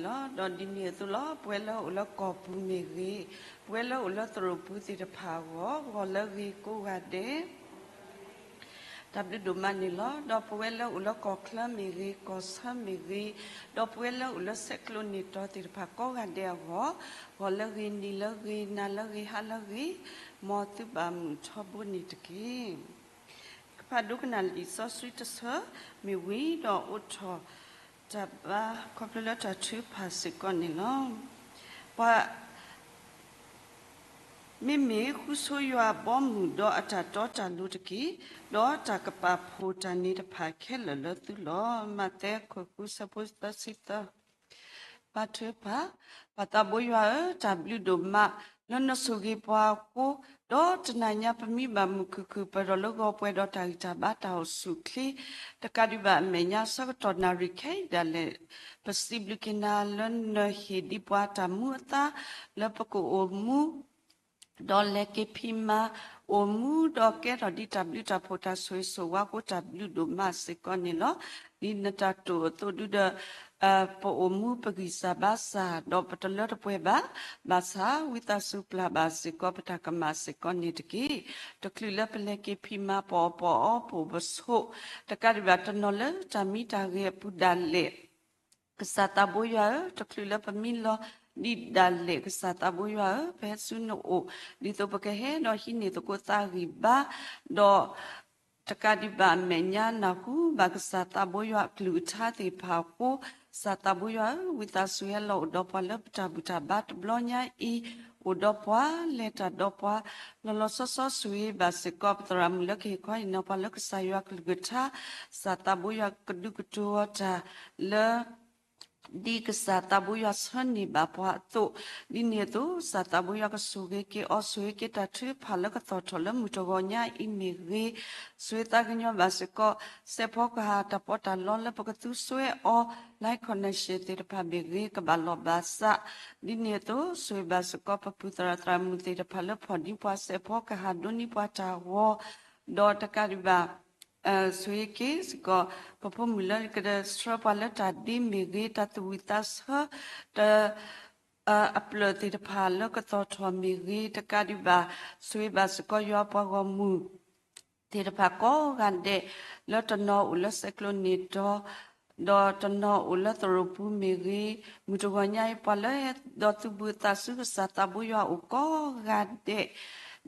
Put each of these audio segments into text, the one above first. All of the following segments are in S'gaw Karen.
လီၤ. ဒီးဒ်န့ၣ်အသိးလီၤ, ပဝဲလၢအိၣ်လၢကီၢ်ပူၤမ့ၢ်ဂ့ၤ, ပဝဲလၢအိၣ်လၢသရိာ်ပူၤသ့ၣ်တဖၣ်အဂီၢ်, ဂီၤလၢဂ့ၤကိးဂၤဒဲး တၢ်ဘျုးဒိၣ်မးန့ၣ်လီၤ. ဒီးပဝဲလၢအိၣ်လၢကီၢ်ချၢမ့ၢ်ဂ့ၤ, ကီၢ်ဆၢမ့ၢ်ဂ့ၤ, ဒီးပဝဲလၢအိၣ်လၢဆဲးကျိးန့ၢ်တီၤသ့ၣ်တဖၣ်ကိးဂၤဒဲးအဂီၢ်, ဂီၤလၢဂ့ၤ, နံၤလၢဂ့ၤ, နၤလၢဂ့ၤ, ဟါလၢဂ့ၤ, မ်သုဘၣ်မုာ်ထီဘိန့ၣ်တက့ၢ်. ကဖးဒိကနၣ်လံာ်စီဆှံတဆၢမ့ၢ်ဝံၤဒီးအိးထီၣ်တၢ်ဘါ ခီဖျိလၢတၢ်ထုကဖၣ်စ့ၢ်ကီးန့ၣ်လီၤ. ပှၤ မ့မ့ၢ်ဃုဆိယွၤအဘီအမုၢ်ဒီးအတၢ်တီတၢ်လိၤတက့ၢ်, ဒီးတၢ်ကပာ်ဖှိၣ်တၢ်န့ၣ်တဖၣ်ခဲလၢာ်လၢသုလီၤ. မးသဲ ခိၣ်ဃု ဆၢဖိသၢဆံသၢ. ဘါထုကဖၣ်. ပၢ်သးဘိယွၤဧၢ, တၢ်ဘျုးဒိၣ်မးလၢနဆိၣ်ဂ့ၤပှၤအဃိ, ဒီးတနၤညါပမံဘၣ်မုာ်ခုၣ်ခုၣ်ပၢၢ်ထီၣ်လၢဂီၤပှဲၤဒီးတၢ်ဂံၢ်တၢ်ဘါတၢ်အိၣ်ဆူၣ်အိၣ်ချ့, တကးဒံးဘၣ်အမဲာ်ညါဆၢကတီၢ်နၣ်ရံၣ်ခဲအံၤဒၣ်လဲာ်, ပစံးဘျုးက့ၤနၤလၢနဟ့ၣ်ဒံးပှၤတၢ်မူအသါ လၢပကအိၣ်မူ ဒီးလဲၤက့ၤဖံးမၤ အိၣ်မူဒီးကဲထီၣ်ဒ်တၢ်ဘျုးတၢ်ဖှိၣ်တၢ်ဆိၣ်ဂ့ၤဆိၣ်ဝါအဃိ တၢ်ဘျုးဒိၣ်မးစ့ၢ်ကီးန့ၣ်လီၤ. ဒ်နတၢ်တိာ်အသိးဒုဒီး ပအိၣ်မူပဂံၢ်စၢ်ဘါစၢ် ဒီးပတလၢတပှဲၤဘၣ်, ဘၣ်ဆၣ်ဝံသးစူၤပျၢ်ဘၣ်စ့ၢ်ကီးပတၢ်ကမၣ်စ့ၢ်ကီးန့ၣ်တက့ၢ်. တချုးလၢပလဲၤက့ၤဖံးမၤ ပအီၣ်ပအီ ပအိၣ်ပဆိး တကးဒံးဘၣ်တနီၤလၢတၢ်မံတၢ်ဂဲၤအပူၤဒၣ်လဲာ် ကစၢ်သးဘိယွၤဧၢ, တချုးလၢပမံလီၤဒံးဒၣ်လဲာ် ကစၢ်သးဘိယွၤဧၢ, ပဟဲဆူနအိၣ် ဒ်သိးပကဟဲဒီးဟံးန့ၢ်သကိးသးဂံၢ်ဘါ, ဒီး တကးဒံးဘၣ်အမဲာ်ညါနၢ်ဟူဘၣ်ကစၢ်သးဘိယွၤအကလုၢ်ကထါသ့ၣ်တဖၣ်အဃိ, ကစၢ်သးဘိယွၤဧၢ, ဝံသးစူၤဟဲလီၤအိၣ်ဒီးပှၤလၢပတၢ်ဘူၣ်တၢ်ဘါတဘျီညါအံၤ, အိၣ်ဒီးပှၤ လဲၤတၢ်ဒီးပှၤ လီၤလီၤဆီဆီဆိၣ်ဂ့ၤဘၣ်စ့ၢ်ကီး ပသရၣ်မုၣ်လၢကဟ့ၣ်ခီဟ့ၣ်နီၤပှၤလၢကစၢ်ယွၤကလုၢ်ကထါ, ကစၢ်သးဘိယွၤကဒုးကတိၤအီၤတၢ်လၢ ဒ်ကစၢ်သးဘိယွၤဆၢန့ၢ်ဘၣ်ပှၤအသိး, ဒ်န့ၣ်အသိး ကစၢ်သးဘိယွၤကဆိၣ်ဂ့ၤက့ၤအီၤ, ဆိၣ်ဂ့ၤက့ၤတၢ်ထုကဖၣ်လၢကသီၣ်ထီၣ်လၢမုၢ်တဂီၤညါအံၤမ့ၢ်ဂ့ၤ, ဆိၣ်ဂ့ၤသးကညီၤဘၣ်စ့ၢ်ကီး စဲးဖီကဟၣ်တၢ်ပီးတၢ်လီလၢပကသူစွဲအီၤ live connection သ့ၣ်တဖၣ်မ့ၢ်ဂ့ၤ ကဘၣ်လီၢ်ဘၣ်စး, ဒ်န့ၣ်အသိး ဆိၣ်ဂ့ၤဘၣ်စ့ၢ်ကီးပပုၢ်သရၣ်သရၣ်မုၣ်သ့ၣ်တဖၣ်လၢဖီၣ်ဒံးပှၤစဲးဖီကဟၣ်ဒိးန့ၢ်ပှၤတၢ်ဂီၤ, ဒီးတကးဒံးဘၣ် ဆိၣ်ဂ့ၤက့ၤစ့ၢ်ကီး ပဖိမုၣ်လၢကဆှၢပှၤလၢတၢ်ဒ့မ့ၢ်ဂ့ၤ, တၢ်သူၣ်ဝံၣ်သးဆၢ တၢ် အပျၢၢ်သ့ၣ်တဖၣ်လၢကသီၣ်ထီၣ်မ့ၢ်ဂ့ၤ, တကးဒံးဘၣ် ဆိၣ်ဂ့ၤဘၣ်စ့ၢ်ကီးယွၤပှၤဂီၢ်မုၢ်သ့ၣ်တဖၣ်ကိးဂၤဒဲး လၢတနီၤအိၣ်လၢဆဲးကျိးန့ၢ်တီၤ ဒီးတနီၤအိၣ်လၢသရိာ်ပူၤမ့ၢ်ဂ့ၤ, မုၢ်တဂီၤညါအံၤ ပှၤလၢအဲၣ်ဒိးသူၣ်ဘုသးစူၤကစၢ်သးဘိယွၤအိၣ်ကိးဂၤဒဲး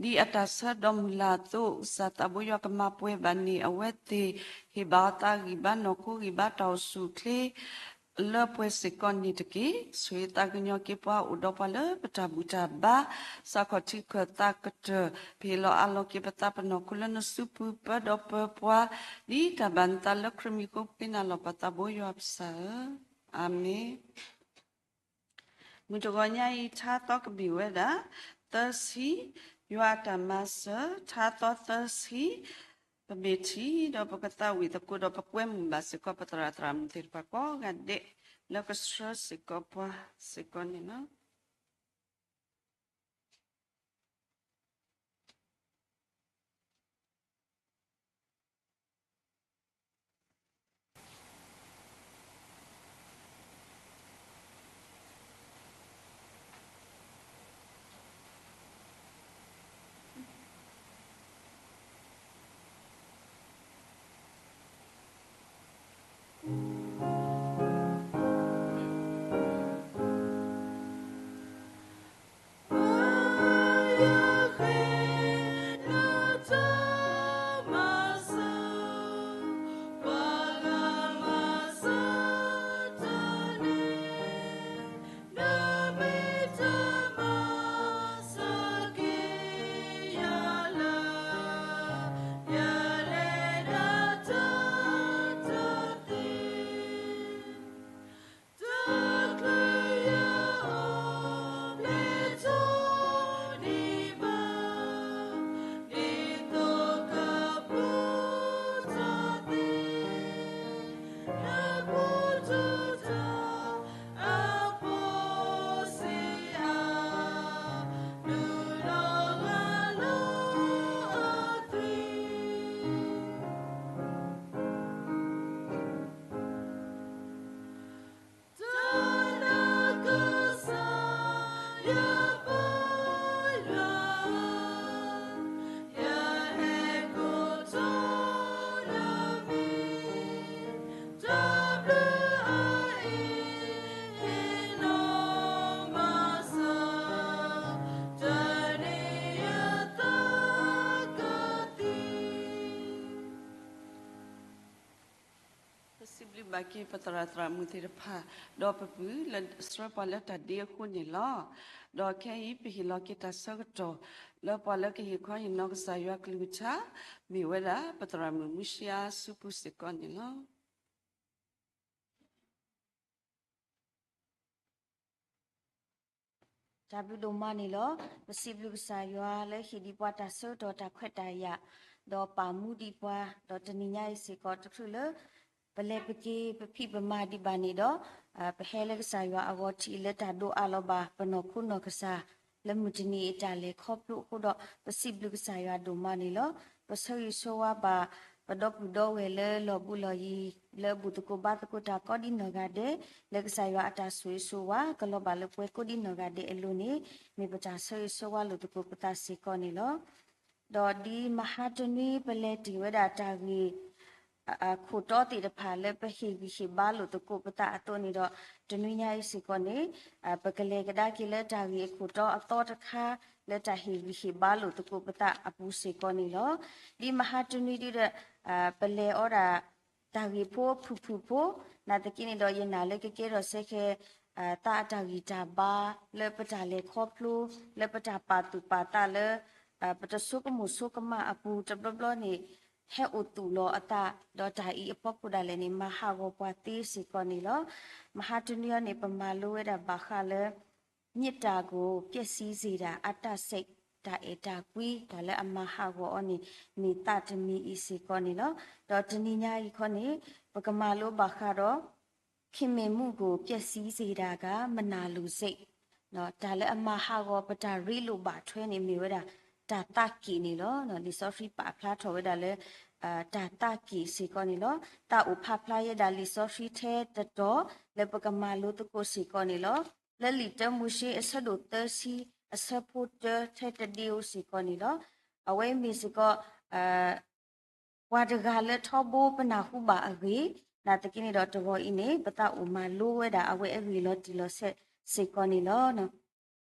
ဒ်အတၢ်ဆၢဒီးမုၢ်လၢ်အသိး ကစၢ်သးဘိယွၤကမၤပှဲၤဘၣ်န့ၢ်အဝဲသ့ၣ်, ဟ့ၣ်ဘၣ်အီၤသးဂံၢ်ဘါ နီၢ်ခိဂံၢ်ဘါ တၢ်အိၣ်ဆူၣ်အိၣ်ချ့ လၢပှဲၤစ့ၢ်ကီးန့ၣ်တက့ၢ်. ဆိၣ်ဂ့ၤသးကညီၤက့ၤပှၤအိၣ်ဒီးပှၤလၢပတၢ်ဘူၣ်တၢ်ဘါ, စးခီၣ်ထံခၢၣ်သးကတၢၢ်, ပဟ့ၣ်လီၤအးလီၤက့ၤပသးပနီၢ်ခိလၢနစုပူၤ ပၢဒီးပၢပှၤ, ဒ်တၢ်ဘၣ်နသးလၢခရံာ်မံၤအဃိ ပဃ့နၤလီၤပၢ်သးဘိယွၤပစၢ်ဧၢ, အၤမ့ၣ်. မုၢ်တဂီၤညါအံၤ ထါသီကဘ့ၣ်ဝဲဒၣ် သၢဆံ, ယွၤအတၢ်မၤစၢၤ ထါသီသၢဆံ, ပမ့ၢ်ထံၣ်ဒီးပကသးဝံၣ်သကိးဒီးပကွဲမုာ်ဘၣ်စ့ၢ်ကီး ပသရၣ်သရၣ်မုၣ်သ့ၣ်တဖၣ်ကိးဂၤဒဲး လၢကဆှၢစ့ၢ်ကီးပှၤစ့ၢ်ကီးန့ၣ်လီၤ. ဘၣ်က့ၤပသရၣ်သရၣ်မုၣ်သ့ၣ်တဖၣ်, ဒီးပပုၢ်လၢဆှၢပှၤလၢတၢ်ဒ့အဃိန့ၣ်လီၤ. ဒီးခဲအံၤပဟ့ၣ်လီၤက့ၤတၢ်ဆၢကတီၢ် လၢပှၤလၢကဟ့ၣ်ခီဟ့ၣ်နီၤကစၢ်ယွၤကလုၢ်ကထါ မ့ၢ်ဝဲဒၣ် ပသရၣ်မုၣ်မူၡံအါဆူပူၤစ့ၢ်ကီးန့ၣ်လီၤ. တၢ်ဘျုးဒိၣ်မးန့ၣ်လီၤ. ပစံးဘျုးကစၢ်ယွၤလၢဟ့ၣ်ဒံးပှၤတၢ်ဆၢကတီၢ်တၢ်ခွဲးတၢ်ယာ်, ဒီးပာ်မူဒံးပှၤ, ဒီးတနံၤညါအံၤစ့ၢ်ကီး တချုးလၢ ပလဲၤပက့ၤပဖံးပမၤဒံးဘၣ်န့ၣ်ဒီး, ပဟဲလၢကစၢ်ယွၤအဂီၢ်ထံးလၢတၢ်ဒိးအးလီၤဘၣ်ပနီၢ်ခိနီၢ်ကစၢ် လၢမုၢ်တနံၤအံၤတၢ်လဲၤခီဖျိအဃိဒီး ပစံးဘျုးကစၢ်ယွၤဒိၣ်မးန့ၣ်လီၤ. ပဆၢဂ့ၤဆၢဝါဘၣ် ပဒီပုၢ်ဒီဝဲၢ်လၢလီၢ်ဘူးလီၢ်ယံၤ လၢအဘူၣ်သကိးဘါသကိးတၢ်ကိးဒ်နီၢ်ဂၤဒဲး, လၢကစၢ်ယွၤအတၢ်ဆိၣ်ဂ့ၤဆိၣ်ဝါ ကလီၤဘၣ်လၢပှၤကိးဒ်နီၢ်ဂၤဒဲးအလိၤန့ၣ်, မ့ၢ်ပတၢ်ဆၢဂ့ၤဆၢဝါလိာ်သကိးပသးစ့ၢ်ကီးန့ၣ်လီၤ. ဒီးဒ်မဟါတနွံပလဲၤတ့ၢ်ဝဲဒၣ်တၢ်ဂ့ၢ် ခိၣ်တီသ့ၣ်တဖၣ်လၢပဟ့ၣ်ဂံၢ်ဟ့ၣ်ဘါလိာ်သကိးပသးအသိးန့ၣ်ဒီး, တနွံညါအံၤစ့ၢ်ကီးန့ၣ်, ပကလဲၤကဒါက့ၤလၢတၢ်ဂ့ၢ်အခိၣ်တီအသီတခါ လၢတၢ်ဟ့ၣ်ဂံၢ်ဟ့ၣ်ဘါလိာ်သကိးပသးအပူၤစ့ၢ်ကီးန့ၣ်လီၤ. ဒ်မဟါတနွံဒုဒီး ပလဲၤအီဒၣ် တၢ်ဂ့ၢ်ဖိအဖုၣ်ဖုၣ်ဖိ, နာ်သက့န့ၣ်ဒီးယနာ်လၢကကဲထီၣ်စဲဃဲ သးအတၢ်ဂံၢ်တၢ်ဘါ လၢပတၢ်လဲၤခီဖျိ လၢပတၢ်ပာ်သူၣ်ပာ်သးလၢ ပတဆိကမိၣ်ဆိကမးအပူၤတဘျီဘျီန့ၣ် ဟဲအိၣ်သူၣ်လီၤအသး, ဒီးတၢ်အံၤအဖီခိၣ်ဒၣ်လဲာ်န့ၣ် မၤဟးဂီၤပှၤသ့စ့ၢ်ကီးန့ၣ်လီၤ. မဟါတနွံအံၤန့ၣ် ပမၤလိဝဲဒၣ်ဘၣ်ဃးလၢ မြစ်တာကို ပျက်စီးစေတာ အတၢ်စဲး တၢ်အဲၣ်တၢ်ကွံ တၢ်လၢအမၤဟးဂီၤအီၤန့ၣ် မ့ၢ်သးတမံၤအံၤစ့ၢ်ကီးန့ၣ်လီၤ. ဒီးတနံၤညါအံၤခီန့ၣ် ပကမၤလိဘၣ်ဃးဒီး ခင်မင်မှုကို ပျက်စီးစေတာက မနာလိုစိတ် တၢ်လၢအမၤဟးဂီၤပတၢ်ရ့လိာ်ဘၣ်ထွဲန့ၣ် မ့ၢ်ဝဲဒၣ် တၢ်သးက့ၣ်န့ၣ်လီၤ. လံာ်စီဆှံပာ်ဖျါထီၣ်ဝဲဒၣ်လၢ တၢ်သးက့ၣ်စ့ၢ်ကီးန့ၣ်လီၤ. သးအိၣ်ဖးဖျါယဲဒၣ်လံာ်စီဆှံထဲတတီၤ လၢပကမၤလိသကိးစ့ၢ်ကီးန့ၣ်လီၤ. လၢလံာ်တၢမိၤၡ့အဆၢဒိၣ်သၢဆံ အဆၢဖိတၢထဲတဒ့ဧိၤစ့ၢ်ကီးန့ၣ်လီၤ. အဝဲမ့ၢ်စ့ၢ်ကီး ပှၤတဂၤလၢထီဘိပနၢ်ဟူဘၣ်အဂ့ၢ်, နာ်သက့န့ၣ်ဒီးတဂီၤအံၤန့ၣ် ပသးအိၣ်မၤလိဝဲဒၣ်အဝဲအဂ့ၢ်လီၤတံၢ်လီၤဆဲးစ့ၢ်ကီးန့ၣ်လီၤ. လံာ်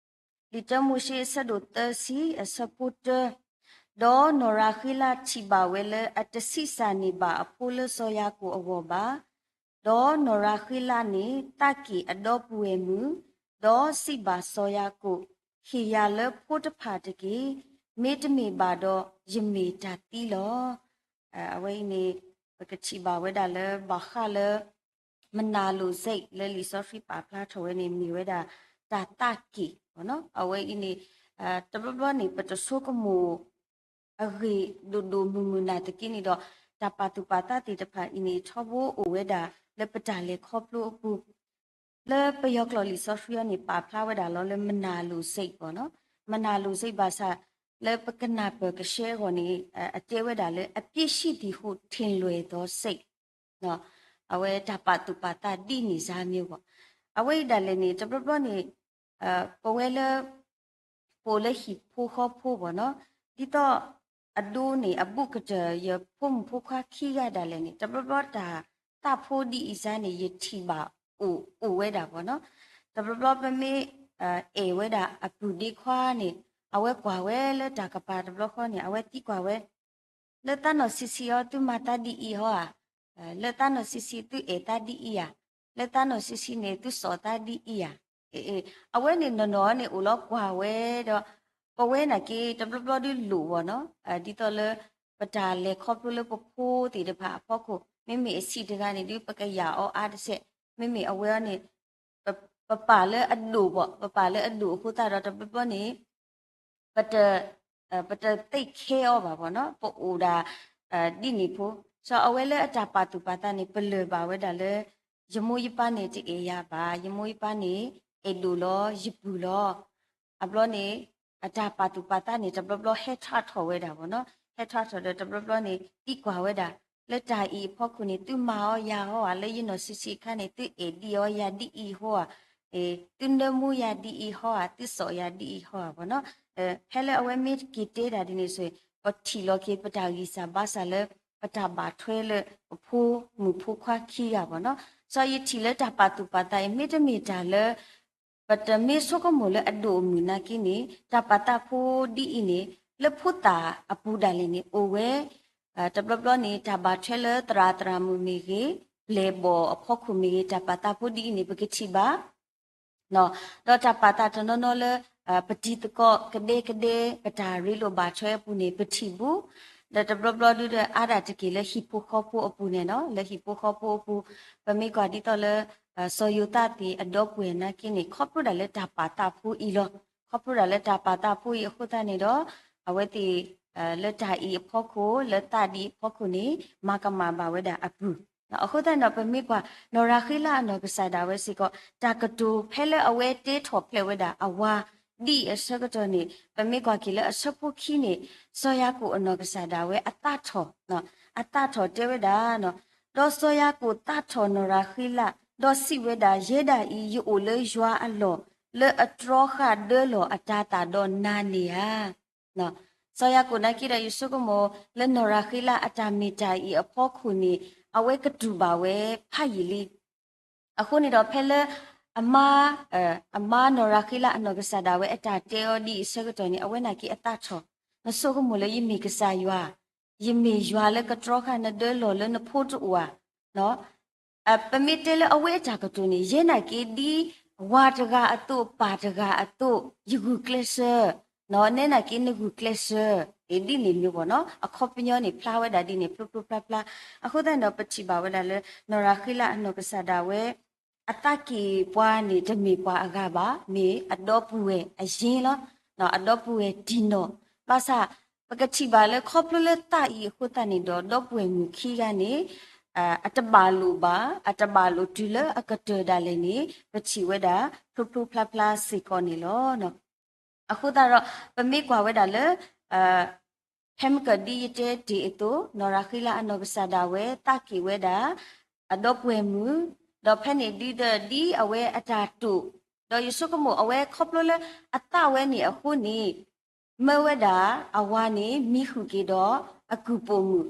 တၢမိၤၡ့အဆၢဒိၣ်သၢဆံ အဆၢဖိတၢ, ဒီးနီၢ်ရၤဃ့လးထံၣ်ဘၣ်ဝဲလၢအတဆံးစၢ်န့ၢ်ဘၣ်အဖိလၢစီၤယၤကိာ်အဂီၢ်ဘၣ်. ဒီးနီၢ်ရၤဃ့လးန့ၣ် သးက့ၣ်အဒီပုၢ်ဝဲၢ်မုၣ်, ဒီးစံးဘၣ်စီၤယၤကိာ်, ဟ့ၣ်ယၤလၢဖိတဖၣ်တက့ၢ်, မ့တမ့ၢ်ဘၣ်ဒီး ယမ့ၢ်တၢ်သံလီၤ. အဝဲအံၤန့ၣ် ပကထံၣ်ဘၣ်ဝဲဒၣ်လၢဘၣ်ဃးလၢ မနာလိုစိတ် လၢလံာ်စီဆှံပာ်ဖျါထီၣ်ဝဲန့ၣ် မ့ၢ်ဝဲဒၣ် တၢ်သးက့ၣ်, အဝဲအံၤန့ၣ် တဘျီဘျီန့ၣ် ပတဆိကမိၣ် အဂ့ၢ်ဒိၣ်ဒိၣ်မုၢ်မုၢ်နာ်သက့န့ၣ်ဒီး တၢ်ပာ်သူၣ်ပာ်သးသ့ၣ်တဖၣ်အံၤန့ၣ် ထီဘိအိၣ်ဝဲဒၣ်လၢပတၢ်လဲၤခီဖျိအပူၤ, လၢပယီၤကျိာ်လံာ်စီဆှံအံၤန့ၣ် ပာ်ဖျါဝဲဒၣ်လီၤလၢ မနာလိုစိတ် ပေါ့နော်, မနာလိုစိတ် ဘၣ်ဆၣ် လၢပကနၢ်ပၢၢ်ကရှဲအဂီၢ်န့ၣ် အတဲဝဲဒၣ်လၢ အပြစ်ရှိသည်ဟု ထင်လွဲသောစိတ် အဝဲတၢ်ပာ်သူၣ်ပာ်သးဒ်န့ၣ်စၢ်မ့ၢ်ဂီၢ်, အဝဲအံၤဒၣ်လဲာ်န့ၣ် တဘျီဘျီန့ၣ် ပဝဲလၢ ပအိၣ်လၢဟံၣ်ဖိဃီဖိ ပေါ့နော်, ဒ်သိး အဒိန့ၣ် အဘူးကတၢၢ် ယဖိမုၣ်ဖိခွါခံဂၤဒၣ်လဲာ်န့ၣ် တဘျီဘျီတၢ်သးဖိဒ်အံၤစၢ်န့ၣ် ယထံၣ်ဘၣ်အိၣ်အိၣ်ဝဲဒၣ် ပေါ့နော်, တဘျီဘျီပမ့ၢ် အဲၣ်ဝဲဒၣ်အပုၢ်ဒ့ခွါန့ၣ် အဝဲကွၢ်ဝဲလၢတၢ်ကပၤတဘျီဃီန့ၣ် အဝဲသံကွၢ်ဝဲ လၢသးနီၢ်ဆံးဆံးအီၤ သုမၤသးဒ်အံၤဟီဧါ, လၢသးနီၢ်ဆံးဆံး သုအဲၣ်သးဒ်အံၤဧါ, လၢသးနီၢ်ဆံးဆံးန့ၣ် သုစိာ်သးဒ်အံၤဧါ, အဝဲန့ၣ်နီၢ်နီၢ်န့ၣ် အိၣ်လီၤကွၢ်ဝဲဒီး ပဝဲနာ်က့ တဘျီဘျီဒုးလိၣ် ပေါ့နော်, ဒ်သိးလၢ ပတၢ်လဲၤခီဖျိလၢပဖိသ့ၣ်တဖၣ်အဖီခိၣ် မ့မ့ၢ်အဆံးတဂၤန့ၣ်ဒုး ပကယာ်အီၤအါတစဲး, မ့မ့ၢ်အဝဲအံၤန့ၣ် ပပာ်လၢအဒိၣ် ပေါ့, ပပာ်လၢအဒိၣ်အဃိသတးဒီး တဘျီဘျီန့ၣ် ပတ ပတ take care အီၤဘၣ် ပေါ့နော်, ပအိၣ်ဒၣ် ဒ်န့ၣ်ဖိ, စီၤအဝဲလၢအတၢ်ပာ်သူၣ်ပာ်သးန့ၣ် ပလၢၢ်ဘၣ်ဝဲဒၣ်လၢ ယမိၢ်ယပၢ်န့ၣ်တအဲၣ်ယၤဘၣ်, ယမိၢ်ယပၢ်န့ၣ် အဲၣ်ဒိၣ်လီၤ ယပုၢ်လီၤ. အဘျီန့ၣ် အတၢ်ပာ်သူၣ်ပာ်သးန့ၣ် တဘျီဘျီဟဲထီၣ်ထီၣ်ဝဲဒၣ် ပေါ့နော်, ဟဲထီၣ်ထီၣ်ဒီး တဘျီဘျီန့ၣ် သံကွၢ်ဝဲဒၣ် လၢတၢ်အံၤအဖီခိၣ်န့ၣ် သုမၤအီၤယၤဟီဧါ, လၢယနီၢ်ဆံးဆံးအခါန့ၣ် သုအဲၣ်ဒံးအီၤယၤဒ်အံၤဟီဧါ, သုနၢမူယၤဒ်အံၤဟီဧါ, သုစိာ်ယၤဒ်အံၤဟီဧါ ပေါ့နော်, ဖဲလၢအဝဲမ့ၢ်က့ၤတဲတၢ်ဒ်န့ၣ်ဆိ ပထံၣ်လီၤက့ၤပတၢ်ဂံၢ်စၢ်ဘါစၢ်လၢ ပတၢ်ဘၣ်ထွဲလၢပဖိမုၣ်ဖိခွါခံဂၤ ပေါ့နော်, စီၤယထံၣ်လၢတၢ်ပာ်သူၣ်ပာ်သးအံၤ မ့တမ့ၢ်တၢ်လၢ ပတမ့ၢ်ဆိကမိၣ်လၢအဒိၣ်အမုၢ်နာ်က့န့ၣ် တၢ်ပာ်သးဖိဒ်အံၤန့ၣ် လၢဖိသၣ်အပူၤဒၣ်လဲာ်န့ၣ် အိၣ်ဝဲ တဘျီဘျီန့ၣ် တၢ်ဘၣ်ထွဲလၢသရၣ်သရၣ်မုၣ်မ့ၢ်ဂ့ၤ, ပလဲၤဘီၣ်အဖီခိၣ်မ့ၢ်ဂ့ၤ တၢ်ပာ်သးဖိဒ်အံၤန့ၣ် ပကထံၣ်ဘၣ် ဒီးတၢ်ပာ်သးတနီၤနီၤလၢ ပတံၤသကိးကဒဲကဒဲ ပတၢ်ရ့လိာ်ဘၣ်ထွဲအပူၤန့ၣ် ပထံၣ်ဘူး, ဒီးတဘျီဘျီဒုဒီးအါဒၣ်တက့ၢ်လၢဟံၣ်ဖိဃီဖိအပူၤန့ၣ်နီၤ, လၢဟံၣ်ဖိဃီဖိအပူၤ ပမ့ၢ်ကွၢ်ဒ်သိးလၢ စီၤယိၤသးသ့ၣ်အဒီပုၢ်ဝဲၢ်နာ်က့န့ၣ် ခီဖျိဒၣ်လၢတၢ်ပာ်သးဖိအံၤလီၤ. ခီဖျိဒၣ်လၢတၢ်ပာ်သးဖိအံၤအဃိသတးန့ၣ်ဒီး အဝဲသ့ၣ် လၢတၢ်အံၤအဖီခိၣ် လၢသးဒ်အံၤအဖီခိၣ်န့ၣ် မၤကမၣ်ဘၣ်ဝဲဒၣ်အပုၢ် အဃိသတးန့ၣ်ဒီး ပမ့ၢ်ကွၢ် နီၢ်ရၤဃ့လးအနီၢ်ကစၢ်ဒၣ်ဝဲစ့ၢ်ကီး တၢ်ကတိၤဖဲလၢအဝဲတဲထီၣ်ဖျဲးဝဲဒၣ်အဝၤ ဒ်အံၤအဆၢကတီၢ်န့ၣ် ပမ့ၢ်ကွၢ်က့ၤလၢအဆၢဖိခံန့ၣ် စီၤယၤကိာ်အနီၢ်ကစၢ်ဒၣ်ဝဲအသးထီၣ် အသးထီၣ်တဲဝဲဒၣ် ဒီးစီၤယၤကိာ်သးထီၣ်နီၢ်ရၤဃ့လး ဒီးစံးဝဲဒၣ် ယဲဒၣ်အံၤ ယအိၣ်လၢယွၤအလီၢ် လၢအတြီဃာ်ဒၢလီၤအတၤသၣ်ဒီးနၤန့ၣ်ဧါ. စီၤယၤကိာ်နာ်က့ဒီး ယဆိကမိၣ်လၢနီၢ်ရၤဃ့လးအတၢ်မ့ၢ်တၢ်အံၤအဖီခိၣ်န့ၣ် အဝဲကတူၢ်ဘၣ်ဝဲဖးယံာ်လံ. အဃိန့ၣ်ဒီးဖဲလၢ အမါ အမါနီၢ်ရၤဃ့လးအနီၢ်ကစၢ်ဒၣ်ဝဲအတၢ်တဲအီၤဒ်အံၤအဆၢကတီၢ်န့ၣ် အဝဲနာ်က့အသးထီၣ်, နဆိကမိၣ်လၢယမ့ၢ်ကစၢ်ယွၤ, ယမ့ၢ်ယွၤလၢကတြီဃာ်နဒၢလီၢ်လၢနဖိတအိၣ်ဧါ. ပမ့ၢ်တဲလၢအဝဲအတၢ်ကတိၤန့ၣ် ယဲနာ်က့ဒ်ဝၤတဂၤအသိး ပၢ်တဂၤအသိး ယဂုာ်ကျဲးစၢး, နဲနာ်က့နဂုာ်ကျဲးစၢး ဒ်န့ၣ်မ့ၢ်ဘၣ်နီၤ, အခီပညီန့ၣ် ဖျါဝဲဒၣ်ဒ်န့ၣ် ဖျိဖျိဖျါဖျါ. အဃိသတးန့ၣ်ဒီး ပထံၣ်ဘၣ်ဝဲဒၣ်လၢ နီၢ်ရၤဃ့လးအနီၢ်ကစၢ်ဒၣ်ဝဲ အသးက့ၢ်ပှၤန့ၣ် တမ့ၢ်ပှၤအဂၤဘၣ်, မ့ၢ်အဒီပုၢ်ဝဲၢ်အယ့လီၤ, အဒီပုၢ်ဝဲၢ်တံၢ်နီၢ်, ဘၣ်ဆၣ် ပကထံၣ်ဘၣ်လၢခီဖျိလၢသးအံၤအဃိသတးန့ၣ်ဒီး ဒီပုၢ်ဝဲၢ်မုၣ်ခံဂၤန့ၣ် အတဘၣ်လိာ်ဘၣ်, အတဘၣ်လိာ်တုၤလၢအကတၢၢ်ဒၣ်လဲာ်န့ၣ် ပထံၣ်ဝဲဒၣ် ဖျိဖျိဖျါဖျါစ့ၢ်ကီးန့ၣ်လီၤ. အဃိသတးဒီး ပမ့ၢ်ကွၢ်ဝဲဒၣ်လၢ ဖဲမ့ၢ်ကဒ်ယတဲတ့ၢ်အသိး နီၢ်ရၤဃ့လးအနီၢ်ကစၢ်ဒၣ်ဝဲ သးက့ၢ်ဝဲဒၣ် အဒီပုၢ်ဝဲၢ်မုၣ်, ဒီးဖဲန့ၣ်ဒုဒီးဒ်အဝဲအတၢ်တိာ်, ဒီးယဆိကမိၣ်အဝဲခီဖျိလၢအသးဝဲန့ၣ်အဃိန့ၣ် မၢဝဲဒၣ်အဝၤန့ၣ် မံဃုာ်က့ၤဒီးအကုၢ်ပိာ်မုၣ်,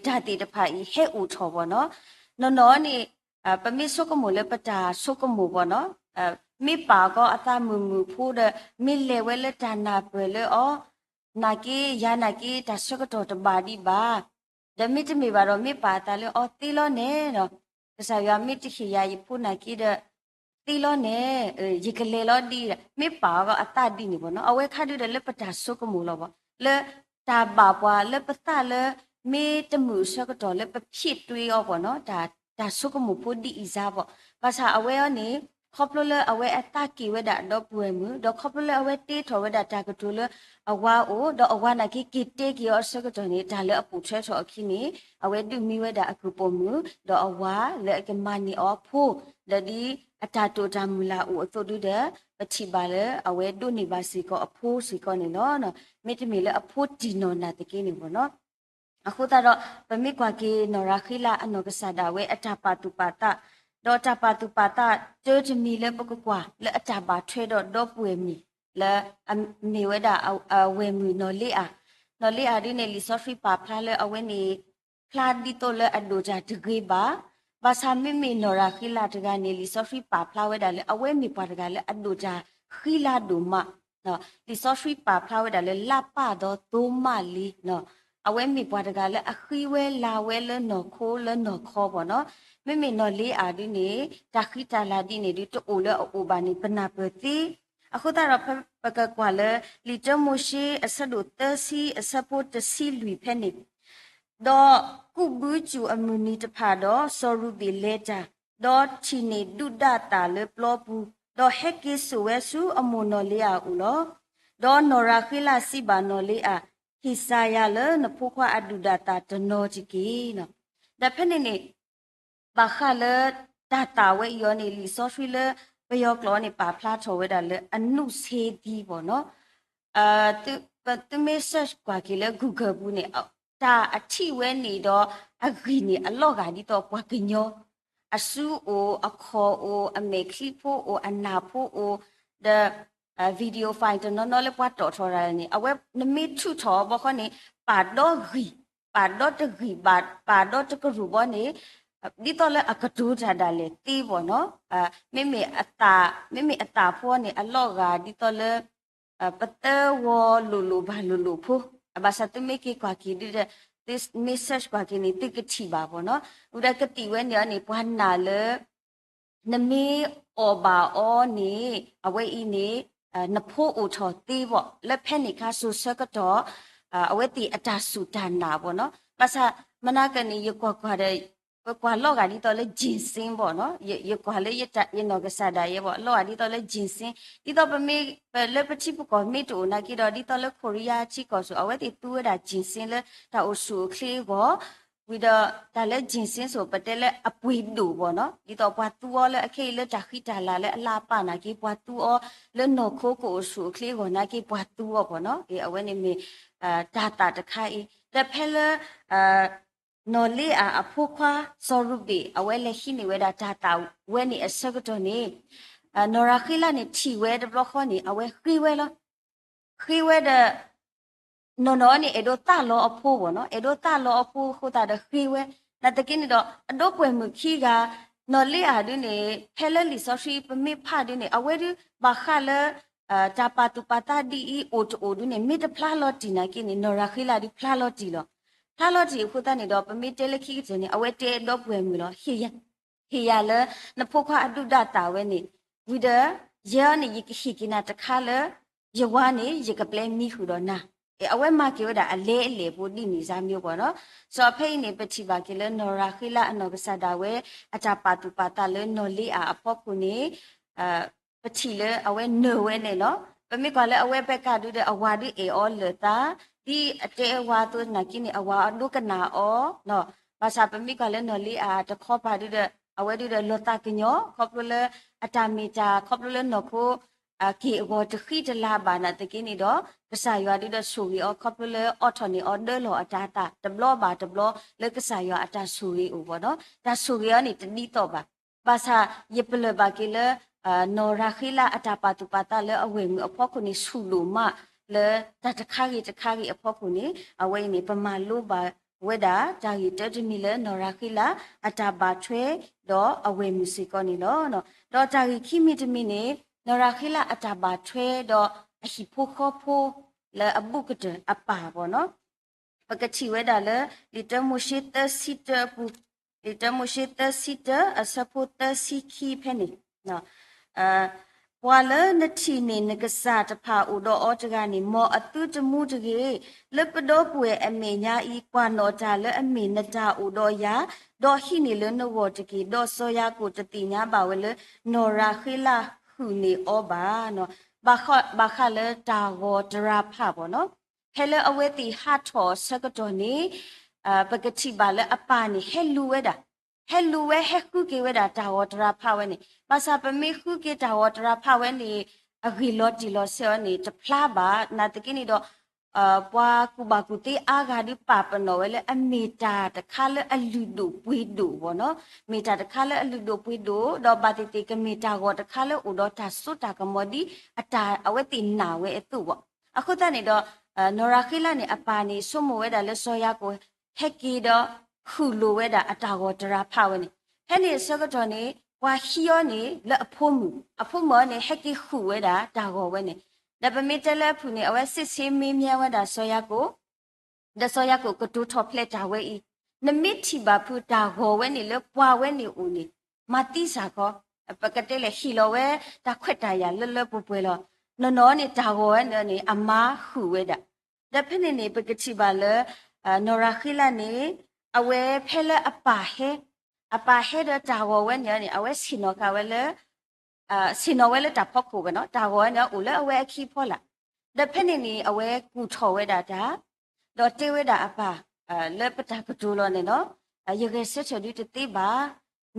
တၢ်သ့ၣ်တဖၣ်အံၤဟဲအိၣ်ထီၣ်ဘၣ်နီၤ, နီၢ်နီၢ်န့ၣ် ပမ့ၢ်ဆိကမိၣ်လၢပတၢ်ဆိကမိၣ်ဘၣ်နီၤ, မ့ၢ်ပာ်ကီအသးမုာ်မုာ်ဖိဒီး မ့ၢ်လဲၤဝဲလၢတၢ်နၢ်ပၢၢ်လၢအီၤ, နာ်က့ ယၤနာ်က့ တၢ်ဆၢကတီၢ်တဘၣ်ဒံးဘၣ်, ဒီးမ့တမ့ၢ်ဘၣ်ဒီး မ့ၢ်ပာ်အသးလၢအီၤသ့လီၤန့ၣ်နီၤ, ကစၢ်ယွၤမ့ၢ်တဟ့ၣ်ယၤယဖိနာ်က့ဒီး သ့လီၤန့ၣ်, ယကလဲၤလီၤဒ်, မ့ၢ်ပာ်အီၤအသးဒ်န့ၣ်ဘၣ်နီၤ, အဝဲခါဒုဒီးလၢပတၢ်ဆိကမိၣ်လီၤဘၣ်, လၢတၢ်ဘၣ်ပှၤလၢပသးလၢ မ့ၢ်တမုာ်အဆၢကတီၢ်လၢပဖံးတွ့အီၤဘၣ်နီၤ, တၢ်ဆိကမိၣ်ဖိဒ်အံၤစါဘၣ်, ဘၣ်ဆၣ်အဝဲအံၤန့ၣ် ခီဖျိလၢအဝဲအသးက့ၢ်ဝဲဒၣ်အဒီပုၢ်ဝဲၢ်မုၣ်, ဒီးခီဖျိလၢအဝဲတ့ထီၣ်ဝဲဒၣ်တၢ်ကတိၤလၢအဝၤအိၣ်, ဒီးအဝၤနာ်က့က့ၤတဲက့ၤအီၤအဆၢကတီၢ်န့ၣ် တၢ်လၢအပိာ်ထွဲထီၣ်အခံန့ၣ် အဝဲဒုးမံဝဲဒၣ်အကုၢ်ပိာ်မုၣ်, ဒီးအဝၤလၢအကမၤန့ၢ်အီၤအဖိ, ဒီးဒ်အတၢ်တိာ်တၢ်မုၢ်လၢ်အိၣ်အသိးဒုဒီး ပထံၣ်ဘၣ်လၢအဝဲဒိးန့ၢ်ဘၣ်စ့ၢ်ကီးအဖိစ့ၢ်ကီးန့ၣ်လီၤ. မ့တမ့ၢ်လၢအဖိတံၢ်နီၢ်နာ်သက့န့ၣ်ဘၣ်နီၤ. အဃိသတးဒီး ပမ့ၢ်ကွၢ်က့ၤနီၢ်ရၤဃ့လးအနီၢ်ကစၢ်ဒၣ်ဝဲအတၢ်ပာ်သူၣ်ပာ်သး, ဒီးတၢ်ပာ်သူၣ်ပာ်သးတၢတမံၤလၢပကကွၢ်လၢအတၢ်ဘၣ်ထွဲဒီးဒီပုၢ်ဝဲၢ်မုၣ် လၢအမ့ၢ်ဝဲဒၣ်အဝဲၢ်မုၣ်နီၢ်လ့အၤ, နီၢ်လ့အၤဒ်န့ၣ် လံာ်စီဆှံပာ်ဖျါလၢအဝဲန့ၣ် ဖျါဒ်သိးလၢအဒိၣ်တၢ်တဂ့ၤဘၣ်, ဘၣ်ဆၣ်မ့မ့ၢ်နီၢ်ရၤဃ့လးတဂၤန့ၣ် လံာ်စီဆှံပာ်ဖျါဝဲဒၣ်လၢအဝဲမ့ၢ်ပှၤတဂၤလၢအဒိၣ်တၢ်ဃံလၤဒိၣ်မး လံာ်စီဆှံပာ်ဖျါဝဲဒၣ်လၢလါပၢ်ဒီးသိမးလံ, အဝဲမ့ၢ်ပှၤတဂၤလၢအဃံဝဲလၤဝဲလၢနီၢ်ခိလၢနီၢ်ခီဘၣ်နီၤ, မ့မ့ၢ်နီၢ်လ့အၤဒ်န့ၣ် တၢ်ဃံတၢ်လၤဒ်န့ၣ်ဒုးတအိၣ်လၢအအိၣ်ဘၣ်န့ၣ် ပနၢ်ပၢၢ်သ့. အဃိသတးဒီး ပကကွၢ်လၢ လံာ်တၢမိၤၡ့အဆၢဒိၣ်သၢဆံအဆၢဖိတဆံလွံၢ်ဖဲန့ၣ်, ဒီးကူးဘုစူၣ်အမုၢ်နံၤတဖၣ်ဒီး စီၤရူဘ့ၣ်လဲၤတၢ်, ဒီးထံၣ်န့ၢ်ဒုၣ်ဒါသၣ်လၢပျီပူၤ, ဒီးဟဲက့ၤစိာ်ဝဲဆူအမိၢ်နီၢ်လ့အၤအအိၣ်လီၤ. ဒီးနီၢ်ရၤဃ့လးစံးဘၣ်နီၢ်လ့အၤ, ဟ့ၣ်စၢ်ယၤလၢနဖိခွါအဒုၣ်ဒါသၣ်တနီၤတက့ၢ်. ဒီးဖဲန့ၣ်န့ၣ် ဘၣ်ဃးလၢတၢ်သၣ်ဝဲအံၤအီၤန့ၣ် လံာ်စီဆှံလၢပယီၤကျိာ်န့ၣ် ပာ်ဖျါထီၣ်ဝဲဒၣ်လၢအနုဆ့သံဘၣ်နီၤ. သုမ့ၢ် search ကွၢ်က့ၤလၢ Google ပူၤန့ၣ် တၢ်အထံၣ်ဝဲန့ၣ်ဒီးအဂံၢ်န့ၣ် အလီၤဂာ်ဒ်သိးပှၤကညီ, အစုအိၣ်, အခီၣ်အိၣ်, အမဲာ်ချံဖိအိၣ်, အနၢ်ဖိအိၣ်, ဒီး video file တနီၤနီၤလၢပှၤတီၣ်ထီၣ်တၢ်န့ၣ် အဝဲနမ့ၢ်ထုးထီၣ်အီၤဘၣ်ဃီန့ၣ် ပာ်ဒီးဂံၢ်, ပာ်ဒီးတဂံၢ်ဘၣ်, ပာ်ဒီးတကရူၢ်ဘၣ်န့ၣ် ဒ်သိးလၢအကတိၤတၢ်ဒၣ်လဲာ်သ့ဘၣ်နီၤ. မ့မ့ၢ်အသၣ်, မ့မ့ၢ်အသၣ်ဖိန့ၣ် အလီၤဂာ်ဒ်သိးလၢ ပသၢဝီၤလိၤလိၤဘၣ်လိၤလိၤဖိ, ဘၣ်ဆၣ်သုမ့ၢ်က့ၤကွၢ်က့ၤဒ်ဒီး သုမ့ၢ် search ပှၤက့ၤန့ၣ် သုကထံၣ်ဘၣ်ဘၣ်နီၤ. ဝံၤဒီးကသံၣ်ဝဲန့ၣ်အီၤန့ၣ် ပှၤနာ်လၢ နမ့ၢ်အီၣ်ဘၣ်အီၤန့ၣ် အဝဲအံၤန့ၣ် နဖိအိၣ်ထီၣ်သ့ဘၣ် လၢဖဲန့ၣ်ခါစိၤဆၢကတီၢ် အဝဲသ့ၣ်အတၢ်စူၢ်တၢ်နာ်ဘၣ်နီၤ. ဘၣ်ဆၣ်မနၤကန့ၣ် ယကွၢ်ကွၢ်ဒီး ပကွၢ်လီၤဂာ်ဒ်သိးလၢ ginseng ဘၣ်နီၤ. ယကွၢ်လၢယနီၢ်ကစၢ်ဒၣ်ယဲဘၣ် လီၤဂာ်ဒ်သိးလၢ ginseng ဒ်သိးပမ့ၢ် ပလၢပထံပကီၢ်မ့ၢ်တအိၣ်နာ်က့ဒီး ဒ်သိးလၢခိရံယါထံကီၢ်စိၤ အဝဲသ့ၣ်သူဝဲဒၣ် ginseng လၢတၢ်အိၣ်ဆူၣ်အိၣ်ချ့အဂီၢ် ဝံၤဒီးတၢ်လၢ ginseng စိၤ ပတဲလၢအပှ့ၤဒိၣ်ဘၣ်နီၤ. ဒ်သိးပှၤသူအီၤလၢအခဲအံၤလၢတၢ်ဃံတၢ်လၤလၢအလၢအပၢ်နာ်က့ ပှၤသူအီၤလၢနီၢ်ခိကအိၣ်ဆူၣ်အိၣ်ချ့အဂီၢ်နာ်က့ ပှၤသူအီၤဘၣ်နီၤ. အဝဲန့ၣ်မ့ၢ် တၢ်သၣ်တခါအံၤ ဒီးဖဲလၢ နီၢ်လ့အၤအဖိခွါစီၤရူဘ့ၣ် အဝဲလဲၤဟံးန့ၢ်ဝဲဒၣ်တၢ်သၣ်ဝဲန့ၣ်အဆၢကတီၢ်န့ၣ် နီၢ်ရၤဃ့လးန့ၣ်ထံၣ်ဝဲတဘျီဃီန့ၣ် အဝဲဃ့ဝဲလီၤ. ဃ့ဝဲဒီး နီၢ်နီၢ်န့ၣ် အဲၣ်ဒိးသးလီအဖိဘၣ်နီၤ, အဲၣ်ဒိးသးလီအဖိအဃိသတးဒီးဃ့ဝဲ, နာ်သက့န့ၣ်ဒီး အဒိပှဲၤမုၣ်ခံဂၤ နီၢ်လ့အၤဒုန့ၣ် ဖဲလၢလံာ်စီဆှံပမ့ၢ်ဖးဒုန့ၣ် အဝဲဒု ဘၣ်ဃးလၢ တၢ်ပာ်သူၣ်ပာ်သးဒ်အံၤအိၣ်တအိၣ်ဒုန့ၣ် မ့ၢ်တဖျါလီၤတံၢ်နာ်က့န့ၣ် နီၢ်ရၤဃ့လးဒုဖျါလီၤတံၢ်လီၤ. ဖျါလီၤတံၢ်အဃိသတးန့ၣ်ဒီး ပမ့ၢ်တဲလၢခံကတၢၢ်န့ၣ် အဝဲတဲဒီပုၢ်ဝဲၢ်မုၣ်လီၤ. ဟ့ၣ်ယၤလၢ နဖိခွါအဒုၣ်ဒါသၣ်ဝဲန့ၣ်, ဝံၤဒီး ယဲအံၤန့ၣ် ယကဟ့ၣ်က့ၤနၤတခါလၢ ယဝၤန့ၣ် ယကပျဲမံဃုာ်ဒီးနၤ. အဝဲမၤက့ၤဝဲဒၣ်အလဲအလဲၣ်ဖိဒ်န့ၣ်စၢ်မံၤပှၤနီၤ. စီၤဖဲအံၤန့ၣ် ပထံၣ်ဘၣ်က့ၤလၢနီၢ်ရၤဃ့လးအနီၢ်ကစၢ်ဒၣ်ဝဲ အတၢ်ပာ်သူၣ်ပာ်သးလၢနီၢ်လ့အၤအဖီခိၣ်န့ၣ် ပထံၣ်လၢအဝဲနၢၤဝဲန့ၣ်လီၤ. ပမ့ၢ်ကွၢ်လၢအဝဲဘၣ်ကးဒုဒီး အဝၤဒုအဲၣ်အီၤလၢာ်သး, ဒ်အတဲအဝၤအသိးနာ်က့န့ၣ် အဝၤအဒိကနၣ်အီၤ, ဘၣ်ဆၣ်ပမ့ၢ်ကွၢ်လၢနီၢ်လ့အၤတခီပၤဒုဒီး အဝဲဒုဒီးလီၤသးကညီၤ ခီဖျိလၢ အတၢ်မ့ၢ်တၢ်ခီဖျိလၢနီၢ်ခိ က့ၢ်အဂီၢ်တဃံတလၤဘၣ်နာ်သက့န့ၣ်ဒီး ကစၢ်ယွၤဒုဒီးဆိၣ်ဂ့ၤအီၤ ခီဖျိလၢအီၣ်ထီၣ်န့ၢ်အီၤဒၢလီၤအတၤသၣ် တဘျီဘၣ်တဘျီ လၢကစၢ်ယွၤအတၢ်ဆိၣ်ဂ့ၤအိၣ်ဘၣ်နီၤ. တၢ်ဆိၣ်ဂ့ၤအီၤန့ၣ်တဒ်သိးဘၣ်. ဘၣ်ဆၣ်ယပလၢၢ်ဘၣ်က့ၤလၢ နီၢ်ရၤဃ့လးအတၢ်ပာ်သူၣ်ပာ်သးလၢအဝဲၢ်မုၣ်အဖီခိၣ်န့ၣ် ဆူၣ်ဒိၣ်မးလၢတၢ်တခါဂ့ၤတခါဂ့ၤအဖီခိၣ်န့ၣ် အဝဲအံၤန့ၣ် ပမၤလိဘၣ်ဝဲဒၣ် တၢ်ဂ့ၢ်တၢတမံၤလၢနီၢ်ရၤဃ့လး အတၢ်ဘၣ်ထွဲ ဒီးအဝဲၢ်မုၣ်စ့ၢ်ကီးန့ၣ်လီၤ. ဒီးတၢ်ဂ့ၢ်ခံမံၤတမံၤန့ၣ် နီၢ်ရၤဃ့လးအတၢ်ဘၣ်ထွဲဒီးအဟံၣ်ဖိဃီဖိ လၢအဘူးကတၢၢ်အပၢ်ဘၣ်နီၤ. ပကထံၣ်ဝဲဒၣ်လၢ လံာ်တၢမိၤၡ့သၢဆံတၢအပူၤ, လံာ်တၢမိၤၡ့သၢဆံတၢ အဆၢဖိသၢဆံခံဖဲန့ၣ် ပှၤလၢနထံၣ်န့ၢ်နကစၢ်တဖၣ်အိၣ်ဒီးအီၤတဂၤန့ၣ် မ်အသုတမူတဂ့ၤ. လၢပဒီပုၢ်ဝဲၢ်အမဲာ်ညါအံၤ ကွၢ်နီၣ်တၢ်လၢအမ့ၢ်နတၢ်အိၣ်ဒီးယၤ, ဒီးဟံးန့ၢ်လၢနဂီၢ်တက့ၢ်. ဒီးစီၤယၤကိာ်တသ့ၣ်ညါဘၣ်ဝဲလၢ နီၢ်ရၤဃ့လးဟုၣ်န့ၢ်အီၤဘၣ်. ဘၣ်ဃးလၢတၢ်ဂီၤတရၤဖးဘၣ်နီၤ. ဖဲလၢအဝဲသ့ၣ်ဟးထီၣ်အဆၢကတီၢ်န့ၣ် ပကထံၣ်ဘၣ်လၢအပၢ်န့ၣ် ဟဲလူၤဝဲဒၣ်, ဟဲလူၤဝဲ ဟဲဃုက့ၤဝဲဒၣ်တၢ်ဂီၤတရၤဖးဝဲန့ၣ်. ဘၣ်ဆၣ်ပမ့ၢ်ဃုက့ၤတၢ်ဂီၤတရၤဖးဝဲန့ၣ် အဂ့ၢ်လီၤတံၢ်လီၤဆဲးအီၤန့ၣ် တဖျါဘၣ်. နာ်သက့န့ၣ်ဒီး ပှၤကူၣ်ဘၣ်ကူၣ်သ့အါဂၤဒုးပာ်ပနီၣ်ဝဲလၢအမ့ၢ်တၢ်တခါလၢအလုၢ်ဒိၣ်ပှ့ၤဒိၣ်ဘၣ်နီၤ. မ့ၢ်တၢ်တခါလၢအလုၢ်ဒိၣ်ပှ့ၤဒိၣ် ဒီးဘၣ်သ့ၣ်သ့ၣ်ကမ့ၢ်တၢ်ဂီၤတခါလၢအိၣ်ဒီးတၢ်စိတၢ်ကမီၤဒ်အတၢ်အဝဲသ့ၣ်နာ်ဝဲအသိးဘၣ်. အဃိသတးန့ၣ်ဒီး နီၢ်ရၤဃ့လးန့ၣ် အပၢ်န့ၣ် ဆိကမိၣ်ဝဲဒၣ်လၢစီၤယၤကိာ် ဟဲက့ၤဒီး ဃုာ်လိာ်ဝဲဒၣ်အတၢ်ဂီၤတရၤဖးဝဲန့ၣ်. ဖဲန့ၣ်အဆၢကတီၢ်န့ၣ် ပှၤဟံးအီၤန့ၣ် လၢအဖိမုၣ်, အဖိမုၣ်အီၤန့ၣ် ဟဲက့ၤဃုာ်ဝဲဒၣ်တၢ်ဂီၤဝဲန့ၣ်. ဒီးပမ့ၢ်တဲလၢအဖုၣ်န့ၣ် အဝဲစ့ၢ်ဆ့မ့ၢ်မၠါဝဲဒၣ်စီၤယၤကိာ် ဒီးစီၤယၤကိာ်ကတိၤထီၣ်ဖျဲးတၢ်ဝဲအံၤ, နမ့ၢ်ထံၣ်ဘၣ်ဖုးတၢ်ဂီၤဝဲန့ၣ်လၢပှၤဝဲန့ၣ်အိၣ်န့ၣ် မၤသံစၢ်ခီ, ပကတဲလဲၣ်ဟ့ၣ်လီၤဝဲတၢ်ခွဲးတၢ်ယာ်လၢလၢပှဲၤပှဲၤလီၤ. နီၢ်နီၢ်န့ၣ်တၢ်ဂီၤဝဲန့ၣ်န့ၣ် အမါဃုာ်ဝဲဒၣ်. ဒီးဖဲန့ၣ်န့ၣ် ပကထံၣ်ဘၣ်လၢ နီၢ်ရၤဃ့လးန့ၣ် အဝဲဖဲလၢအပၢ်ဟဲ, အပၢ်ဟဲဒီးတၢ်ဂီၤဝဲန့ၣ်န့ၣ် အဝဲဆ့ၣ်နီၤဃာ်ဝဲလၢ ဆ့ၣ်နီၤဝဲလၢတၢ်ဖီခိၣ်ဘၣ်နီၤ, တၢ်ဂီၤန့ၣ်အိၣ်လၢအဝဲအခံဖီလာ်. ဒီးဖဲန့ၣ်န့ၣ် အဝဲကူၣ်ထီၣ်ဝဲဒၣ်တၢ်, ဒီးတဲဝဲဒၣ်အပၢ် လၢပတၢ်ကတိၤလီၤန့ၣ်နီၤ, ယဂဲၤဆၢထၢၣ်ဒုတသ့ဘၣ်,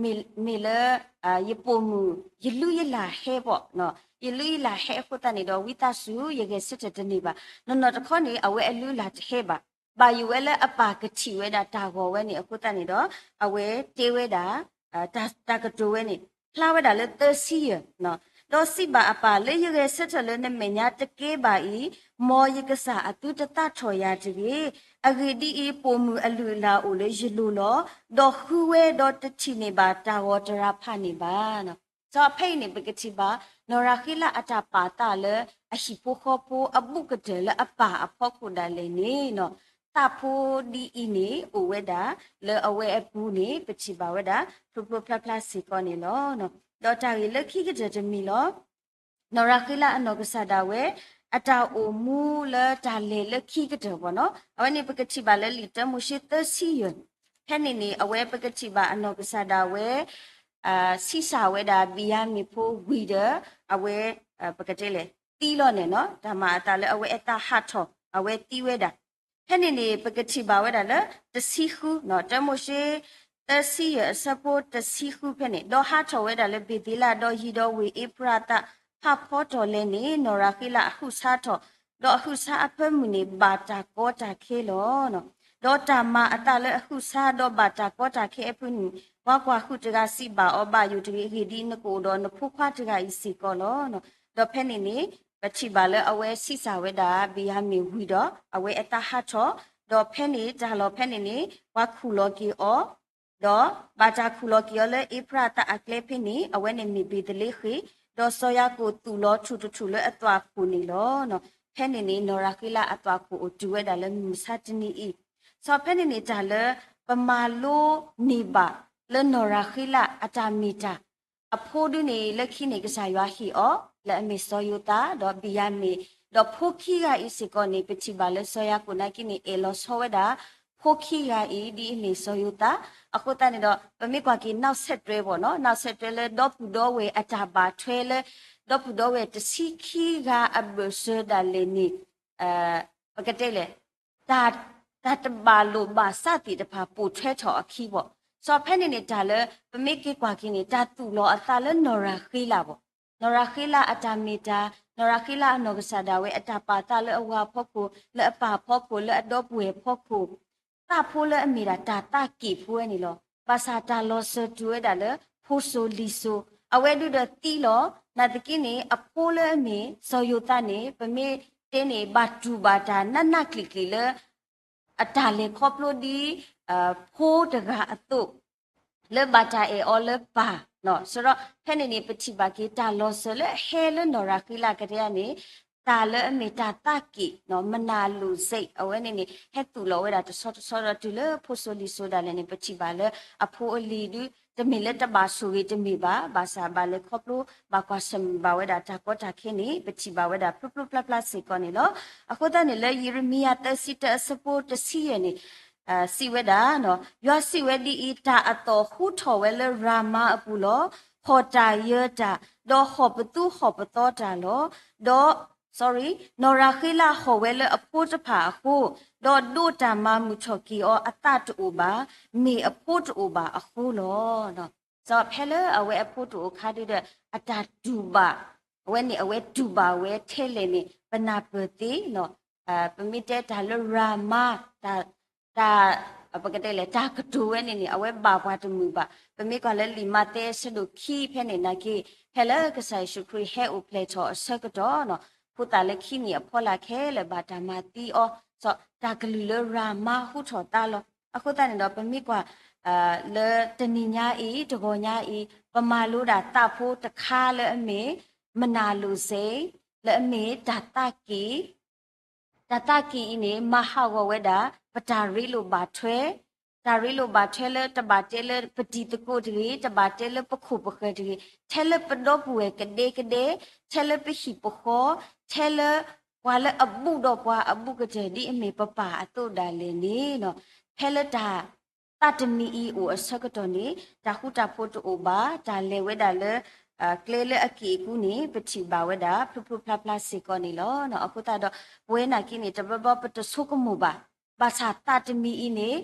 မ့ၢ်လၢ ယပိာ်မုၣ် ယလုၢ်ယလၢ်ဟဲဘၣ်, ယလုၢ်ယလၢ်ဟဲအဃိသတးန့ၣ်ဒီး ဝံသးစူၤ ယဂဲၤဆၢထၢၣ်တန့ၢ်ဘၣ်. နီၢ်နီၢ်တခီန့ၣ် အဝဲအလုၢ်အလၢ်တဟဲဘၣ်. ဘၣ်ယိၣ်ဝဲလၢအပၢ်ကထံၣ်ဝဲဒၣ်တၢ်ဂီၤဝဲန့ၣ်အဃိသတးန့ၣ်ဒီး အဝဲတဲဝဲဒၣ် တၢ်ကတိၤဝဲန့ၣ် ဖျါဝဲဒၣ်လၢသၢဆံယဲၢ်, ဒီးစံးဘၣ်အပၢ် လၢယဂဲၤဆၢထၢၣ်လၢနမဲာ်ညါတကဲဘၣ်အံၤ, မ်ယကစၢ်အသုတသးထီၣ်ယၤတဂ့ၤ. အဂ့ၢ်ဒ်အံၤ, ပိာ်မုၣ်အလုၢ်အလၢ်အိၣ်လၢယလိၤလီၤ. ဒီးဃုဝဲဒီးတထံၣ်န့ၢ်ဘၣ်တၢ်ဂီၤတရၤဖးန့ၣ်ဘၣ်. ဒီးဖဲအံၤန့ၣ် ပကထံၣ်ဘၣ် နီၢ်ရၤဃ့လးအတၢ်ပာ်သးလၢအဟံၣ်ဖိဃီဖိအဘူးကတၢၢ်လၢအပၢ်အဖီခိၣ်ဒၣ်လဲာ်န့ၣ် သးဖိဒ်အံၤန့ၣ် အိၣ်ဝဲဒၣ်လၢအဝဲအပူၤန့ၣ် ပထံၣ်ဘၣ်ဝဲဒၣ် ဖျိဖျိဖျါဖျါစ့ၢ်ကီးန့ၣ်လီၤ. ဒီးတၢ်ဂ့ၢ်လၢခံကတၢၢ်တမံၤလီၤ. နီၢ်ရၤဃ့လးအနီၢ်ကစၢ်ဒၣ်ဝဲ အတၢ်အိၣ်မူလၢတၢ်လဲၤလၢခံကတၢၢ်ဘၣ်နီၤ, အဝဲန့ၣ်ပကထံၣ်ဘၣ်လၢလံာ်တၢမိၤၡ့သၢဆံယဲၢ်, ဖဲန့ၣ်န့ၣ် အဝဲပကထံၣ်ဘၣ်အနီၢ်ကစၢ်ဒၣ်ဝဲ ဆံးစၢ်ဝဲဒၣ်ဘံၣ်ယၤမံၣ်ဖိဝံၤဒီး အဝဲ ပကတဲလဲၣ် သံလီၤန့ၣ်နီၤ, တၢ်မၤအသးလၢအဝဲအသးဟးထီၣ် အဝဲသံဝဲဒၣ် ဖဲန့ၣ်န့ၣ် ပကထံၣ်ဘၣ်ဝဲဒၣ်လၢ တဆံဃု, တၢမိၤၡ့ သၢဆံယဲၢ်အဆၢဖိတဆံဃုဖဲန့ၣ်, ဒီးဟးထီၣ်ဝဲဒၣ်လၢဘ့ၤသ့လး, ဒီးယံၤဒီးဝ့ၢ်အ့ဖရၤသး ဖးဖီထီၣ်လဲၣ်န့ၣ် နီၢ်ရၤဃ့လးအဟုးဆါထီၣ်, ဒီးအဟုးဆါအဖၢမုၢ်န့ၣ် ဘၣ်တၢ်ကီတၢ်ခဲလီၤ. ဒီးတၢ်မၤအသးလၢအဟုးဆါ ဒီးဘၣ်တၢ်ကီတၢ်ခဲအဖၢမုၢ်န့ၣ်, ပှၤကွၢ်ဟုၣ်တဂၤစံးဘၣ်အီၤ, ဘၣ်ယိၣ်တဂ့ၤ, အဂ့ၢ်ဒ်အံၤ, နကအိၣ်ဒီးနဖိခွါတဂၤအံၤစ့ၢ်ကီးလီၤ. ဒီးဖဲန့ၣ်န့ၣ် ပထံၣ်ဘၣ်လၢအဝဲဆံးစၢ်ဝဲဒၣ်ဘံၣ်ယၤမံၣ်ဝံၤဒီး အဝဲအသးဟးထီၣ်, ဒီးဖဲန့ၣ်တၢ်လီၢ်ဖဲန့ၣ်န့ၣ် ပှၤခူၣ်လီၤက့ၤအီၤ, ဒီးဘၣ်တၢ်ခူၣ်လီၤက့ၤအီၤလၢအ့ဖရၤသးအကျဲဖဲန့ၣ်, အဝဲန့ၣ်မ့ၢ်ဘ့ၤသလ့ဃ့ၣ်, ဒီးစီၤယၤကိာ်သူၣ်လီၤထူၣ်တထူၣ်လၢအသွၣ်ခိၣ်န့ၣ်လီၤ. ဖဲန့ၣ်န့ၣ် နီၢ်ရၤဃ့လးအသွၣ်ခိၣ်အိၣ်တုၤဝဲဒၣ်လၢမုၢ်မဆါတနံၤအံၤ, စီၤဖဲန့ၣ်န့ၣ် တၢ်လၢပမၤလိန့ၢ်ဘၣ်လၢနီၢ်ရၤဃ့လးအတၢ်မ့ၢ်တၢ် အဖိဒုန့ၣ် လၢခံန့ၣ် ကစၢ်ယွၤဟ့ၣ်အီၤ လၢအမ့ၢ်စီၤယိၤသး ဒီးဘံၣ်ယၤမံၣ်, ဒီးဖိခံဂၤအံၤစ့ၢ်ကီးန့ၣ် ပထံၣ်ဘၣ်လၢစီၤယၤကိာ်နာ်က့န့ၣ် အဲၣ်လီၤဆီဝဲဒၣ် ဖိခံဂၤအံၤ ဒ်အမ့ၢ်စီၤယိၤသး, အဃိသတးန့ၣ်ဒီး ပမ့ၢ်ကွၢ်က့ၤနီၣ်ဆဲးတွဲဘၣ်နီၤ, နီၣ်ဆဲးတွဲလၢဒီပုၢ်ဒီဝဲၢ်အတၢ်ဘၣ်ထွဲလၢ ဒီပုၢ်ဒီဝဲၢ်တဆံခံဂၤအဘၢၣ်စၢၤဒၣ်လဲာ်န့ၣ် ပကတဲလဲၣ် တၢ်တဘၣ်လိာ်ဘၣ်စးသ့ၣ်တဖၣ်ပိာ်ထွဲထီၣ်အခံဘၣ်. စီၤဖဲန့ၣ်န့ၣ် တၢ်လၢ ပမ့ၢ်က့ၤကွၢ်က့ၤန့ၣ် တၢ်သူၣ်လီၤအသးလၢနီၢ်ရၤဃ့လးဘၣ်. နီၢ်ရၤဃ့လးအတၢ်မ့ၢ်တၢ်, နီၢ်ရၤဃ့လးအနီၢ်ကစၢ်ဒၣ်ဝဲအတၢ်ပာ်သးလၢအဝၤအဖီခိၣ်, လၢအပၢ်အဖီခိၣ်, လၢအဒီပုၢ်ဝဲၢ်အဖီခိၣ်, သးဖိလၢအမ့ၢ်ဒၣ်တၢ်သးက့ၣ်ဖိဝဲန့ၣ်လီၤ. ဘၣ်ဆၣ်တၢ်လီၤစၢၤတုၤဝဲဒၣ်လၢ ဖိစိၤလံၤစိၤ, အဝဲဒုဒီးသံလီၤ. နာ်သက့န့ၣ် အဖိလၢအမ့ၢ်စီၤယိၤသးန့ၣ် ပမ့ၢ်တဲန့ၣ် ဘၣ်တူၢ်ဘၣ်တၢ်နးနးကျံာ်ကျံာ်လၢ အတၢ်လဲၤခီဖျိဒ် ဖိတဂၤအသိး လၢဘၣ်တၢ်အဲၣ်အီၤလၢပၢ်, စရီ ဖဲန့ၣ်န့ၣ် ပထံၣ်ဘၣ်က့ၤတၢ်လီၤစၢၤလၢအဟဲလၢနီၢ်ရၤဃ့လးကတဲန့ၣ် တၢ်လၢအမ့ၢ်တၢ်သးက့ၣ် မနၤလိာ်စ့ၣ် အဝဲန့ၣ်န့ၣ် ဟဲသူၣ်လီၤဝဲဒၣ်တဆီတဆီဒီးတုၤလၢဖိစိၤလံၤစိၤဒၣ်လဲာ်န့ၣ် ပထံၣ်ဘၣ်လၢအဖိအလံၤဒု တမ့ၢ်လၢတဘၣ်ဆိၣ်ဂ့ၤတမ့ၢ်ဘၣ်, ဘၣ်ဆၣ်ဘၣ်လဲၤခီဖျိ ဘၣ်ကွၢ်ဆၢၣ်မဲာ်ဘၣ်ဝဲဒၣ်တၢ်ကီတၢ်ခဲန့ၣ် ပထံၣ်ဘၣ်ဝဲဒၣ်ဖျိဖျိဖျါဖျါစ့ၢ်ကီးန့ၣ်လီၤ. အဃိသတးန့ၣ် လၢယံးရမံယၤသၢဆံတၢအဆၢဖိတဆံယဲၢ်န့ၣ် စံးဝဲဒၣ်, ယွၤစံးဝဲဒ်အံၤ, တၢ်အသီၣ်ဟူထီၣ်ဝဲလၢရၤမါအပူၤလီၤ. ဟီၣ်တၢ်ယၢၤတၢ်, ဒီးဟီၣ်ပသူဟီၣ်ပသီတၢ်လီၤ. ဒီး နီၢ်ရၤဃ့လးဟီၣ်ဝဲလၢအဖိတဖၣ်အဃိ, ဒီးဒိးတၢ်မၤမုာ်ထီၣ်က့ၤအီၤအသးတအိၣ်ဘၣ်, မ့ၢ်အဖိတအိၣ်ဘၣ်အဃိလီၤ. ဒီးဖဲလၢအဝဲအဖိတအိၣ်ခါဒုဒီး အတၢ်တူၢ်ဘၣ်, အဝဲန့ၣ်အဝဲတူၢ်ဘၣ်ဝဲထဲလဲၣ်န့ၣ် ပနၢ်ပၢၢ်သ့လီၤ. ပမ့ၢ်တဲတၢ်လၢရၤမါ တၢ် တၢ် ပကတဲလဲၣ် တၢ်ကတိၤဝဲန့ၣ်န့ၣ် အဝဲဘၣ်ပှၤတမုာ်ဘၣ်. ပမ့ၢ်ကွၢ်လၢလံာ်မးသဲအဆၢဒိၣ်ခံဖဲန့ၣ်နာ်က့ ဖဲလၢကစၢ်ယ့ၣ်ၡူးခရံာ်ဟဲအိၣ်ဖျဲၣ်ထီၣ်အဆၢကတီၢ်နီၤ ဖိသၣ်လၢခံနံၣ်အဖီလာ်ခဲလၢာ်ဘၣ်တၢ်မၤသံအီၤ, စီၤတၢ်ကလုၢ်လၢရၤမါဟူထီၣ်သါလီၤ. အဃိသတးန့ၣ်ဒီး ပမ့ၢ်ကွၢ် လၢတနံၤညါအံၤ တဂီၤညါအံၤ ပမၤလိဒၣ်သးဖိတခါလၢအမ့ၢ် မနၤလိာ်စ့ၣ် လၢအမ့ၢ်တၢ်သးက့ၣ် တၢ်သးက့ၣ်အံၤန့ၣ် မၤဟးဂီၤဝဲဒၣ် ပတၢ်ရ့လိာ်ဘၣ်ထွဲ, တၢ်ရ့လိာ်ဘၣ်ထွဲလၢတဘၣ်တဲလၢပတံၤသကိးတဂ့ၤ, တဘၣ်တဲလၢပခိၣ်ပဃၢၤတဂ့ၤ, ထဲလၢပဒီပုၢ်ဝဲၢ်ကဒဲကဒဲ, ထဲလၢပဟံၣ်ပဃီ, ထဲလၢပှၤလၢအဘူးဒီးပှၤအဘူးကတၢၢ် ဒ်အမ့ၢ်ပပၢ်အသိးဒၣ်လဲာ်န့ၣ်, ဖဲလၢတၢ် သးတမံၤအံၤအိၣ်အဆၢကတီၢ်န့ၣ် တၢ်ဃူတၢ်ဖိးတအိၣ်ဘၣ်, တၢ်လဲၤဝဲဒၣ်လၢ ကျဲလၢအက့ၣ်အကူန့ၣ် ပထံၣ်ဘၣ်ဝဲဒၣ် ဖျိဖျိဖျါဖျါစ့ၢ်ကီးန့ၣ်လီၤ. အဃိသတးဒီး ပဝဲနာ်က့န့ၣ် တဘျီဘျီပတဆိကမိၣ်ဘၣ်, ဘၣ်ဆၣ်သးတမံၤအံၤန့ၣ်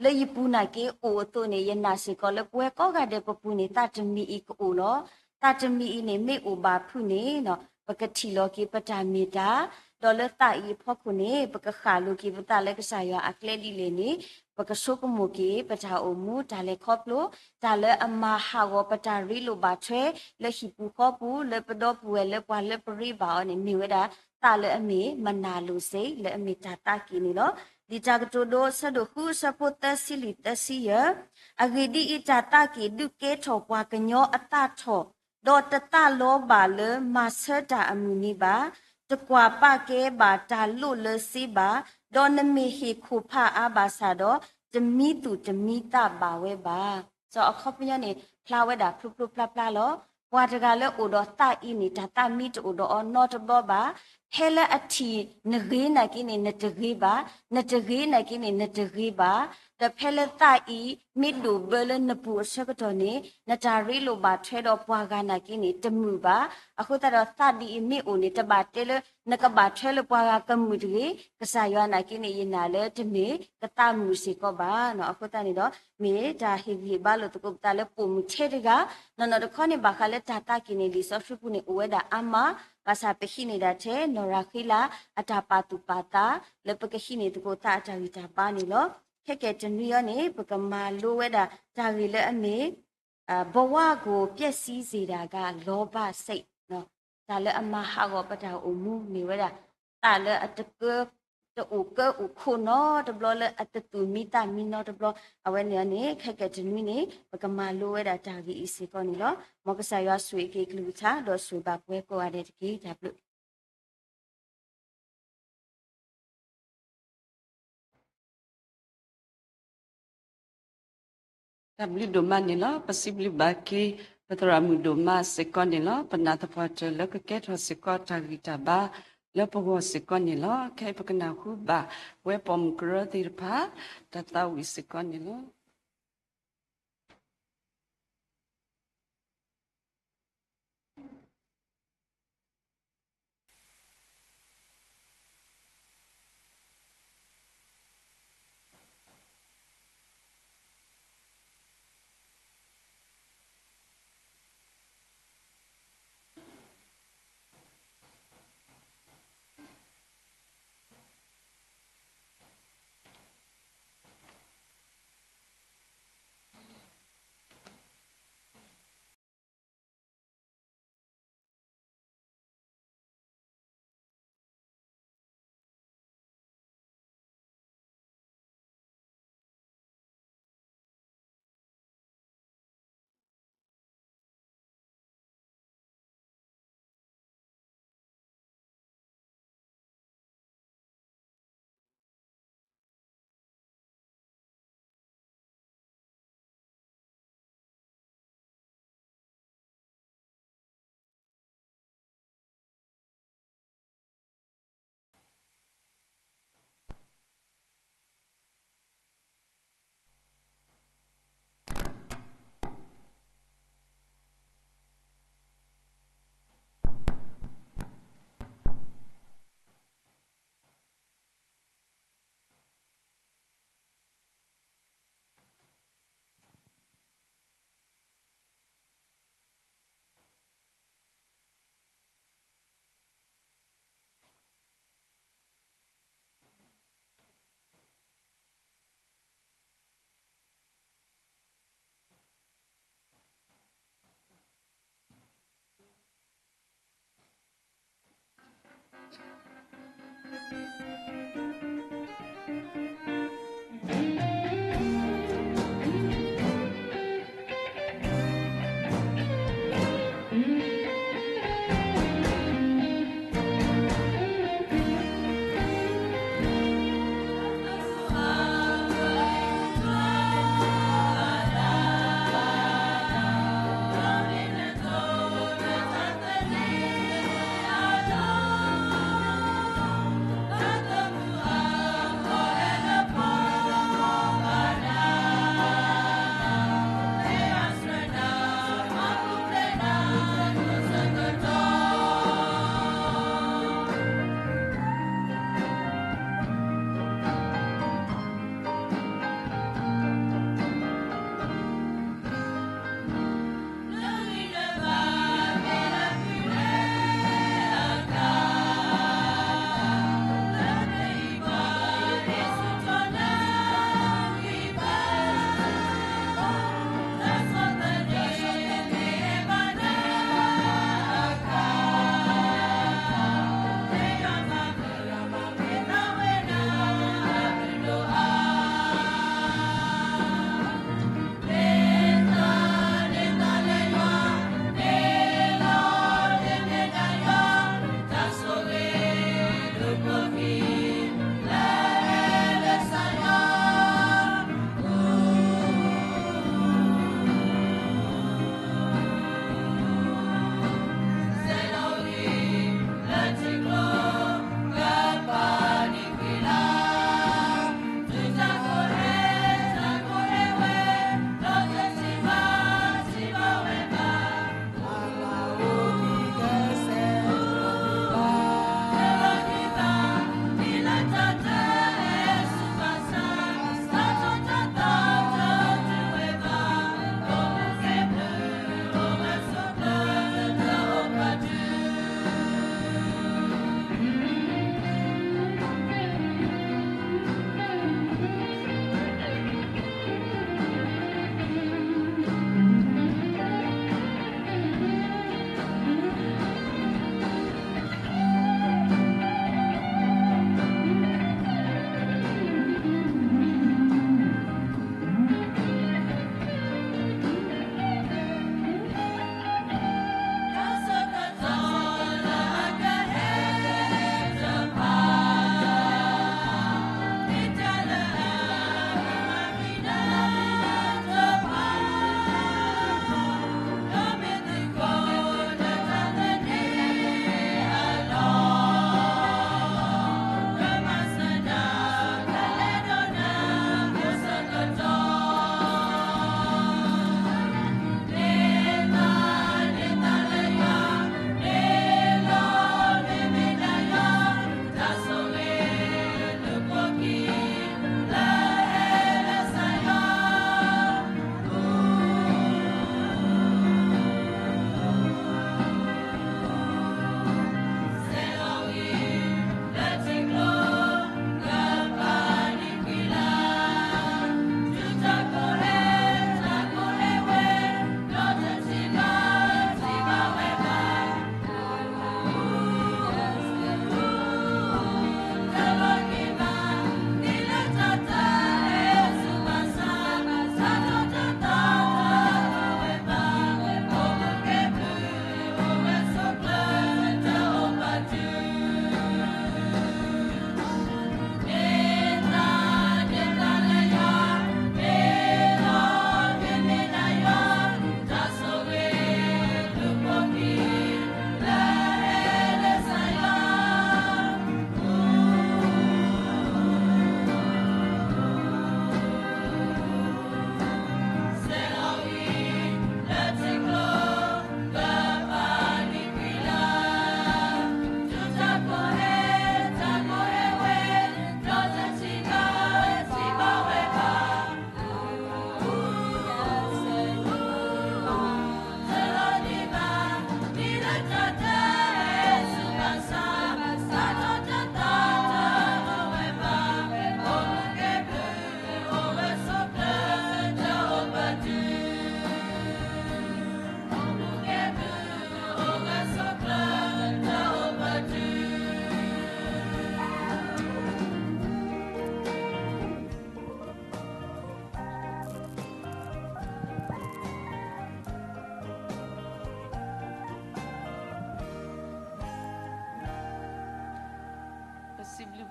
လၢယပူၤနာ်က့အိၣ်အသိးန့ၣ် ယနာ်စ့ၢ်ကီးလၢ ပဝဲကိးဂၤဒဲးပပူၤန့ၣ် သးတမံၤအံၤကအိၣ်လီၤ. သးတမံၤအံၤန့ၣ် မ့ၢ်အိၣ်ဘၣ်ဖုးန့ၣ် ပကထံၣ်လီၤက့ၤပတၢ်မ့ၢ်တၢ်, ဒီးလၢသးအံၤအဖီခိၣ်န့ၣ် ပကဃၣ်လိၤက့ၤပသးလၢကစၢ်ယွၤအကျဲဒ်လဲၣ်န့ၣ် ပကဆိကမိၣ်က့ၤ ပတၢ်အိၣ်မူ တၢ်လဲၤခီဖျိ တၢ်လၢအမၤဟးဂီၤပတၢ်ရ့လိာ်ဘၣ်ထွဲ လၢဟံၣ်ပူၤဃီပူၤ လၢပဒီပုၢ်ဝဲၢ်လၢပှၤလၢပရ့ဘၣ်အီၤန့ၣ် မ့ၢ်ဝဲဒၣ် သးလၢအမ့ၢ်မနၤလိာ်စ့ၣ် လၢအမ့ၢ်တၢ်သးက့ၣ်န့ၣ်လီၤ. လံာ်တၢ်ကတိၤဒိ အဆၢဒိၣ်ဃု အဆၢဖိသၢဆံလွံၢ်သၢဆံယဲၢ်, အဂ့ၢ်ဒ်အံၤ, တၢ်သးက့ၣ်ဒုးကဲထီၣ်ပှၤကညီအသးထီၣ်, ဒီးတသးလီဘၣ်လၢမၤဆၢတၢ်အမုၢ်နံၤဘၣ်. တကွၢ်ပာ်ကဲဘၣ်တၢ်လိၣ်လၢစ့ဘၣ်, ဒီးနမ့ၢ်ဟ့ၣ်ခိၣ်ဖးအါဘၣ်ဆၣ်ဒီး, တမံသူၣ်တမံသးဘၣ်ဝဲဘၣ်. စီၤအခီပညီန့ၣ် ဖျါဝဲဒၣ်ဖျိဖျိဖျါဖျါလီၤ. ပှၤတဂၤလၢအိၣ်ဒီးသးအံၤန့ၣ် တၢ်သးမံတအိၣ်ဒီးအီၤနီတဘျီဘၣ်. ဖဲလၢအထံၣ်နဂ့ၤနာ်က့န့ၣ် နတဂ့ၤဘၣ်, နတဂ့ၤနာ်က့န့ၣ် နတဂ့ၤဘၣ်. ဒီးဖဲလၢသးအံၤ မ့ၢ်ဒိၣ်ဘၢလၢနပူၤအဆၢကတီၢ်န့ၣ် နတၢ်ရ့လိာ်ဘၣ်ထွဲဒီးပှၤဂၤနာ်က့န့ၣ် တမုာ်ဘၣ်. အဃိသတးဒီး သးဒ်အံၤမ့ၢ်အိၣ်န့ၣ် တဘၣ်တဲလၢ နကဘၣ်ထွဲလၢပှၤဂၤကမုာ်တဂ့ၤ, ကစၢ်ယွၤနာ်က့န့ၣ် ယနာ်လၢတမ့ၢ်ကသးမုာ်စ့ၢ်ကီးဘၣ်. အဃိသတးန့ၣ်ဒီး မ့ၢ်တၢ်ဟ့ၣ်ဂံၢ်ဟ့ၣ်ဘါလိာ်သကိးပသးလၢပိာ်မုၣ်ထဲတဂၤ, နီၢ်နီၢ်တခီန့ၣ် ဘၣ်ဃးလၢတၢ်သးက့ၤန့ၣ် လံာ်စီဆှံပူၤန့ၣ် အိၣ်ဝဲဒၣ်အါမး, ဘၣ်ဆၣ်ပဟံးန့ၢ်ဒၣ်ထဲ နီၢ်ရၤဃ့လး အတၢ်ပာ်သူၣ်ပာ်သး လၢပကဟံးန့ၢ်သကိးသးအတၢ်ဂံၢ်တၢ်ဘါန့ၣ်လီၤ. ခဲကဲတနွံအံၤန့ၣ် ပကမၤလိဝဲဒၣ်တၢ်ဂ့ၢ်လၢအမ့ၢ် ဘဝကို ပျက်စီးစေတာက လောဘစိတ်, တၢ်လၢအမၤဟးဂီၤပတၢ်အိၣ်မူ မ့ၢ်ဝဲဒၣ် သးလၢအတကၢ တအိၣ်ကၢအိၣ်ခိးနီတဘျီ လၢအတသူၣ်မံသးမံနီတဘျီ, အဝဲန့ၣ်န့ၣ် ခဲကဲတနွံန့ၣ် ပကမၤလိဝဲဒၣ်တၢ်ဂ့ၢ်အံၤစ့ၢ်ကီးန့ၣ်လီၤ. မ်ကစၢ်ယွၤဆိၣ်ဂ့ၤက့ၤကလုၢ်ကထါ ဒီးဆိၣ်ဂ့ၤဘၣ်ပှၤကိးဂၤဒဲးတက့ၢ်. တၢ်ဘျုး တၢ်ဘျုးဒိၣ်မးန့ၣ်လီၤ. ပစံးဘျုးဘၣ်က့ၤ ပသရၣ်မုၣ်ဒိၣ်မးစ့ၢ်ကီးန့ၣ်လီၤ. ပနာ်သပှၢ်တၢၢ်လၢကကဲထီၣ်စ့ၢ်ကီးတၢ်ဂံၢ်တၢ်ဘါလၢပဂီၢ်စ့ၢ်ကီးန့ၣ်လီၤ. ခဲအံၤပကနၢ်ဟူဘၣ်ဝဲပိာ်မုၣ်ကရၢသ့ၣ်တဖၣ် တၢ်သးဝံၣ်စ့ၢ်ကီးန့ၣ်လီၤ.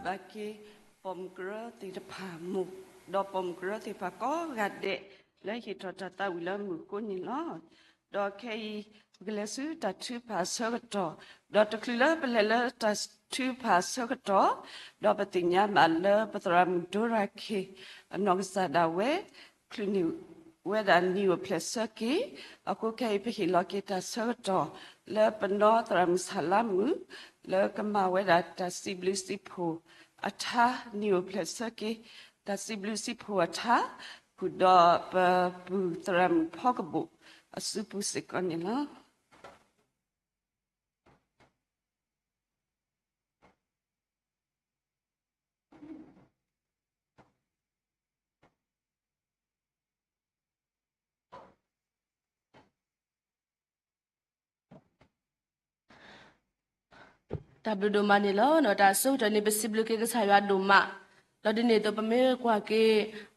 ဘၣ်က့ၤပိာ်မုၣ်ကရၢသ့ၣ်တဖၣ်မိၢ်, ဒီးပိာ်မုၣ်ကရၢသ့ၣ်တဖၣ်ကိးဂၤဒဲး လၢဟ့ၣ်ထီၣ်တၢ်သးဝံၣ်လၢမုၢ်ဃိန့ၣ်လီၤ. ဒီးခဲအံၤ ပကလဲၤဆူတၢ်ထုကဖၣ်အဆၢကတီၢ်, ဒီးတချုးလၢပလဲၤလၢတၢ်ထုကဖၣ်အဆၢကတီၢ်, ဒီးပသ့ၣ်ညါဘၣ်လၢပသရၣ်မုၣ်ဒိရၤခ့ၣ် အနီၢ်ကစၢ်ဒၣ်ဝဲ ချုးန့ၢ်ဝဲဒၣ်နံၣ်အိၣ်ဖျဲၣ်ဆၢက့ၤ, အဃိခဲအံၤပဟ့ၣ်လီၤက့ၤတၢ်ဆၢကတီၢ် လၢပနီၢ်သရၣ်မုၣ်ဆၣ်လါမုၣ် လၢကမၤဝဲဒၣ်တၢ်စံးဘျုးစံးဖှိၣ်အထါ နံၣ်အိၣ်ဖျဲၣ်ဆၢက့ၤ တၢ်စံးဘျုးစံးဖှိၣ်အထါ ဃုာ်ဒီးပပုၢ်သရၣ်မုၣ်ဖီကဘိၣ်အစုပူၤစ့ၢ်ကီးန့ၣ်လီၤ. တၢ်ဘျုးဒိၣ်မးန့ၣ်လီၤ. တၢ်အဆိကတၢၢ်န့ၣ် ပစံးဘျုးက့ၤကစၢ်ယွၤဒိၣ်မး, ဒီးဒ်န့ၣ်အသိး ပမ့ၢ်ကွၢ်က့ၤ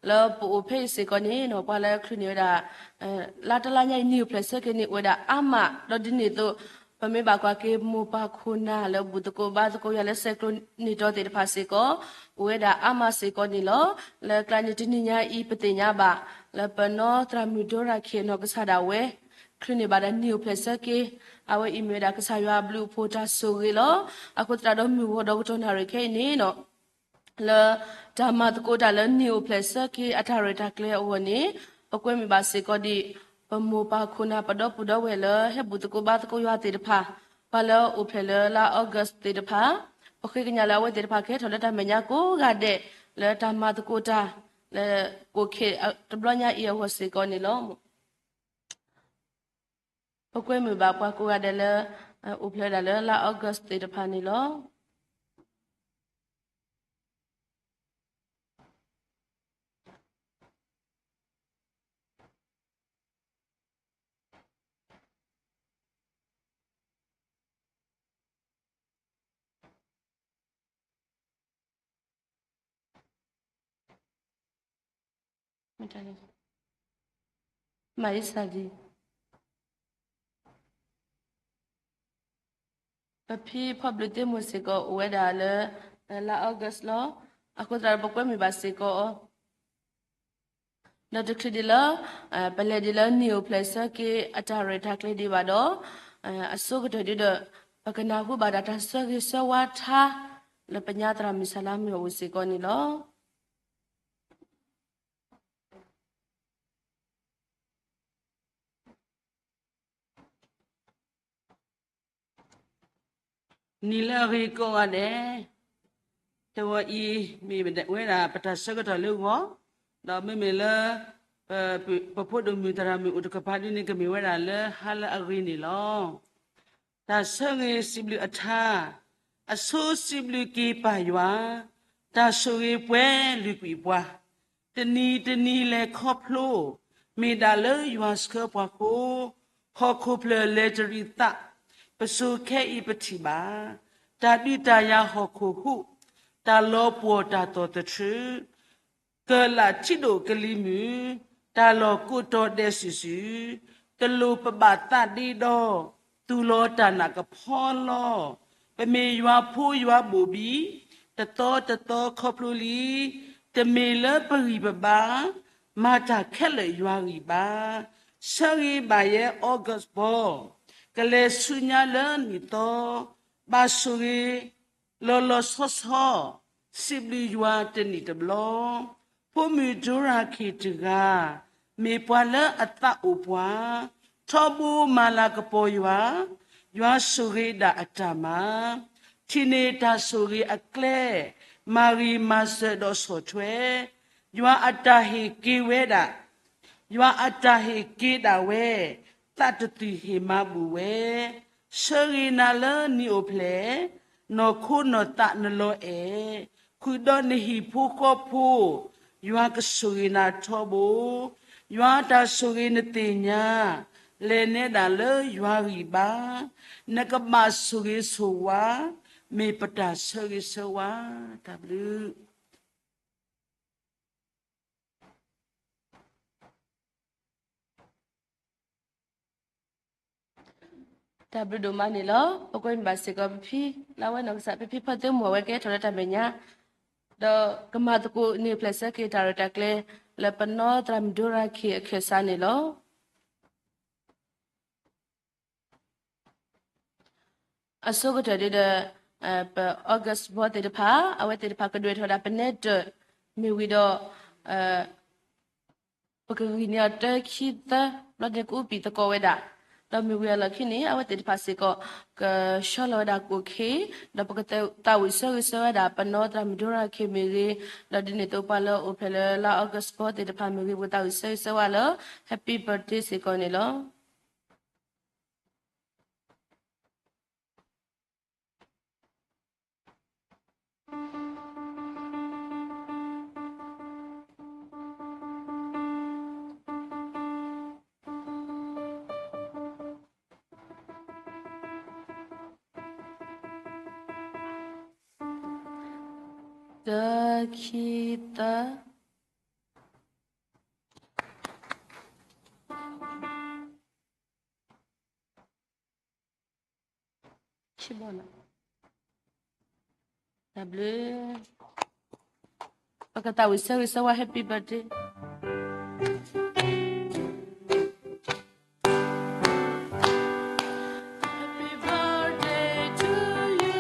လၢပအိၣ်ဖဲအံၤစ့ၢ်ကီးန့ၣ် ပှၤလၢချုးန့ၢ်ဝဲဒၣ် လါတလါညါအံၤ နံၣ်အိၣ်ဖျဲၣ်ဆၢက့ၤန့ၣ် အိၣ်ဝဲဒၣ်အါမး, ဒီးဒ်န့ၣ်အသိး ပမ့ၢ်ဘၣ်ကွၢ်က့ၤမိၢ်ပၢ်ခိၣ်နၢ်လၢဘူၣ်သကိးဘါသကိးယွၤလၢဆဲးကျိးန့ၢ်တီသ့ၣ်တဖၣ်စ့ၢ်ကီး အိၣ်ဝဲဒၣ်အါမးစ့ၢ်ကီးန့ၣ်လီၤ. လၢကျါန့ၣ်တနံၤညါအံၤ ပသ့ၣ်ညါဘၣ် လၢပနီၢ်သရၣ်မုၣ်ဒိရၤခ့ၣ်အနီၢ်ကစၢ်ဒၣ်ဝဲ ချုးန့ၢ်ဘၣ်ဒၣ်နံၣ်အိၣ်ဖျဲၣ်ဆၢက့ၤ, အဝဲအံၤမ့ၢ်ဝဲဒၣ်ကစၢ်ယွၤအဘျုးအဖှိၣ်တၢ်ဆိၣ်ဂ့ၤလီၤ. အဃိသတးဒီးမုၢ်ဂီၤဒီးကတီၢ်နၣ်ရံၣ်ခဲအံၤန့ၣ် လၢတၢ်မၤသကိးတၢ်လၢနံၣ်အိၣ်ဖျဲၣ်ဆၢက့ၤအတၢ်ရဲၣ်တၢ်ကျဲၤအဂီၢ်န့ၣ် ပကွဲမုာ်ဘၣ်စ့ၢ်ကီးဒံး ပမိၢ်ပၢ်ခိၣ်နၢ်ပဒီပုၢ်ဒီဝဲၢ်လၢဟဲဘူၣ်သကိးဘါသကိးယွၤသ့ၣ်တဖၣ်, ပှၤလၢအိၣ်ဖျဲၣ်လၢလါအီကူးသ့ၣ်တဖၣ်, ပဃ့ကညးလၢအဝဲသ့ၣ်တဖၣ်ကဟဲထီၣ်လၢတၢ်မဲာ်ညါကိးဂၤဒဲး လၢတၢ်မၤသကိးတၢ် လၢအိၣ်ခ့တဘျီညါအံၤအဂီၢ်စ့ၢ်ကီးန့ၣ်လီၤ. ပကွဲမုာ်ဘၣ်ပှၤကိးဂၤဒဲးလၢ အိၣ်ဖျဲၣ်ဝဲဒၣ်လၢလါအီကူးသ့ၣ်တဖၣ်န့ၣ်လီၤ. မၤအံစၢ်ဒံး ပဖံဖီဘျုးသ့မိၢ်စ့ၢ်ကီးအိၣ်ဝဲဒၣ်လၢ လါအီကူးလီၤ. အဃိသတးဒီးပကွဲမုာ်ဘၣ်စ့ၢ်ကီးအီၤ ဒီးတချုးဒံးလၢ ပလဲၤဒံးလၢနံၣ်အိၣ်ဖျဲၣ်ဆၢက့ၤအတၢ်ရဲၣ်တၢ်ကျဲၤဒံးဘၣ်ဒီး အဆိကတၢၢ်ဒံးဒီး ပကနၢ်ဟူဘၣ်ဒၣ်တၢ်ဆၢဂ့ၤဆၢဝါထါ လၢပညါသရၣ်မုၣ်ဆၣ်လါမုၣ်အအိၣ်စ့ၢ်ကီးန့ၣ်လီၤ. နံၤလၢအဂ့ၤကိးဂၤဒဲး, တဝီအံၤ မ့ၢ်ဝဲဒၣ်ပတၢ်ဆၢကတီၢ်လၢဂီၤ, ဒီးမ့မ့ၢ်လၢ ပဖိဒိၣ်မုၣ်သရၣ်မုၣ်အိၣ်တကပၤဒ်န့ၣ် ကမ့ၢ်ဝဲဒၣ်လၢဟါလၢအဂ့ၤန့ၣ်လီၤ. တၢ်ဆၢဂ့ၤစံးဘျုးအထါ, အဆိစံးဘျုးက့ၤပၢ်ယွၤ, တၢ်ဆိၣ်ဂ့ၤပှဲၤလုာ်ကွံာ်ပှၤ, တနံၤတနံၤလဲၤခီဖျိ, မ့ၢ်ဒၣ်လၢယွၤဆှၢပှၤဃိ, ဟီၣ်ခိၣ်ဖျၢၣ်လဲၤတရံးသး, ပစိၤခဲအံၤပထံၣ်ဘၣ်, တၢ်ဒုးတၢ်ယၤဟီၣ်ခိၣ်ဟူး, တၢ်လီၤပှီၢ်တၢ်သီၣ်သထြူး ကၢၢ်လၣ်ထံဒိၣ်ကလံၤမုၢ်, တၢ်လီၢ်ကိးတီၤဒဲးစုာ်စုာ်, တလိၣ်ပဘၣ်သးဒ့ဒီ, သူၣ်လီၤတၢ်နးကဖီလီၤ. ပမ့ၢ်ယွၤဖိယွၤဘိၣ်ဘံ, တသီတသီခီဖျိလံ, တမ့ၢ်လၢပဂံၢ်ပဘါ, မၤတၢ်ခဲလၢာ်ယွၤဂံၢ်ဘါ, ဆၢဂ့ၤဘၣ်ယဲ August ဘီ, ကလဲၤဆူညါလၢနံၣ်သီ, ဘၣ်ဆိၣ်ဂ့ၤ လီၤလီၤဆီဆီ, စံးဘျုးယွၤတနံၣ်တဘျီ, ဖိမုၣ်ဒိရၣ်ခ့ၣ်တဂၤ, မ့ၢ်ပှၤလၢအသးအိၣ်ပှၤ, ထီဘိမၤလၤကပီၤယွၤ, ယွၤဆိၣ်ဂ့ၤဒၣ်အတၢ်မၤ, ထံၣ်န့ၢ်တၢ်ဆိၣ်ဂ့ၤအကျဲ, မၤဂ့ၤမၤစၢၤဒီးဆီၣ်ထွဲ, ယွၤအတၢ်ဟ့ၣ်က့ၤဝဲဒၣ် ယွၤအတၢ်ဟ့ၣ်က့ၤဒၣ်ဝဲ, သးတသွံၣ်ဟ့ၣ်မၤဘူၣ်ဝဲ, ဆၢဂ့ၤနၤလၢနံၣ်အိၣ်ဖျဲၣ်, နီၢ်ခိနီၢ်သးနလီၤအဲၣ်, ဃုာ်ဒီးနဟံၣ်ဖိဃီဖိ, ယွၤကဆိၣ်ဂ့ၤနၤထီဘိ, ယွၤတၢ်ဆိၣ်ဂ့ၤနသ့ၣ်ညါ, လဲၤနဲဒၣ်လၢယွၤဂံၢ်ဘါ, နကဘၣ်ဆိၣ်ဂ့ၤဆိၣ်ဝါ, မ့ၢ်ပတၢ်ဆၢဂ့ၤဆၢဝါ, တၢ်ဘျုး တၢ်ဘျုးဒိၣ်မးန့ၣ်လီၤ. ပကွဲမုာ်ဘၣ်စ့ၢ်ကီးပဖံလၢအဝဲနီၢ်ကစၢ် ပဖံဖီသ့မိၢ်အဝဲကဟဲထီၣ်လၢတၢ်မဲာ်ညါ ဒီးကမၤသကိးန့ၢ်အိၣ်ဖျဲၣ်ဆၢက့ၤတၢ်ရဲၣ်တၢ်ကျဲၤ လၢပနီၢ်သရၣ်မုၣ်ဒိရၤခ့ၣ်အခၢၣ်စးန့ၣ်လီၤ. အဆိကတၢၢ်ဒ်ဒီး ပ August Ball သ့ၣ်တဖၣ် အဝဲသ့ၣ်တဖၣ်ကဒွဲၣ်ထီၣ်ဝဲဒၣ် ပနဲတၢၣ် မ့ၢ်ဝံၤဒီး ပကဂံၢ်န့ၢ်အီၤတၢ ခံ သၢ ဘျီန့ၣ် ကအူပံာ်သကိးဝဲဒၣ်, ဒီးမ့ၢ်ဝံၤအလီၢ်ခံန့ၣ် အဝဲသ့ၣ်တဖၣ်စ့ၢ်ကီး ကဆှၢလီၤဝဲဒၣ်ကိၣ်ခ့, ဒီးပကသးဝံၣ်ဆၢဂ့ၤဆၢဝါဒၣ် ပနီၢ်သရၣ်မုၣ်ဒိရၤခ့ၣ်မ့ၢ်ဂ့ၤ, ဒီးဒ်န့ၣ်အသိးပှၤလၢအိၣ်ဖျဲၣ်လၢလါ August Ball သ့ၣ်တဖၣ်မ့ၢ်ဂ့ၤ ပကသးဝံၣ်ဆၢဂ့ၤဆၢဝါလၢ Happy Birthday စ့ၢ်ကီးန့ၣ်လီၤ. တၢ ခံ သၢ ခံဘီလီၤ. တၢ်ဘျုး, ပကသးဝံၣ်ဆၢဂ့ၤဆၢဝါ Happy Birthday. Happy long life to you.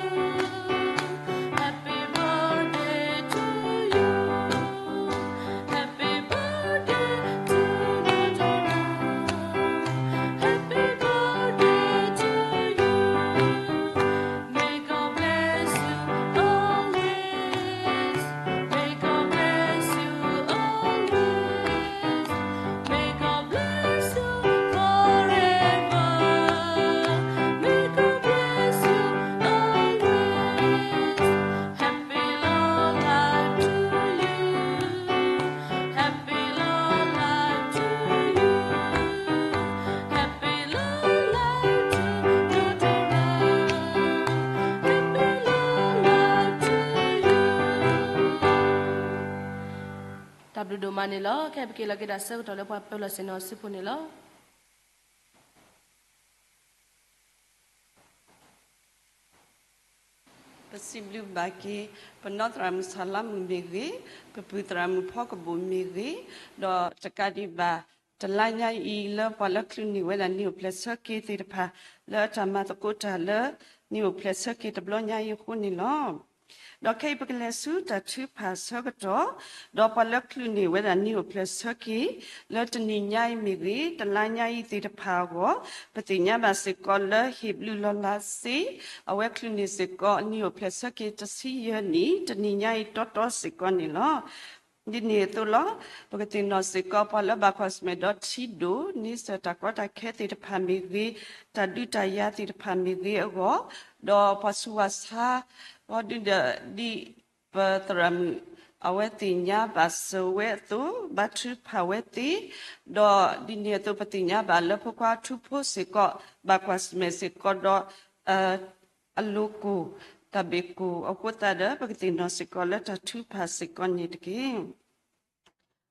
တၢ်ဘျုးဒိၣ်မးန့ၣ်လီၤ. ခဲအံၤပက့ၤလီၤက့ၤတၢ်ဆၢကတီၢ်လၢ ပှၤပၢလီၤဆ့ၣ်နီၤစုပူၤန့ၣ်လီၤ. ပစံးဘျုးဘၣ်က့ၤ ပနီၢ်သရၣ်မုၣ်ဆၣ်လါမုၣ်မ့ၢ်ဂ့ၤ, ပပုၢ်သရၣ်မုၣ်ဖီကဘိၣ်မ့ၢ်ဂ့ၤ, ဒီးတကးဒံးဘၣ် တလါညါအံၤလၢပှၤလၢချုးန့ၢ်ဝဲဒၣ်နံၣ်အိၣ်ဖျဲၣ်ဆၢက့ၤသ့ၣ်တဖၣ် လၢအတၢ်မၤသကိးတၢ်လၢ နံၣ်အိၣ်ဖျဲၣ်ဆၢက့ၤတဘျီညါအံၤအဃိန့ၣ်လီၤ. ဒီးခဲအံၤပကလဲၤဆူတၢ်ထုကဖၣ်ဆၢကတီၢ်, ဒီးပှၤလၢချုးန့ၢ်ဝဲဒၣ်နံၣ်အိၣ်ဖျဲၣ်ဆၢက့ၤ လၢတနံၤညါအံၤမ့ၢ်ဂ့ၤ တလါညါအံၤသ့ၣ်တဖၣ်အဂီၢ်, ပသ့ၣ်ညါဘၣ်စ့ၢ်ကီးလၢဟ့ၣ်ဘျုးလီၤလးစ့, အဝဲချုးန့ၢ်စ့ၢ်ကီးနံၣ်အိၣ်ဖျဲၣ်ဆၢက့ၤတဆံယဲၢ်နံၣ် တနံၤညါအံၤတီတီစ့ၢ်ကီးန့ၣ်လီၤ. ဒ်န့ၣ်အသိးလီၤ, ပကသ့ၣ်နီၣ်စ့ၢ်ကီးပှၤလၢဘၣ်ကွၢ်ဆၢၣ်မဲာ်ဒီးထံဒိၣ် န့ဆၢၣ်တၢ်ကီတၢ်ခဲသ့ၣ်တဖၣ်မ့ၢ်ဂ့ၤ, တၢ်ဒုးတၢ်ယၤသ့ၣ်တဖၣ်မ့ၢ်ဂ့ၤအဂီၢ်, ဒီးပှၤဆူးပှၤဆါ အီၤဒုးဒီး ဒ်ပသရၣ်မုၣ်အဝဲသ့ၣ်ညါဘၣ်စၢၤဝဲအသိး ဘါထုကဖၣ်ဝဲသ့ၣ်, ဒီးဒ်န့ၣ်အသိးပသ့ၣ်ညါဘၣ်လၢဖိခွါထူဖိစ့ၢ်ကီး ဘၣ်ကွၢ်ဆၢၣ်မဲာ်စ့ၢ်ကီးဒီး အလိၤကိၣ် တၢ်ဘ့ၣ်ကိၣ်အဃိသတးဒီး ပကသ့ၣ်နီၣ်စ့ၢ်ကီးလၢတၢ်ထုကဖၣ်စ့ၢ်ကီးန့ၣ်တက့ၢ်.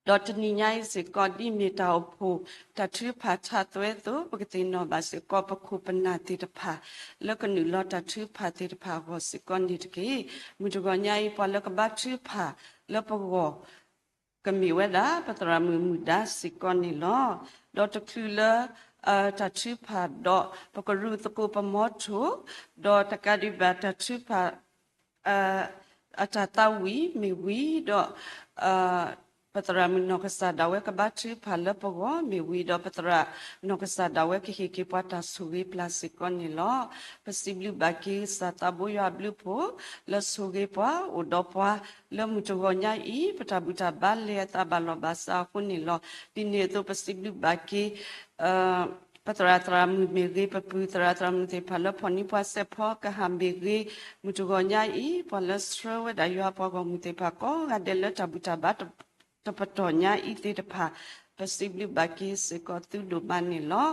ဒီးတနံၤညါအံၤစ့ၢ်ကီး ဒ်မ့ၢ်တၢ်အိၣ်ဖှိၣ်တၢ်ထုကဖၣ်ထးသွဲအသိး ပကသ့ၣ်နီၣ်ဘၣ်စ့ၢ်ကီး ပခိၣ်ပနၢ်သ့ၣ်တဖၣ် လၢကနုာ်လီၤတၢ်ထုကဖၣ်သ့ၣ်တဖၣ်အဂီၢ်စ့ၢ်ကီးန့ၣ်တက့ၢ်. မုၢ်တဂီၤညါအံၤ ပှၤလၢကဘါထုကဖၣ်လၢပဂီၢ် ကမ့ၢ်ဝဲဒၣ် ပသရၣ်မုၣ်မုၢ်ဒါစ့ၢ်ကီးန့ၣ်လီၤ. ဒီးတချုးလၢ တၢ်ထုကဖၣ်ဒီး ပကရူၢ်သကိးပမီထိၣ်, ဒီးတကးဒံးဘၣ်တၢ်ထုကဖၣ် အတၢ်သးဝံၣ်မ့ၢ်ဝံၤဒီး ပသရၣ်မုၣ်နီၢ်ကစၢ်ဒၣ်ဝဲကဘါထုကဖၣ်လၢပဂီၢ်မ့ၢ်ဝံၤဒီး ပသရၣ်နီၢ်ကစၢ်ဒၣ်ဝဲကဟ့ၣ်က့ၤပှၤတၢ်ဆိၣ်ဂ့ၤပျၢ်စ့ၢ်ကီးန့ၣ်လီၤ. ပစံးဘျုးဘၣ်က့ၤကစၢ်သးဘိယွၤအဘျုးအဖှိၣ် လၢဆိၣ်ဂ့ၤပှၤအိၣ်ဒီးပှၤ လၢမုၢ်တဂီၤညါအံၤ ပတၢ်ဘူၣ်တၢ်ဘါလဲၤအသးဘၣ်လီၢ်ဘၣ်စးအဃိန့ၣ်လီၤ. ဒ်န့ၣ်အသိးပစံးဘျုးဘၣ်က့ၤ ပသရၣ်သရၣ်မုၣ်မ့ၢ်ဂ့ၤ, ပပုၢ်သရၣ်သရၣ်မုၣ်သ့ၣ်တဖၣ်လၢဖီၣ်န့ၢ်ပှၤစဲးဖီကဟၣ်မ့ၢ်ဂ့ၤ, မုၢ်တဂီၤညါအံၤ ပှၤလၢဆှၢဝဲဒၣ်ယွၤပှၤဂီၢ်မုၢ်သ့ၣ်တဖၣ်ကိးဂၤဒဲးလၢတၢ်ဘူၣ်တၢ်ဘါတပတီၢ်ညါအံၤသ့ၣ်တဖၣ် ပစံးဘျုးဘၣ်က့ၤစ့ၢ်ကီးသုဒိၣ်မးန့ၣ်လီၤ.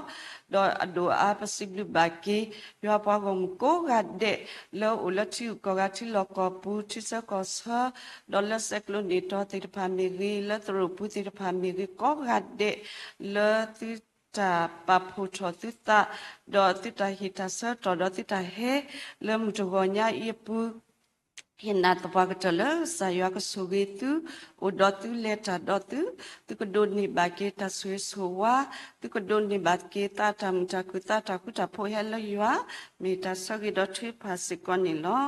ဒီးအဒိၣ်အါပစံးဘျုးဘၣ်က့ၤ ယွၤပှၤဂီၢ်မုၢ်ကိးဂၤဒဲး လၢအိၣ်လၢထံဂုၤကီၢ်ဂၤ ထံလီၢ်ကီၢ်ပူၤ ထံဆၢကီၢ်ဆၢ, ဒီးလၢဆဲးကျိးန့ၢ်တီၤသ့ၣ်တဖၣ်မ့ၢ်ဂ့ၤ, လၢသရိာ်ပူၤသ့ၣ်တဖၣ်မ့ၢ်ဂ့ၤ, ကိးဂၤဒဲး လၢသုတၢ်ပာ်ဖှိၣ်ထီၣ်သုသး, ဒီးသုတၢ်ဟ့ၣ်တၢ်ဆၢကတီၢ် ဒီးသုတၢ်ဟဲ လၢမုၢ်တဂီၤညါအံၤအပူၤ ယနာ်သပှၢ်ကတၢၢ်လၢကစၢ်ယွၤကဆိၣ်ဂ့ၤသု, အိၣ်ဒီးသုလဲၤတၢ်ဒီးသု, သုကဒိးန့ၢ်ဘၣ်က့ၤတၢ်ဆိၣ်ဂ့ၤဆိၣ်ဝါ, သုကဒိးန့ၢ်ဘၣ်က့ၤသးတၢ်မုာ်တၢ်ခုၣ်သးတၢ်ဃူတၢ်ဖိးဟဲလၢယွၤ, မ့ၢ်တၢ်ဆၢဂ့ၤဒီးထုကဖၣ်စ့ၢ်ကီးန့ၣ်လီၤ.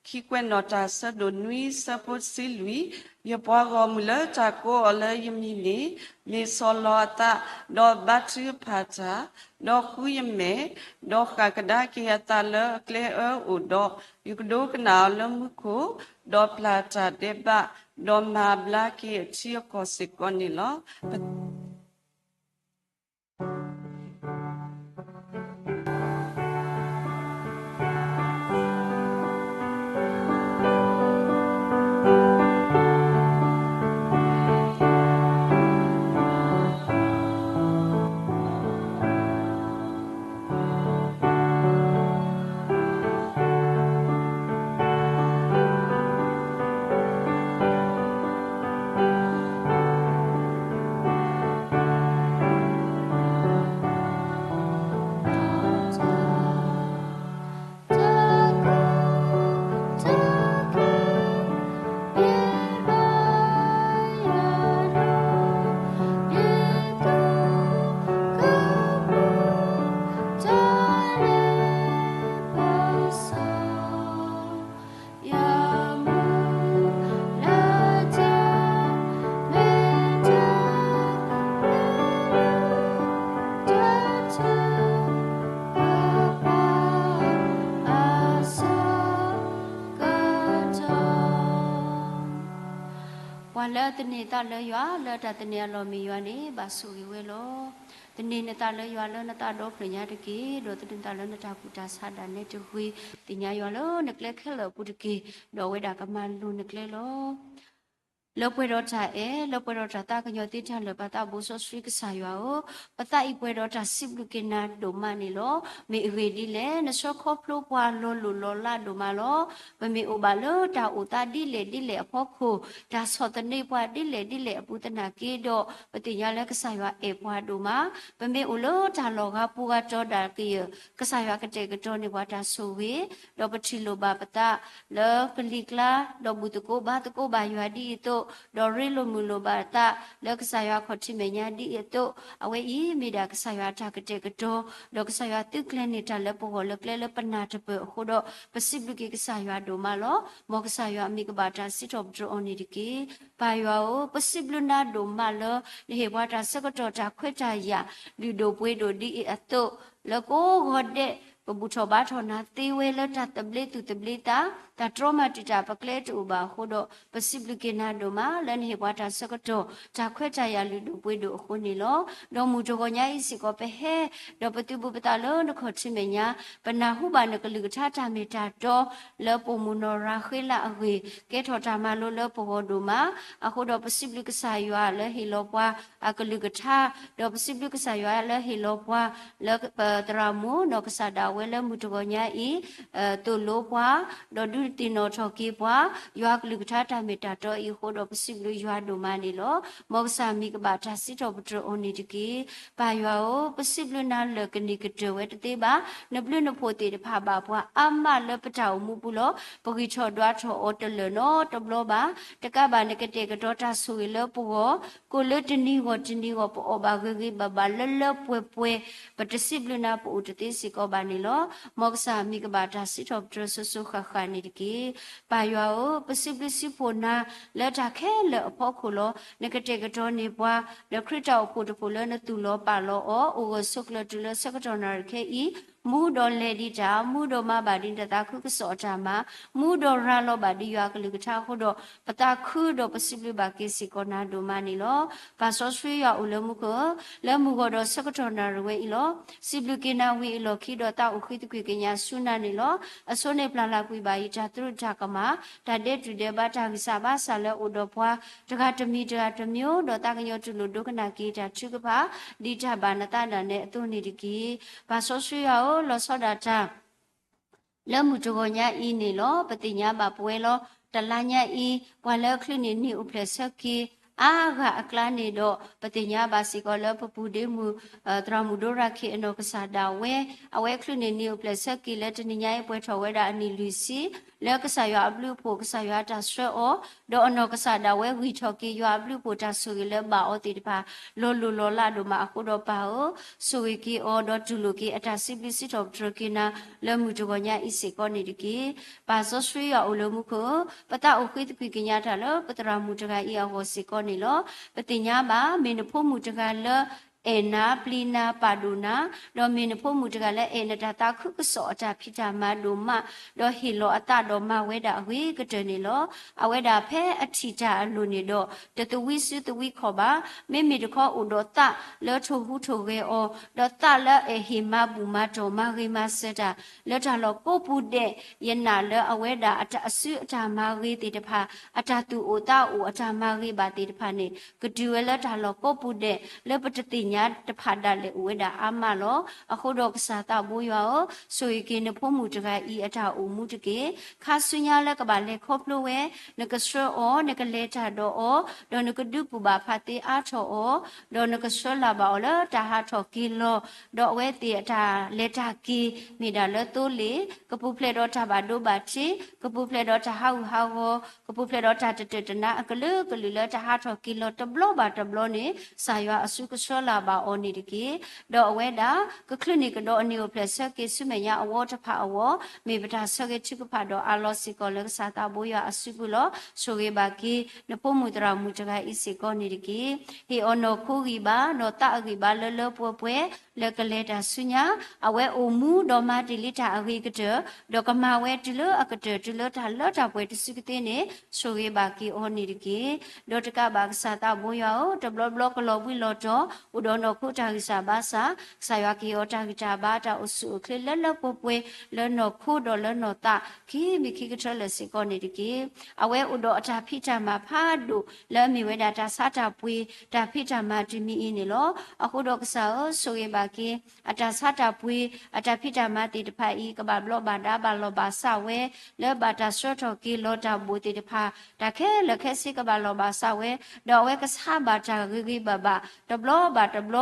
ခံကွဲးနီၣ်တၢ်ဆၢဒိၣ်နွံဆၢဖိတဆံလွံၢ်, ယပှၤဂီၢ်မုၢ်လၢတၢ်ကိးအီၤလၢယမံၤန့ၣ်, မ့ၢ်ဆီၣ်လီၤအသး, ဒီးဘါထုကဖၣ်တၢ်, ဒီးဃုယမဲာ်, ဒီးဃၣ်ကဒါက့ၤအသးလၢအကျဲအၢအိၣ်ဒီး, ယကဒိကနၣ်အီၤလၢမူခိၣ်, ဒီးပျၢ်တၢ်ဒဲးဘး, ဒီးမၤဘျါက့ၤအထံအကီၢ်စ့ၢ်ကီးန့ၣ်လီၤ. ပှၤလၢအသန့ၤသးလၢယွၤ လၢတၢ်သန့ၤအလီၢ်မ့ၢ်ယွၤန့ၣ် ဘၣ်ဆိၣ်ဂ့ၤဝဲလီၤ. သန့ၤနသးလၢယွၤလၢနသးဒီဖျၢၣ်ညါတက့ၢ်, ဒီးသန့ၤနသးလၢနတၢ်ကူၣ်တၢ်ဆးဒၣ်နဲတဂ့ၤ, သ့ၣ်ညါယွၤလၢနကျဲခဲလၢာ်အပူၤတက့ၢ်, ဒီးအဝဲဒၣ်ကမၤလိၤနကျဲလီၤ. လၢပှဲၤဒီးတၢ်အဲၣ်, လၢပှဲၤဒီးတၢ်သးကညီၤသ့တၢ်လၢာ် ပၢ်သးဘိစီဆှံကစၢ်ယွၤဧၢ, ပသးအံၤပှဲၤဒီးတၢ်စံးဘျုးက့ၤနၤဒိၣ်မးန့ၣ်လီၤ. မ့ၢ်အဂ့ၢ်ဒ်လဲၣ်, နဆှၢခီဖျိပှၤလီၤလိၢ်လီၤလးဒိၣ်မးလီၤ. ပမ့ၢ်အိၣ်ဘၣ်လၢတၢ်အိၣ်သးဒ်လဲၣ်ဒ်လဲၣ်အဖီခိၣ်, တၢ်ဆီၣ်သနံးပှၤဒ်လဲၣ်ဒ်လဲၣ်အပူၤသနာ်က့ဒီး, ပသ့ၣ်ညါလၢကစၢ်ယွၤအဲၣ်ပှၤဒိၣ်မး, ပမ့ၢ်အိၣ်လၢတၢ်လီၢ်ဂၤပူၤဂၤတီၤဒၣ်ကယၢၢ်, ကစၢ်ယွၤကတဲာ်ကတီၤန့ၢ်ပှၤတၢ်ဆိၣ်ဂ့ၤ, ဒီးပထံၣ်လိာ်ဘၣ်ပသးလၢကလံၤကျါ, ဒီးဘူၣ်သကိးဘါသကိးဘၣ်ယွၤဒ်အံၤအသိး, ဒီးရ့လိာ်မုာ်လိာ်ဘၣ်သးလၢကစၢ်ယွၤခီၣ်ထံးမဲာ်ညါဒ်အံၤအသိး, အဝဲအံၤမ့ၢ်ဒၣ်ကစၢ်ယွၤအတၢ်ကတဲာ်ကတီၤ, ဒီးကစၢ်ယွၤသုးကျဲၤန့ၢ်တၢ်လၢပဂီၢ်လၢကျဲလၢပနၢ်တပၢၢ်အဃိဒီး, ပစံးဘျုးက့ၤကစၢ်ယွၤဒိၣ်မးလီၤ. မ်ကစၢ်ယွၤအမံၤကဘၣ်တၢ်စံးထီၣ်ပတြၢၤအီၤန့ၣ်တက့ၢ်. ပၢ်ယွၤဧၢ, ပစံးဘျုးနၤဒိၣ်မးလၢ နဟ့ၣ်ပှၤတၢ်ဆၢကတီၢ်တၢ်ခွဲးတၢ်ယာ် လုၢ်ဒိၣ်ပှ့ၤဒိၣ်ဒ်အံၤအသိး, လၢကိးဂီၤဒဲး ပဘူၣ်ထီၣ်ဘါထီၣ်နၤသ့ဝဲလၢတၢ်သဘျ့သူၣ်သဘျ့သး, တၢ်တြီမၤတံာ်တာ်ပကျဲတအိၣ်ဘၣ်အဃိဒီး, ပစံးဘျုးက့ၤနၤဒိၣ်မးလၢနဟ့ၣ်ပှၤတၢ်ဆၢကတီၢ် တၢ်ခွဲးတၢ်ယာ်လုၢ်ဒိၣ်ပှ့ၤဒိၣ်အဃိန့ၣ်လီၤ. ဒီးမုၢ်တဂီၤညါအံၤစ့ၢ်ကီးပဟဲ, ဒီးပသုးဘူးပသးလၢနခီၣ်ထံးမဲာ်ညါ, ပနၢ်ဟူဘၣ်နကလုၢ်ကထါတၢ်မ့ၢ်တၢ်တီ လၢပိာ်မုၣ်နီၢ်ရၤဃ့လးအဂ့ၢ်, ကဲထီၣ်တၢ်မၤလိလၢပဂီၢ်ဒိၣ်မး, အဃိဒီးပစံးဘျုးကစၢ်ယွၤလၢဟ့ၣ်လီၤပှၤအကလုၢ်ကထါ, ဒီးပစံးဘျုးကစၢ်ယွၤလၢဟ့ၣ်လီၤပှၤ လၢပသရၣ်မုၣ် နီၢ်ကစၢ်ဒၣ်ဝဲလၢမုၢ်တဂီၤညါအံၤ, သိၣ်လိပှၤ, ဒီးဒုးသ့ၣ်နီၣ်ထီၣ်က့ၤပှၤ, ယွၤကလုၢ်ကထါတၢ်မ့ၢ်တၢ်တီအံၤအဃိဒီး ပစံးဘျုးယွၤဒိၣ်မးန့ၣ်လီၤ. မ်ကစၢ်မံၤကဘၣ်တၢ်စံးထီၣ်ပတြၢၤအီၤန့ၣ်တက့ၢ်. ပၢ်ယွၤဧၢ, ပစံးဘျုးနၤလၢာ်ကန့ၢ်ကတၢၢ်ဝဲတသ့ဘၣ်. နဘျုးနဖှိၣ်သ့ၣ်တဖၣ်ဘၣ်ပှၤအါမးလၢပတၢ်အိၣ်မူပူၤလီၤ. ပဂံၢ်ထီၣ်ဒွးထီၣ်အီၤတလၢာ်နီတဘျီဘၣ်. တကးဘၣ်နကတဲာ်ကတီၤတၢ်ဆိၣ်ဂ့ၤလၢပဂီၢ်, ကိၣ်လၢတနံၤဂီၢ်တနံၤဂီၢ် ပအီၣ်ဘၣ်ဂ့ၤဂ့ၤဘၣ်ဘၣ်လၢလၢပှဲၤပှဲၤ, ပတစံးဘျုးနၤပအိၣ်တသ့စ့ၢ်ကီးဘၣ်န့ၣ်လီၤ. မ်ကစၢ်မံၤကဘၣ်တၢ်စံးထီၣ်ပတြၢၤစိၤစိၤဃၣ်ဃၣ်န့ၣ်တက့ၢ်. ပၢ်ယွၤဧၢ, ပစံးဘျုးစံးဖှိၣ်နၤလၢတၢ်ခဲလၢာ်အဖီခိၣ်လီၤ. နကတဲာ်ကတီၤန့ၢ်ပှၤ နခရံာ်တၢ်အိၣ်ဖှိၣ်တဖှိၣ်လၢနသူၣ်လီၤပာ်လီၤအီၤ, အိၣ်ဂၢၢ်ဆိးကျၢၤတုၤလၢဆၢကတီၢ်နၣ်ရံၣ်ခဲအံၤ, မူဒီးလဲၤဒံးတၢ်, မူဒီးမၤဘၣ်ဒံးနတၢ်သးခုကစီၣ်အတၢ်မၤ, မူဒီးရၤလီၤဘၣ်ဒံးယွၤအကလုၢ်ကထါအဃိဒီး, ပသးခုဒီးပစံးဘျုးဘၣ်က့ၤစ့ၢ်ကီးနၤဒိၣ်မးန့ၣ်လီၤ. ပၢ်စီဆှံယွၤအိၣ်လၢမူခိၣ်ဧၢ, လၢမုၢ်ဂီၢ်ဒီးဆၢကတီၢ်နၣ်ရံၣ်ဝဲအံၤလီၤ. စံးဘျုးက့ၤနၤဝံၤအလီၢ်ခံဒီးသးအိၣ်ဃံသကွံာ်ကညးဆူနၤန့ၣ်လီၤ. အဆိန့ၣ်ပျၢ်လၢ်ကွံာ်ဘၣ်ယတၢ်သရူး တၢ်ကမၣ်, တၢ်ဒဲးတူၢ်ဒဲးဘါ တၢ်ဂံၢ်စၢ်ဘါစၢ်လၢအိၣ်ဒီးပှၤ တဂၤတမံၤတဂၤတမံၤ, ဒီးသးကညီၤတူၢ်လိာ်ဒိကနၣ်က့ၤတၢ်ထုကဖၣ် ဒ်တၢ်ဘၣ်နသးဒၣ်နဲအသိးန့ၣ်တက့ၢ်. ပၢ်စီဆှံယွၤဧၢ, လီၤဆီဒၣ်တၢ် လၢမုၢ်တဂီၤညါအံၤန့ၣ်လီၤ. ပသ့ၣ်ညါဘၣ်ပဝဲလီၤ. တလါညါအံၤ ပှၤလၢအချုးန့ၢ်နံၣ်အိၣ်ဖျဲၣ်ဆၢက့ၤ အါဂၤအကျါန့ၣ်ဒီး ပသ့ၣ်ညါဘၣ်စ့ၢ်ကီးလၢပပူၤဒ့မုၣ် သရၣ်မုၣ်ဒိရၤခ့ၣ်အနီၢ်ကစၢ်ဒၣ်ဝဲ, အဝဲချုးန့ၢ်နံၣ်အိၣ်ဖျဲၣ်ဆၢက့ၤလၢတနံၤညါအံၤ ပှဲၤထီၣ်ဝဲဒၣ်အနံၣ်လွံၢ်ဆံ လၢကစၢ်ယွၤအဘျုးအဖှိၣ် ကစၢ်ယွၤတၢ်ဆှၢအီၤ, ဒီးအနီၢ်ကစၢ်ဒၣ်ဝဲဂံၢ်ထီၣ်က့ၤယွၤအဘျုးအဖှိၣ်တၢ်ဆိၣ်ဂ့ၤလၢဘၣ်အီၤသ့ၣ်တဖၣ် လီၤလိၢ်လီၤလးဒိၣ်မးအဃိဒီးပၢ်ဧၢ, ဆိၣ်ဂ့ၤက့ၤအီၤ ဒီးတူၢ်လိာ်က့ၤအတၢ်စံးဘျုးစံးထီၣ်ပတြၢၤက့ၤနၤ လၢမုၢ်တဂီၤညါအံၤစ့ၢ်ကီးန့ၣ်တက့ၢ်. ပၢ်စီဆှံယွၤအိၣ်လၢမူခိၣ်ဧၢ, ပသးအိၣ်ဃ့သကွံၢ်ကညးတၢ်လၢပသရၣ်မုၣ်တဂၤအံၤအဂီၢ်စ့ၢ်ကီးန့ၣ်လီၤ. ပသ့ၣ်ညါဘၣ် မ့ၢ်နဖိမုၣ်တဂၤလၢ အဲၣ်နၤပျံၤနၤပာ်ဒိၣ်နၤ, ဒီးမ့ၢ်နဖိမုၣ်တဂၤလၢအဲၣ်နတၢ်သးခုကစီၣ်အတၢ်ဖံးတၢ်မၤဒိၣ်မး, ဒီးဟ့ၣ်လီၤအသးဒီးမၤဝဲဒၣ်အဂ့ၤကတၢၢ်န့ၣ်လီၤ. အဝဲဒၣ်ဖဲအထံၣ်တၢ်အလိၤန့ၣ်ဒီး တသဝံစုသဝံခီၣ်ဘၣ်. မ့မ့ၢ်တခီအိၣ်ဒီးသးလၢထိၣ်ဟူးထိၣ်ဂဲၤအီၤ, ဒီးသးလၢအဲၣ်ဟ့ၣ်မၤဘူၣ်မၤတီၢ်မၤဂ့ၤမၤစၢၤတၢ် လၢတၢ်လီၢ်ကိးပူၤဒဲး, ယနာ်လၢအဝဲဒၣ်အတၢ်အစုအတၢ်မၤဂ့ၤသ့ၣ်တဖၣ်, အတၢ်သူၣ်အိၣ်သးအိၣ်အတၢ်မၤဂ့ၤဘၣ်သ့ၣ်တဖၣ်န့ၣ် ကတုၤဝဲလၢတၢ်လီၢ်ကိးပူၤဒဲး လၢပတသ့ၣ်ညါတဖၣ်ဒၣ်လဲာ်အိၣ်ဝဲဒၣ်အါမးလီၤ. အဃိဒီးကစၢ်သးဘိယွၤဧၢ, ဆိၣ်ဂ့ၤက့ၤနဖိမုၣ်တဂၤအံၤအတၢ်အိၣ်မူတက့ၢ်. ခါဆူညါလၢကဘၣ်လဲၤခီဖျိဝဲ, နကဆှၢအီၤ, နကလဲၤတၢ်ဒီးအီၤ, ဒီးနကဒုးကူၣ်ဘၣ်ဖးသ့အါထီၣ်အီၤ, ဒီးနကဆှၢလၢ်ဘၣ်အီၤလၢတၢ်ဟးထီၣ်က့ၤလီၤ, ဒီးအဝဲသ့ၣ်အတၢ်လဲၤတၢ်က့ၤ မ့ၢ်ဒၣ်လၢသိလ့ၣ်, ကပူၤဖျဲးဒီးတၢ်ဘၣ်ဒိဘၣ်ထံး, ကပူၤဖျဲးဒီးတၢ်ဟးဂူာ်ဟးဂီၤ, ကပူၤဖျဲးဒီးတၢ်တတၢၢ်တနါအကလုာ်ကလုာ်လၢတၢ်ဟးထီၣ်က့ၤလီၤတဘျီဘၣ်တဘျီန့ၣ် ကစၢ်ယွၤအစုကဆှၢလၢ်ဘၣ်အီၤန့ၣ်တက့ၢ်. ဒီးအဝဲဒၣ် ကချုးန့ၢ်ကဒီးအနံၣ်အိၣ်ဖျဲၣ်ဆၢက့ၤဆူမဲာ်ညါအဝီတဖၣ်အဂီၢ်, မ့ၢ်ပတၢ်ဆၢဂ့ၤထုကဖၣ်ဒီးအးလီၤစ့ၢ်ကီးလၢကစၢ်သးဘိယွၤအစုပူၤလီၤ. ဆိၣ်ဂ့ၤဘၣ်က့ၤ နဖိမုၣ်သရၣ်မုၣ်တဂၤအံၤစ့ၢ်ကီးန့ၣ်တက့ၢ်. ဟ့ၣ်အီၤနီၢ်ခိဂံၢ်ဘါ, နီၢ်သးအဂံၢ်ဘါလၢလၢပှဲၤပှဲၤ လၢကလဲၤတၢ်ဆူညါ, အဝဲအိၣ်မူဒီးမၤတ့ၢ်လံတၢ်အဂ့ၤကတၢၢ်, ဒီးကမၤဝဲတုၤလၢအကတၢၢ် တုၤလၢတၢ်လၢတၢ်ပှဲၤတစုကသ့န့ၣ် ဆိၣ်ဂ့ၤဘၣ်က့ၤအီၤန့ၣ်တက့ၢ်. ဒီးတကးဘၣ်ကစၢ်သးဘိယွၤဧၢ, တဘျီဘျီကလီၤဘှံးလီၤတီၤ, အိၣ်ဒီးနီၢ်ခိတၢ်ဂံၢ်စၢ်ဘါစၢ်, ကစၢ်ယွၤကဟ့ၣ်အီၤတၢ်ဂံၢ်တၢ်ဘါ တၢ်အိၣ်ဆူၣ်အိၣ်ချ့လၢလၢပှဲၤပှဲၤ လၢနီၢ်ခိဒီးလၢနီၢ်သး ခံမံၤခံကထၢလၢာ်စ့ၢ်ကီးန့ၣ်တက့ၢ်. အဝဲအိၣ်ဒီးအတၢ်ဖံးတၢ်မၤဖးဒိၣ် လၢအမ့ၢ်ဝဲဒၣ်တၢ်ဆါတၢ်ပှ့ၤ တၢ်ဖံးတၢ်မၤတမံၤအံၤန့ၣ်လီၤ. အဃိဒီးကစၢ်ဧၢ, ဆိၣ်ဂ့ၤဘၣ်က့ၤ အတၢ်ဆါတၢ်ပှ့ၤ အတၢ်ဖံးတၢ်မၤသ့ၣ်တဖၣ်အံၤ ကဘၣ်ဘျီဘၣ်ဒါဘၣ်လီၢ်ဘၣ်စးဝဲ, လၢဘၣ်တၢ်ဆှၢထီၣ်က့ၤလီၤတၢ်ဘိၣ်သ့ၣ်တဖၣ် တၢ်ခဲလၢာ်ခဲဆ့ကဘၣ်လီၢ်ဘၣ်စးဝဲ, ဒီးအဝဲကဆါဘၣ်တၢ်ဂ့ၤဂ့ၤဘၣ်ဘၣ် တဘျီဘၣ်တဘျီ,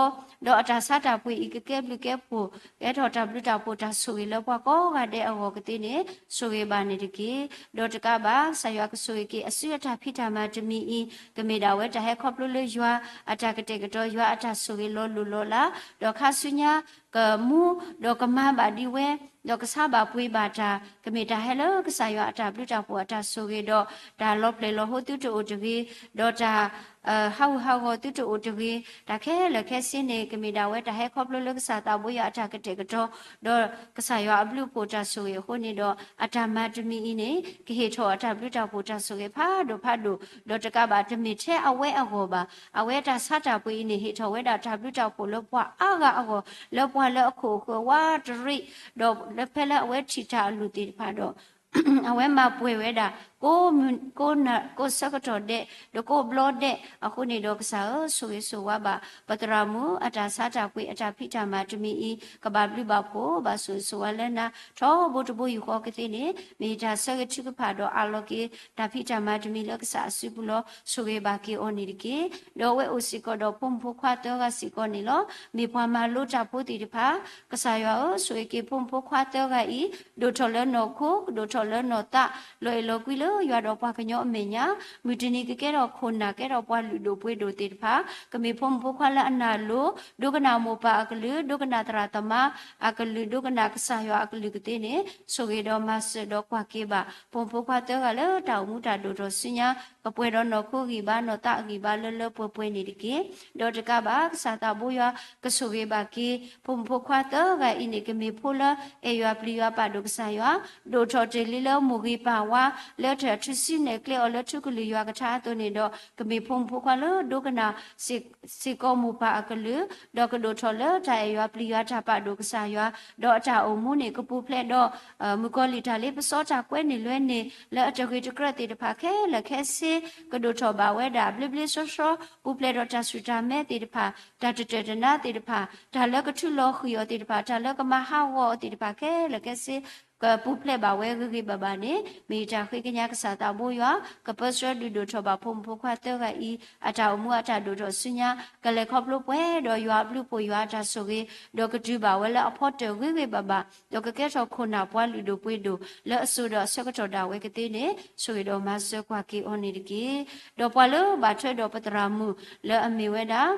ဒီးအတၢ်ဆါတၢ်ပှ့ၤအံၤ ကကဲဘျုးကဲဖှိၣ် ကဲထီၣ်တၢ်ဘျုးတၢ်ဖှိၣ် တၢ်ဆိၣ်ဂ့ၤလၢပှၤကိးဂၤဒဲးအဂီၢ်ကသ့န့ၣ် ဆိၣ်ဂ့ၤဘၣ်န့ၣ်တက့ၢ်. ဒီးတကးဘၣ် ကစၢ်ယွၤကဆိၣ်ဂ့ၤက့ၤ အစုအတၢ်ဖံးတၢ်မၤတမံၤအံၤ ကမ့ၢ်ဒၣ်ဝဲတၢ်ဟဲခီဖျိလၢယွၤအတၢ်ကတဲာ်ကတီၤ ယွၤအတၢ်ဆိၣ်ဂ့ၤလီၤလိၢ်လီၤလး, ဒီးခါဆူညါ ကမူ ဒီးကမၤဘၣ်ဒံးဝဲ, ဒီးကဆါဘၣ်ပှ့ၤဘၣ်တၢ် ကမ့ၢ်တၢ်ဟဲလၢကစၢ်ယွၤအတၢ်ဘျုးတၢ်ဖှိၣ်အတၢ်ဆိၣ်ဂ့ၤဒီး တၢ်လီၤပျဲၢ်လီၤဟိသုတအိၣ်တဂ့ၤ, ဒီးတၢ် ဟးဂူာ်ဟးဂီၤသုတအိၣ်တဂ့ၤ, တၢ်ခဲလၢာ်ခဲဆ့န့ၣ် ကမ့ၢ်ဒၣ်ဝဲတၢ်ဟဲခီဖျိလၢကစၢ်သးဘိယွၤအတၢ်ကတဲာ်ကတီၤ, ဒီးကစၢ်ယွၤအဘျုးအဖှိၣ်တၢ်ဆိၣ်ဂ့ၤအဃိန့ၣ်ဒီး အတၢ်မၤတမံၤအံၤန့ၣ် ကဟ့ၣ်ထီၣ်အတၢ်ဘျုးတၢ်ဖှိၣ်တၢ်ဆိၣ်ဂ့ၤဖးဒိၣ်ဖးဒိၣ်, ဒီးတကးဘၣ်တမ့ၢ်ထဲအဝဲအဂီၢ်ဘၣ်, အဝဲတၢ်ဆါတၢ်ပှ့ၤအံၤန့ၣ် ဟ့ၣ်ထီၣ်ဝဲဒၣ်တၢ်ဘျုးတၢ်ဖှိၣ်လၢပှၤအါဂၤအဂီၢ်, လၢပှၤလၢအခိၣ်အဃၢၤဝးတရံး, ဒီးလၢဖဲလၢအဝဲထံၣ်တၢ်အလိၤသ့ၣ်တဖၣ်ဒီး အဝဲမၤပှဲၤဝဲဒၣ် ကိးမုၢ်ကိးနၤ ကိးဆၢကတီၢ်ဒဲး ဒီးကိးဘျီဒဲးအဃိန့ၣ်ဒီး ကစၢ်ဧၢ, ဆိၣ်ဂ့ၤဆိၣ်ဝါဘၣ် ပသရၣ်မုၣ်အတၢ်ဆါတၢ်ပှ့ၤအတၢ်ဖံးတၢ်မၤတမံၤအံၤ ကဘၣ်ဘျုးဘၣ်ဖှိၣ် ဘၣ်ဆိၣ်ဂ့ၤဆိၣ်ဝါလၢနၤ ထီဘိတဘိယူၢ်ဃီကသ့န့ၣ် မ့ၢ်တၢ်ဆၢဂ့ၤထုကဖၣ်ဒီးအးလီၤက့ၤ တၢ်ဖံးတၢ်မၤတမံၤလၢကစၢ်အစုပူၤလီၤ. ဆိၣ်ဂ့ၤဘၣ်က့ၤအီၤန့ၣ်တက့ၢ်. ဒီးအဝဲအိၣ်စ့ၢ်ကီးဒီးဖိမုၣ်ဖိခွါသၢဂၤစ့ၢ်ကီးန့ၣ်လီၤ. မ့ၢ်ပှၤမၤလိတၢ်ဖိသ့ၣ်တဖၣ် ကစၢ်ယွၤဧၢ, ဆိၣ်ဂ့ၤက့ၤဖိမုၣ်ဖိခွါသၢဂၤအံၤ ဒိၣ်ထီၣ်လၢနီၢ်ခိ, ဒိၣ်ထီၣ်လၢနီၢ်သး, လီၤအဲၣ်လီၤကွံလၢယွၤဒီးပှၤကညီအမဲာ်ညါ, မုၢ်တနံၤကကဲထီၣ်ခိၣ်နၢ် ကဲထီၣ်ပှၤလုၢ်ဒိၣ်ပှ့ၤဒိၣ်သ့ၣ်တဖၣ်, ကမ့ၢ်ဖိမုၣ်ဖိခွါလၢအနာ်လိၤ, ဒိကနၣ်မိၢ်ပၢ်အကလုၢ်, ဒိကနၣ်သရၣ်သမါအကလုၢ်, ဒိကနၣ်ကစၢ်ယွၤအကလုၢ်ကသ့န့ၣ် ဆိၣ်ဂ့ၤဒီးမၤစၢၤဒီးကွၢ်က့ၤဘၣ် ဖိမုၣ်ဖိခွါသၢဂၤလၢတၢ်အိၣ်မူတၢ်ဒိၣ်ထီၣ်ဆူညါ ကပှဲၤဒီးနီၢ်ခိဂံၢ်ဘါ နီၢ်သးအဂံၢ်ဘါလၢလၢပှဲၤပှဲၤန့ၣ်တက့ၢ်. ဒီးတကးဘၣ် ကစၢ်သးဘိယွၤ ကဆိၣ်ဂ့ၤဘၣ်က့ၤ ဖိမုၣ်ဖိခွါသၢဂၤအံၤန့ၣ် ကမ့ၢ်ဖိလၢအဲၣ်ယွၤပျံၤယွၤပာ်ဒိၣ်ကစၢ်ယွၤ, ဒိၣ်ထီၣ်တ့ၢ်လံလၢမိၢ်ဂ့ၤပၢ်ဝါ လၢတၢ်ထုးစုနဲၣ်ကျဲအီၤလၢထူကလုၢ်ယွၤကထါအသိးန့ၣ်ဒီး ကမ့ၢ်ဖိမုၣ်ဖိခွါလၢဒိကနၣ်စ့ၢ်ကီးမိၢ်ပၢ်အကလုၢ်, ဒီးကဒိၣ်ထီၣ်လၢတၢ်အဲၣ်ယွၤပျံၤယွၤတၢ်ပာ်ဒိၣ်ကစၢ်ယွၤ, ဒီးအတၢ်အိၣ်မူန့ၣ် ကပူၤဖျဲးဒီး မုၣ်ကီၤလံၢ်တၢ်လ့ပစီတၢ်ကွဲန့ၢ်လွဲန့ၢ် လၢအတဂ့ၤတကြၢးသ့ၣ်တဖၣ်ခဲလၢာ်ခဲဆ့ ကဒိၣ်ထီၣ်ဘၣ်ဝဲဒၣ် ဘျ့ဘျ့ဆှီဆှီ ပူၤဖျဲးဒီးတၢ်ဆူၣ်တၢ်မဲသ့ၣ်တဖၣ် တၢ်တတၢၢ်တနါသ့ၣ်တဖၣ် တၢ်လၢကထုးလီၤဃံၤအီၤသ့ၣ်တဖၣ် တၢ်လၢကမၤဟးဂီၤအီၤသ့ၣ်တဖၣ်ခဲလၢာ်ခဲဆ့ ပူၤဖျဲးဘၣ်ဝဲဂ့ၤဂ့ၤဘၣ်ဘၣ်န့ၣ် မ့ၢ်ယတၢ်ဃ့ကညးကစၢ်သးဘိယွၤ ကပၢဆှၢဒုးဒိၣ်ထီၣ်ဘၣ်ဖိမုၣ်ဖိခွါသၢဂၤအံၤ အတၢ်အိၣ်မူအတၢ်ဒိၣ်ထီၣ်ဆူညါ ကလဲၤခီဖျိပှဲၤဒီးယွၤအဘျုးအဖှိၣ်ယွၤအတၢ်ဆိၣ်ဂ့ၤ ဒီးကတုၤဘၣ်ဝဲလၢအဖီတၢၢ်ဂ့ၤဂ့ၤဘၣ်ဘၣ် ဒီးကကဲထီၣ်ခိၣ်နၢ်ပှၤလုၢ်ဒိၣ်ပှ့ၤဒိၣ် လၢအစိၤဒီးအဆၢကတီၢ်ဒၣ်ဝဲကသ့န့ၣ် ဆိၣ်ဂ့ၤဒီးမၤစၢၤကွၢ်က့ၤအီၤန့ၣ်တက့ၢ်. ဒီးပှၤလၢဘၣ်ထွဲဒီးပသရၣ်မုၣ်လၢအမ့ၢ်ဝဲဒၣ်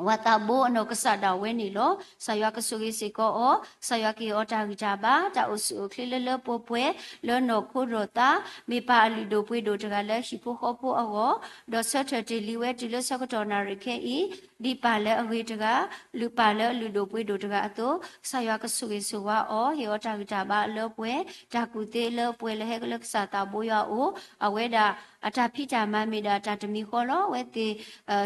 ဝၤသးဘိအနီၢ်ကစၢ်ဒၣ်ဝဲန့ၣ်လီၤ. ကစၢ်ယွၤကဆိၣ်ဂ့ၤစ့ၢ်ကီးအီၤ, ကစၢ်ယွၤကဟ့ၣ်အီၤတၢ်ဂံၢ်တၢ်ဘါ, တၢ်အိၣ်ဆူၣ်အိၣ်ချ့လၢလၢပှဲၤပှဲၤ လၢနီၢ်ခိဒီးသး, မ့ၢ်ပၢ်အလုၢ်ဒိၣ်ပှ့ၤဒိၣ်တဂၤလၢဟံၣ်ဖိဃီဖိအဂီၢ်, ဒီးဆၢထၢၣ်တ့ၢ်လံဝဲတုၤလၢဆၢကတီၢ်နၣ်ရံၣ်ခဲအံၤ, ဒ်ပၢ်လၢအဂ့ၤတဂၤ, လုၢ်ပၢ်လၢအလုၢ်ဒိၣ်ပှ့ၤဒိၣ်တဂၤအသိး, ကစၢ်ယွၤကဆိၣ်ဂ့ၤဆိၣ်ဝါအီၤ, ဟ့ၣ်အီၤတၢ်ဂံၢ်တၢ်ဘါအလၢပှဲၤ, တၢ်ကူၣ်သ့အလၢပှဲၤလၢဟဲကလၢကစၢ်သးဘိယွၤအအိၣ်, အဝဲဒၣ် အတၢ်ဖံးတၢ်မၤမ့ၢ်ဒၣ်တၢ်တမံၤဃီလီၤ. အဝဲသ့ၣ်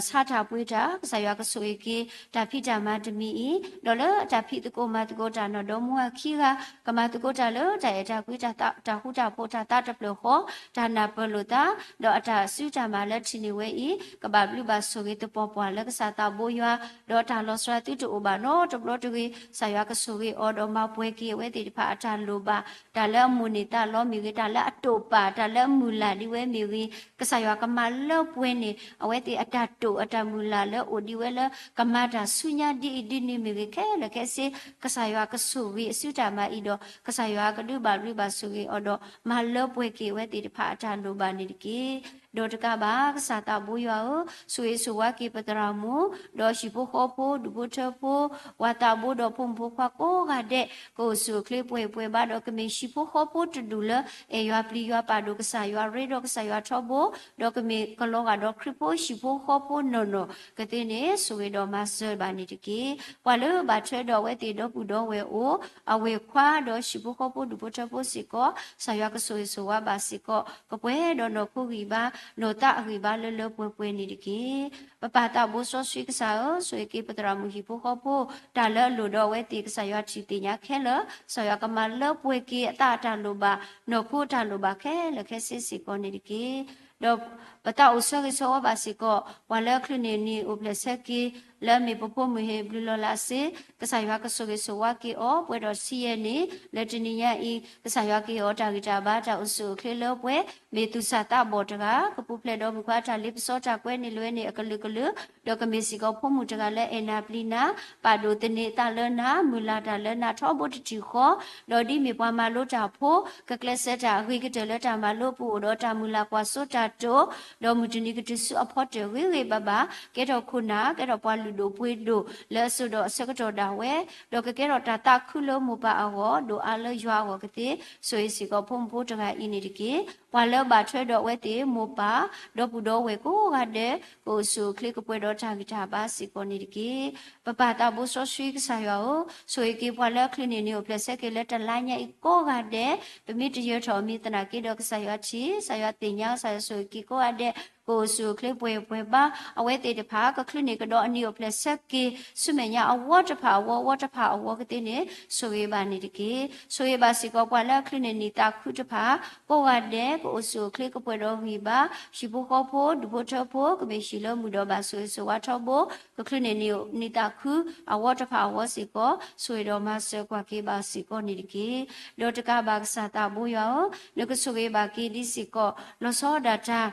ဆါတၢ်ပှ့ၤတၢ်, ကစၢ်ယွၤကဆိၣ်ဂ့ၤက့ၤ တၢ်ဖံးတၢ်မၤတမံၤအံၤ, ဒီးလၢအတၢ်ဖံးသကိးမၤသကိးတၢ်နီၢ်ဒီမါဝၤခံဂၤ, ကမၤသကိးတၢ်လၢတၢ်အဲၣ်တၢ်ကွံ, တၢ်ဃူတၢ်ဖိး, တၢ်သးတဖျၢၣ်ဃီ, တၢ်နၢ်ပၢၢ်လိာ်သး, ဒီးအတၢ်စုတၢ်မၤလၢထံၣ်န့ၢ်ဝဲအံၤ, ကဘၣ်ဘျုးဘၣ်ဆိၣ်ဂ့ၤသပှၢ်ပှၢ်လၢကစၢ်သးဘိယွၤ, ဒီးတၢ်လီၤစှၤသုတအိၣ်ဘၣ်နီတဘျီတဂ့ၤ, ကစၢ်ယွၤကဆိၣ်ဂ့ၤအီၤဒီးမၤပှဲၤက့ၤအဝဲသ့ၣ်တဖၣ်အတၢ်လိၣ်ဘၣ် တၢ်လၢအမိၢ်န့ၢ်သးလီမ့ၢ်ဂ့ၤ, တၢ်လၢအတိာ်ပာ်, တၢ်လၢအမုၢ်လၢ်ဒ်ဝဲမ့ၢ်ဂ့ၤ, ကစၢ်ယွၤကမၤလၢပှဲၤန့ၢ် အဝဲသ့ၣ်အတၢ်တိာ်အတၢ်မုၢ်လၢ်လၢအိၣ်ဒ်ဝဲလၢ ကမၤတၢ်ဆူညါဒ်အံၤဒ်နုၤမ့ၢ်ဂ့ၤ, ခဲလၢာ်ခဲဆ့ ကစၢ်ယွၤကဆိၣ်ဂ့ၤအစုတၢ်မၤအံၤဒီး ကစၢ်ယွၤကဒုးဘၣ်ဘျုးဘၣ်ဆိၣ်ဂ့ၤအီၤဒီး မၤလၢပှဲၤက့ၤအဝဲသ့ၣ်တဖၣ်အတၢ်လိၣ်ဘၣ်န့ၣ်တက့ၢ်. ဒီးတကးဘၣ် ကစၢ်သးဘိယွၤဧၢ, ဆိၣ်ဂ့ၤဆိၣ်ဝါက့ၤပသရၣ်မုၣ်, ဒီးဟံၣ်ဖိဃီဖိ, ဒူၣ်ဖိထၢဖိ, ဝၤသးဘိဒီးဖိမုၣ်ဖိခွါကိးဂၤဒဲး, ကအိၣ်ဆူၣ်အိၣ်ချ့ပှဲၤပှဲၤဘၣ်ဒီး ကမ့ၢ်ဟံၣ်ဖိဃီဖိတဒူၣ်လၢ အဲၣ်ယွၤပျံၤယွၤပာ်ဒိၣ်ကစၢ်ယွၤ ရ့ဒီးကစၢ်ယွၤထီဘိ, ဒီးကမ့ၢ်ကလီၤဂာ်ဒီးခရံာ်ဖိဟံၣ်ဖိဃီဖိနီၢ်နီၢ်ကသ့န့ၣ် ဆိၣ်ဂ့ၤဒီးမၤစၢၤဘၣ်န့ၣ်တက့ၢ်. ပှၤလၢဘၣ်ထွဲဒီးအဝဲသ့ၣ်ဒီပုၢ်ဒီဝဲၢ်အိၣ်, အဝဲၢ်ခွါဒီးဟံၣ်ဖိဃီဖိဒူၣ်ဖိထၢဖိစ့ၢ်ကီး, ကစၢ်ယွၤကဆိၣ်ဂ့ၤဆိၣ်ဝါဘၣ်စ့ၢ်ကီး, ကပှဲၤဒီးနီၢ်ခိဂံၢ်ဘါ, နီၢ်သးအဂံၢ်ဘါလၢလၢပှဲၤပှဲၤန့ၣ်တက့ၢ်. ပပၢ်သးဘိစီဆှံကစၢ်ဧၢ, ဆိၣ်ဂ့ၤက့ၤပသရၣ်မုၣ်ဟံၣ်ဖိဃီဖိ, တၢ်လၢအလိၣ်ဒီးအဝဲသ့ၣ်ကစၢ်ယွၤထံၣ်သ့ၣ်ညါခဲလၢာ်, ကစၢ်ယွၤကမၤလၢပှဲၤက့ၤအသးအတၢ်လိၣ်ဘၣ်, နီၢ်ခိအတၢ်လိၣ်ဘၣ်ခဲလၢာ်ခဲဆ့စ့ၢ်ကီးန့ၣ်တက့ၢ်. ဒီးပသးအိၣ်ဆၢဂ့ၤဆၢဝါဘၣ်စ့ၢ်ကီး, ပှၤလၢအချုးန့ၢ်နံၣ်အိၣ်ဖျဲၣ်ဆၢက့ၤ, လၢအမ့ၢ်ပဖိမုၣ်ဟ့ၣ်ဘျုးလီၤလးစ့, ကစၢ်ယွၤကဆိၣ်ဂ့ၤဆိၣ်ဝါက့ၤအီၤ, ပှဲၤဒီးတဆံယဲၢ်နံၣ်, လၢတနံၤညါအံၤ ကစၢ်ယွၤကဟ့ၣ်အီၤတၢ်ဂံၢ်တၢ်ဘါ တၢ်အိၣ်ဆူၣ်အိၣ်ချ့လၢပှဲၤ, မ့ၢ်သူၣ်စၢ်သးဘီၣ်တဂၤ, ကပူၤဖျဲးဒီးမုၣ်ခွါတၢ်လ့ပစီတၢ်ကွဲန့ၣ်လွဲန့ၣ်အကလုာ်ကလုာ်, ဒီးကမ့ၢ်စ့ၢ်ကီးဖိမုၣ်တဂၤလၢအဲၣ်နၤပျံၤနၤ, ပာ်ဒိၣ်သန့ၤသးလၢနၤ, မုၢ်လၢ်တၢ်လၢနၤထီဘိတထံၣ်ဃီ, ဒီးဒ်မ့ၢ်ပှၤမၤလိတၢ်ဖိ, ကကျဲးစၢးတၢ်အဂ့ၤကတၢၢ်လၢတၢ်မၤလိပူၤအိၣ်ဒီး တၢ်မုၢ်လၢ်ကွၢ်စိတၢ်တိာ်, ဒီးမုၢ်တနံၤကတုၤဆူအဖီတၢၢ်ဂ့ၤဂ့ၤဘၣ်ဘၣ်, ကဲထီၣ်ခိၣ်နၢ်, ကဲထီၣ်ပှၤလုၢ်ဒိၣ်ပှ့ၤဒိၣ်လၢအစိၤဒီးအဆၢကတီၢ်ဒၣ်ဝဲ, ဒီးကကဲထီၣ်တၢ်သးခုလၢမိၢ်ပၢ်အဂီၢ်, ဒိၣ်အါလၢယွၤအဂီၢ်ကသ့, ဆိၣ်ဂ့ၤစ့ၢ်ကီးဖိမုၣ်ဖိတဂၤအံၤန့ၣ်တက့ၢ်. ပှၤလၢဘၣ်ထွဲဒီးအဝဲသ့ၣ်မိၢ်ပၢ်, ဒီပုၢ်ဒီဝဲၢ်ကိးဂၤဒဲး, ကအိၣ်ဆူၣ်အိၣ်ချ့ကပှဲၤဒီးတၢ်ဂံၢ်တၢ်ဘါစ့ၢ်ကီးန့ၣ်တက့ၢ်. ပပၢ်သးဘိစီဆှံကစၢ်ယွၤဧၢ, ဆိၣ်ဂ့ၤက့ၤပှၤလၢအချုးန့ၢ်နံၣ်အိၣ်ဖျဲၣ်ဆၢက့ၤလၢတလါညါအံၤကိးဂၤဒဲး, ပမ့ၢ်တယၢၤထီၣ်အမံၤသနာ်က့ဒီး ကစၢ်ယွၤထံၣ်, ကစၢ်ယွၤသ့ၣ်ညါကစၢ်ယွၤဆိၣ်ဂ့ၤက့ၤကိးဂၤဒဲး, ကအိၣ်ဆူၣ်အိၣ်ချ့ပှဲၤပှဲၤဘၣ်, အဝဲသ့ၣ်တဖၣ် ကချုးန့ၢ်ကဒီးအနံၣ်အိၣ်ဖျဲၣ်ဆၢက့ၤ ဆူမဲာ်ညါအဝီတဖၣ်အဝီ ဝီတဖၣ်အဝီကသ့န့ၣ် ဆိၣ်ဂ့ၤဘၣ်န့ၣ်တက့ၢ်. ဆိၣ်ဂ့ၤဘၣ်စ့ၢ်ကီးပှၤလၢအချုးန့ၢ်နံၣ်သးခုတဖၣ်, ကိးဂၤဒဲး ကအိၣ်ဆူၣ်အိၣ်ချ့ကပှဲၤဒီးဂံၢ်ဘါ, ဟံၣ်ဖိဃီဖိ ဒူၣ်ဖိထၢဖိ ကမ့ၢ်ဟံၣ်လၢမုာ်ဒီးဘၣ်ဆိၣ်ဂ့ၤဆိၣ်ဝါထီဘိ, ကချုးန့ၢ်နံၣ်သးခု အဝီတဖၣ်အဝီစ့ၢ်ကီး ဆိၣ်ဂ့ၤဒီးမၤစၢၤကွၢ်က့ၤဘၣ်စ့ၢ်ကီးန့ၣ်တက့ၢ်. ဒီးတကးဘၣ်ကစၢ်သးဘိယွၤဧၢ, နကဆိၣ်ဂ့ၤဘၣ်က့ၤဒ်စ့ၢ်ကီး လီၤဆီဒၣ်တၢ်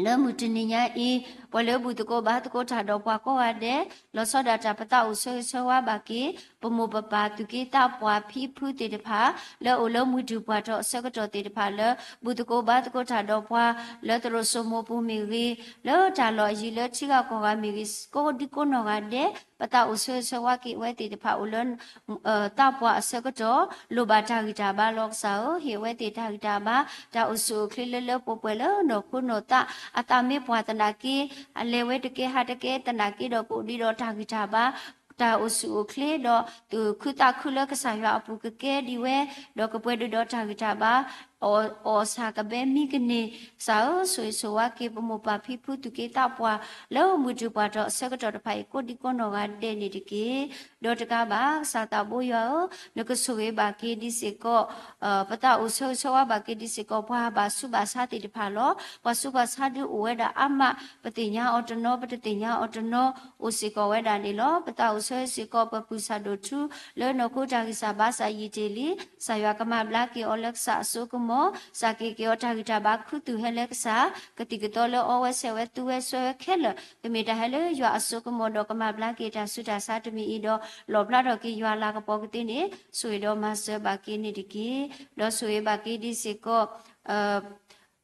လၢမုၢ်တနံၤညါအံၤ, ပှၤလၢဘူၣ်သကိးဘါသကိးတၢ်ဒီးပှၤကိးဂၤဒဲး, လီၤဆီဒၣ်တၢ်ပသးအိၣ်ဆၢဂ့ၤဆၢဝါဘၣ်က့ၤ, ပမိၢ်ပပၢ်သူၣ်က့သးပှၢ်ဖံဖုသ့ၣ်တဖၣ်, လၢအိၣ်လၢမုၢ်ဒုၣ်ပှၢ်ထီၣ်အဆၢကတီၢ်သ့ၣ်တဖၣ်လၢ ဘူၣ်သကိးဘါသကိးတၢ်ဒီးပှၤ, လၢသရိာ်စိမိၤပူၤမ့ၢ်ဂ့ၤ, လၢတၢ်လီၢ်အယံၤလၢထံဂၤကီၢ်ဂၤမ့ၢ်ဂ့ၤ, ကိးဒံကိးနီၢ်ဂၤဒဲး, ပသးအိၣ်ဆၢဂ့ၤဆၢဝါက့ၤအဝဲသ့ၣ်တဖၣ်အိၣ်လၢ သးပှၢ်အဆၢကတီၢ်, လိၣ်ဘၣ်တၢ်ဂံၢ်တၢ်ဘါလီၤကစၢ်ဧၢ, ဟ့ၣ်အဝဲသ့ၣ်တၢ်ဂံၢ်တၢ်ဘါ, တၢ်အိၣ်ဆူၣ်အိၣ်ချ့လၢလၢပှဲၤပှဲၤလၢနီၢ်ခိနီၢ်သး, အသးမ့ၢ်ပှၢ်သနာ်က့, အလဲၤဝဲတကဲဟးတကဲသနာ်က့ဒီး ကအိၣ်ဒံးဒီးတၢ်ဂံၢ်တၢ်ဘါ, တၢ်အိၣ်ဆူၣ်အိၣ်ချ့ဒီး သူၣ်ခုသးခုလၢကစၢ်ယွၤအပူၤကကဲဒံးဝဲ, ဒီးကပှဲၤဒံးဒီးတၢ်ဂံၢ်တၢ်ဘါ အီၣ်ဆၣ်ကဘဲမံကန့ၢ်, ကစၢ်ဧၢ, ဆိၣ်ဂ့ၤဆိၣ်ဝါက့ၤ ပမိၢ်ပၢ်ဖံဖု သူၣ်က့သးပှၢ် လၢမုၢ်တူာ်ပှၢ်ထီၣ်အဆၢကတီၢ်တဖၣ်အံၤ ကိးဒံကိးနီၢ်ဂၤဒဲးန့ၣ်တက့ၢ်. ဒီးတကးဘၣ် ကစၢ်သးဘိယွၤဧၢ, နကဆိၣ်ဂ့ၤဘၣ်က့ၤဒံးစ့ၢ်ကီး ပသးအိၣ်ဆၢဂ့ၤဆၢဝါဘၣ်က့ၤဒံးစ့ၢ်ကီး ပှၤဘၣ်ဆူးဘၣ်ဆါသ့ၣ်တဖၣ်လီၤ. ပှၤဆူးပှၤဆါဒုးအိၣ်ဝဲဒၣ်အါမး, ပသ့ၣ်ညါအီၤတနီၤ ပတသ့ၣ်ညါအီၤတနီၤ အိၣ်စ့ၢ်ကီးဝဲဒၣ်န့ၣ်လီၤ. ပသးအိၣ်ဆၢဂ့ၤစ့ၢ်ကီး ပပုၢ်ဆၣ်ဒိၣ်ထူ လၢနီၢ်ခိတၢ်ဂံၢ်စၢ်ဘါစၢ်ယံာ်တ့ၢ်လံ, ကစၢ်ယွၤကမၤဘျါက့ၤအီၤလၢကစၢ်အစိကမီၤ, စးက့ၤက့ၤအီၤတၢ်ဂံၢ်တၢ်ဘါ ခူသူၣ်ဟဲလၢကစၢ်, ကသံၣ်ကသီလၢအီဝဲဆဲးဝဲသူဝဲစွဲဝဲခဲလၢာ် ကမ့ၢ်တၢ်ဟဲလၢယွၤအစိကမီၤဒီး ကမၤဘျါက့ၤတၢ်ဆူးတၢ်ဆါတမံၤအံၤဒီး လီၣ်ဖျါထီၣ်က့ၤယွၤလၤကပီၤကသ့န့ၣ် ဆိၣ်ဂ့ၤဒီးမၤစၢၤဘၣ်က့ၤန့ၣ်တက့ၢ်. ဒီးဆိၣ်ဂ့ၤဘၣ်က့ၤဒံးစ့ၢ်ကီး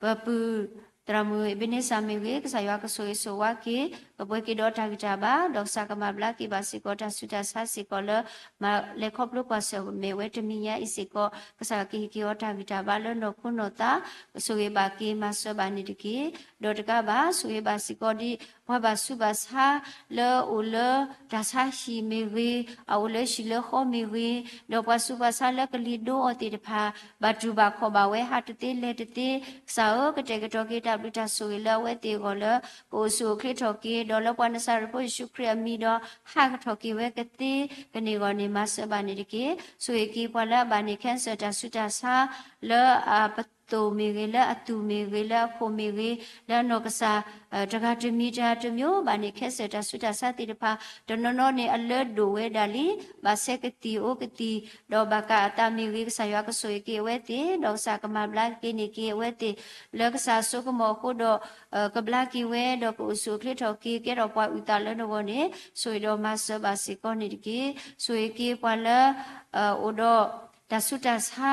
ပပုၢ်သရၣ်မုၣ်အ့ဘ့န့စၢ်မ့ၢ်ဂ့ၤ, ကစၢ်ယွၤကဆိၣ်ဂ့ၤဆိၣ်ဝါက့ၤ, ကပှဲၤက့ၤဒီးတၢ်ဂံၢ်တၢ်ဘါ, ဒီးကစၢ်ကမၤဘျါက့ၤဘၣ်စ့ၢ်ကီး တၢ်ဆူးတၢ်ဆါစ့ၢ်ကီးလၢ မၤလဲၤခီဖျိကွၢ်ဆၢၣ်မဲာ်ဝဲတမံၤညါအံၤစ့ၢ်ကီး, ကစၢ်ယွၤကဟ့ၣ်က့ၤအီၤတၢ်ဂံၢ်တၢ်ဘါလၢနီၢ်ခိနီၢ်သး, ကဆိၣ်ဂ့ၤဘၣ်က့ၤမၤစၢၤဘၣ်န့ၣ်တက့ၢ်. ဒီးတကးဘၣ် ဆိၣ်ဂ့ၤဘၣ်စ့ၢ်ကီးဒ် ပှၤဘၣ်ဆူးဘၣ်ဆါ လၢအအိၣ်လၢတၢ်ဆါဟံၣ်မ့ၢ်ဂ့ၤ, အအိၣ်လၢဟံၣ်လၢဃီမ့ၢ်ဂ့ၤ, ဒီးပှၤဆူးပှၤဆါလၢကလံၤဒိအီၤသ့ၣ်တဖၣ် ဘၣ်တူၢ်ဘၣ်ခီၣ်ဘၣ်ဝဲ ဟးတသ့လဲၤတသ့, ကစၢ်ဧၢ, ကတဲာ်ကတီၤက့ၤတၢ်ဘျုးတၢ်ဆိၣ်ဂ့ၤလၢအဝဲသ့ၣ်အဂီၢ်လၢ ကအိၣ်ဆူၣ်အိၣ်ချ့ထီၣ်က့ၤ, ဒီးလၢပှၤနစၤရ့းဖိယ့ၣ်ၡူးခရံာ်အမံၤဒီး ဟးထီၣ်က့ၤဝဲကသ့ကန့ၢ်အဂီၢ်န့ၣ် မၤစၢၤဘၣ်န့ၣ်တက့ၢ်. ဆိၣ်ဂ့ၤက့ၤပှၤလၢအဘၣ်န့ၢ် cancer တၢ်ဆူးတၢ်ဆါ လၢအပသိၣ်မ့ၢ်ဂ့ၤ, လၢအသူၣ်မ့ၢ်ဂ့ၤ, လၢအခိၣ်မ့ၢ်ဂ့ၤ, လၢအနီၢ်ကစၢ် တဂၤတမံၤတဂၤတမံၤ ဘၣ်န့ၢ် cancer တၢ်ဆူးတၢ်ဆါသ့ၣ်တဖၣ် တနီၤနီၤန့ၣ် အလၢဒိၣ်ဝဲဒၣ်လံ, ဘၣ်ဆဲးကသံၣ်အိၣ်ကသံၣ်, ဒီးဘၣ်ကးအသးမ့ၢ်ဂ့ၤ, ကစၢ်ယွၤကဆိၣ်ဂ့ၤက့ၤအဝဲသ့ၣ်, ဒီးကစၢ်ကမၤဘျါက့ၤန့ၢ်က့ၤအဝဲသ့ၣ် လၢကစၢ်အစိကမီၤအဃိဒီး ကဘျါက့ၤဝဲ, ဒီးကအိၣ်ဆူၣ်အိၣ်ချ့ထီၣ်က့ၤ ကဲထီၣ်ပှၤအုၣ်သးလၢနဂီၢ်န့ၣ် ဆိၣ်ဂ့ၤဒီးမၤစၢၤဘၣ်စ့ၢ်ကီးန့ၣ်တက့ၢ်. ဆိၣ်ဂ့ၤက့ၤပှၤလၢ အိၣ်ဒီး တၢ်ဆူးတၢ်ဆါ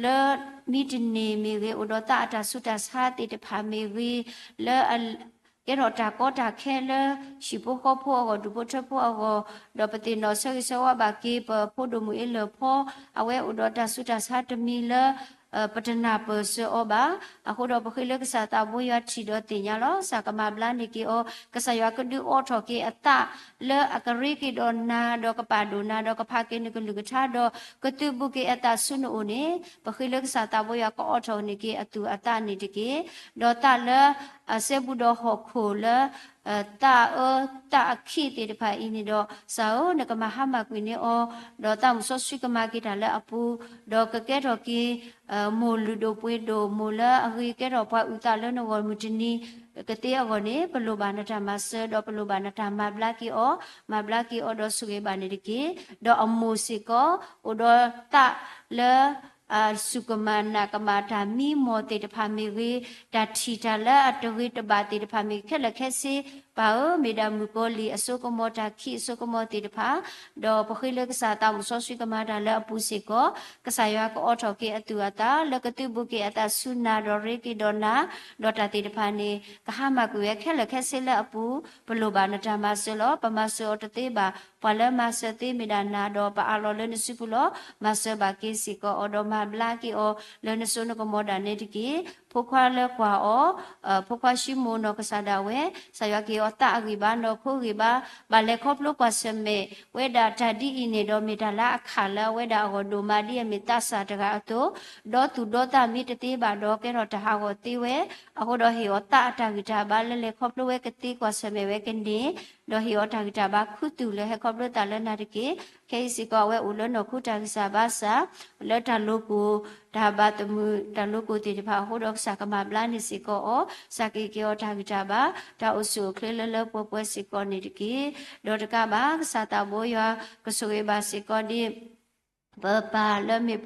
လၢမံတန့ၢ်မ့ၢ်ဂ့ၤ, အိၣ်ဒီးသးအတၢ်ဆူးတၢ်ဆါသ့ၣ်တဖၣ်မ့ၢ်ဂ့ၤ, လၢ ကဲထီၣ်တၢ်ကီတၢ်ခဲလၢ ဟံၣ်ဖိဃီဖိအဂီၢ် ဒူၣ်ဖိထၢဖိအဂီၢ်, ဒီးပသ့ၣ်နီၣ်ဆၢဂ့ၤဆၢဝါဘၣ်က့ၤ ပဖိဒိၣ်မုၣ်အ့လၢၢ်ဖီ, အဝဲအိၣ်ဒီးတၢ်ဆူးတၢ်ဆါတမံၤလၢ ပတနၢ်ပၢၢ်စၢၤအီၤဘၣ်. အဃိဒီးပဃ့လၢကစၢ်သးဘိယွၤထံၣ်ဒီးသ့ၣ်ညါလီၤ. ကစၢ်ကမၤဘျါန့ၢ်က့ၤအီၤ, ကစၢ်ယွၤကဒုးအိးထီၣ်က့ၤအသး လၢအကရ့က့ၤဒီးနၤ, ဒီးကပာ်ဒိၣ်နၤ, ဒီးကဖးက့ၤနကလုၢ်ကထါ, ဒီးကသုးဘူးက့ၤအသးဆူနအိၣ်န့ၣ်, ပဃ့လၢကစၢ်သးဘိယွၤကအိးထီၣ်န့ၢ်က့ၤအသူၣ်အသးန့ၣ်တက့ၢ်. ဒီးသးလၢ အစဲဘူးဒီးဟီၣ်ခိၣ်လၢ သးအၢသးအခံသ့ၣ်တဖၣ်အံၤန့ၣ်ဒီး ကစၢ်ဧၢ, နကမၤဟါမၢ်ကွံာ်န့ၢ်အီၤ, ဒီးသးမုၢ်စီဆှံကမၤက့ၤတၢ်လၢအပူၤ, ဒီးကကဲထီၣ်က့ၤ မိၢ်လုၢ်ဒိၣ်ပှ့ၤဒိၣ်, မိၢ်လၢအဂ့ၤကဲထီၣ်ပှၤအုၣ်သးလၢနဂီၢ်မုၢ်တနံၤကသ့အဂီၢ်န့ၣ်, ပလိၣ်ဘၣ်နတၢ်မၤစၢၤ, ဒီးပလိၣ်ဘၣ်နတၢ်မၤဘျါက့ၤအီၤ, မၤဘျါက့ၤအီၤဒီးဆိၣ်ဂ့ၤဘၣ်န့ၣ်တက့ၢ်. ဒီးအမိၢ်စ့ၢ်ကီး အိၣ်ဒီးသးလၢ စူၢ်ကမၣ်နာ်ကမၣ်တၢ်မံမီၢ်သ့ၣ်တဖၣ်မ့ၢ်ဂ့ၤ, တၢ်ထံၣ်တၢ်လၢအတဂ့ၤတဘၣ်သ့ၣ်တဖၣ်မ့ၢ်ဂ့ၤ ခဲလၢာ်ခဲဆ့, ပၢ်ဧၢ, မ့ၢ်ဒၣ်မုၣ်ကီၤလံၢ်အစိကမီၤ တၢ်ခံးအစိကမီၤသ့ၣ်တဖၣ်, ဒီးပဃ့လၢကစၢ်သးမုၢ်စီဆှံကမၤတၢ်လၢအပူၤစ့ၢ်ကီး, ကစၢ်ယွၤကအိးထီၣ်က့ၤအသူၣ်အသး လၢကသုးဘူးက့ၤအသးဆူနၤ ဒီးရ့က့ၤဒီးနၤ, ဒီးတၢ်သ့ၣ်တဖၣ်န့ၣ် ကဟါမၢ်ကွံာ်ဝဲခဲလၢာ်ခဲဆ့လၢအပူၤ, ပလိၣ်ဘၣ်နတၢ်မၤစၢၤလီၤ. ပမၤစၢၤအီၤတသ့ဘၣ်. ပှၤလၢမၤစၢၤသ့မ့ၢ်ဒၣ်နၤ, ဒီးပအးလီၤလၢနစုပူၤလီၤ. မၤစၢၤဘၣ်က့ၤစ့ၢ်ကီးအီၤ, ဒီးမၤဘျါက့ၤအီၤ လၢနစိနကမီၤဒၣ်နဲတက့ၢ်. ဖိခွါလၢကွၢ်အီၤ, ဖိခွါၡံမိၣ်နီၢ်ကစၢ်ဒၣ်ဝဲ, ကစၢ်ယွၤကဟ့ၣ်အီၤသးအဂံၢ်ဘါ နီၢ်ခိဂံၢ်ဘါ, ဘၣ်လဲၤခီဖျိကွၢ်ဆၢၣ်မဲာ်ဝဲဒၣ်တၢ်ဒ်အံၤန့ၣ်ဒီး မ့ၢ်တၢ်လၢအခးလၢအဝဲဒၣ်အဂီၢ်ဒိၣ်မး ဒ်အမ့ၢ်သးစၢ်တဂၤအသိး, ဒီသူၣ်ဒီသးမံတသ့ဘၣ်ဒီး ကဲထီၣ်တၢ်ဟးဂီၤသ့ဝဲ, အဃိဒီးဟ့ၣ်အီၤသးအတၢ်ဂံၢ်တၢ်ဘါ လၢလဲၤခီဖျိဝဲကသ့ကွၢ်ဆၢၣ်မဲာ်ဝဲကန့ၢ်, ဒီးဟ့ၣ်အီၤတၢ်ဂံၢ်တၢ်ဘါခူသူၣ်လၢဟဲခီဖျိသးလၢနၤတက့ၢ်. ခဲအံၤစ့ၢ်ကီး အဝဲအိၣ်လၢနီၢ်ခိတၢ်ဂံၢ်စၢ်ဘါစၢ် လၢတၢ်လိၤကိၢ် တၢ်ဘၣ်သမုာ်တၢ်လိၤကိၢ်သ့ၣ်တဖၣ်အဃိဒီး ကစၢ်ကမၤဘျါန့ၢ်စ့ၢ်ကီးအီၤ, စးက့ၤက့ၤအီၤတၢ်ဂံၢ်တၢ်ဘါ တၢ်အိၣ်ဆူၣ်အိၣ်ချ့လၢလၢပှဲၤပှဲၤစ့ၢ်ကီးန့ၣ်တက့ၢ်. ဒီးတကးဘၣ် ကစၢ်သးဘိယွၤ ကဆိၣ်ဂ့ၤဘၣ်စ့ၢ်ကီးဒ် ပပၢ်လၢမ့ၢ်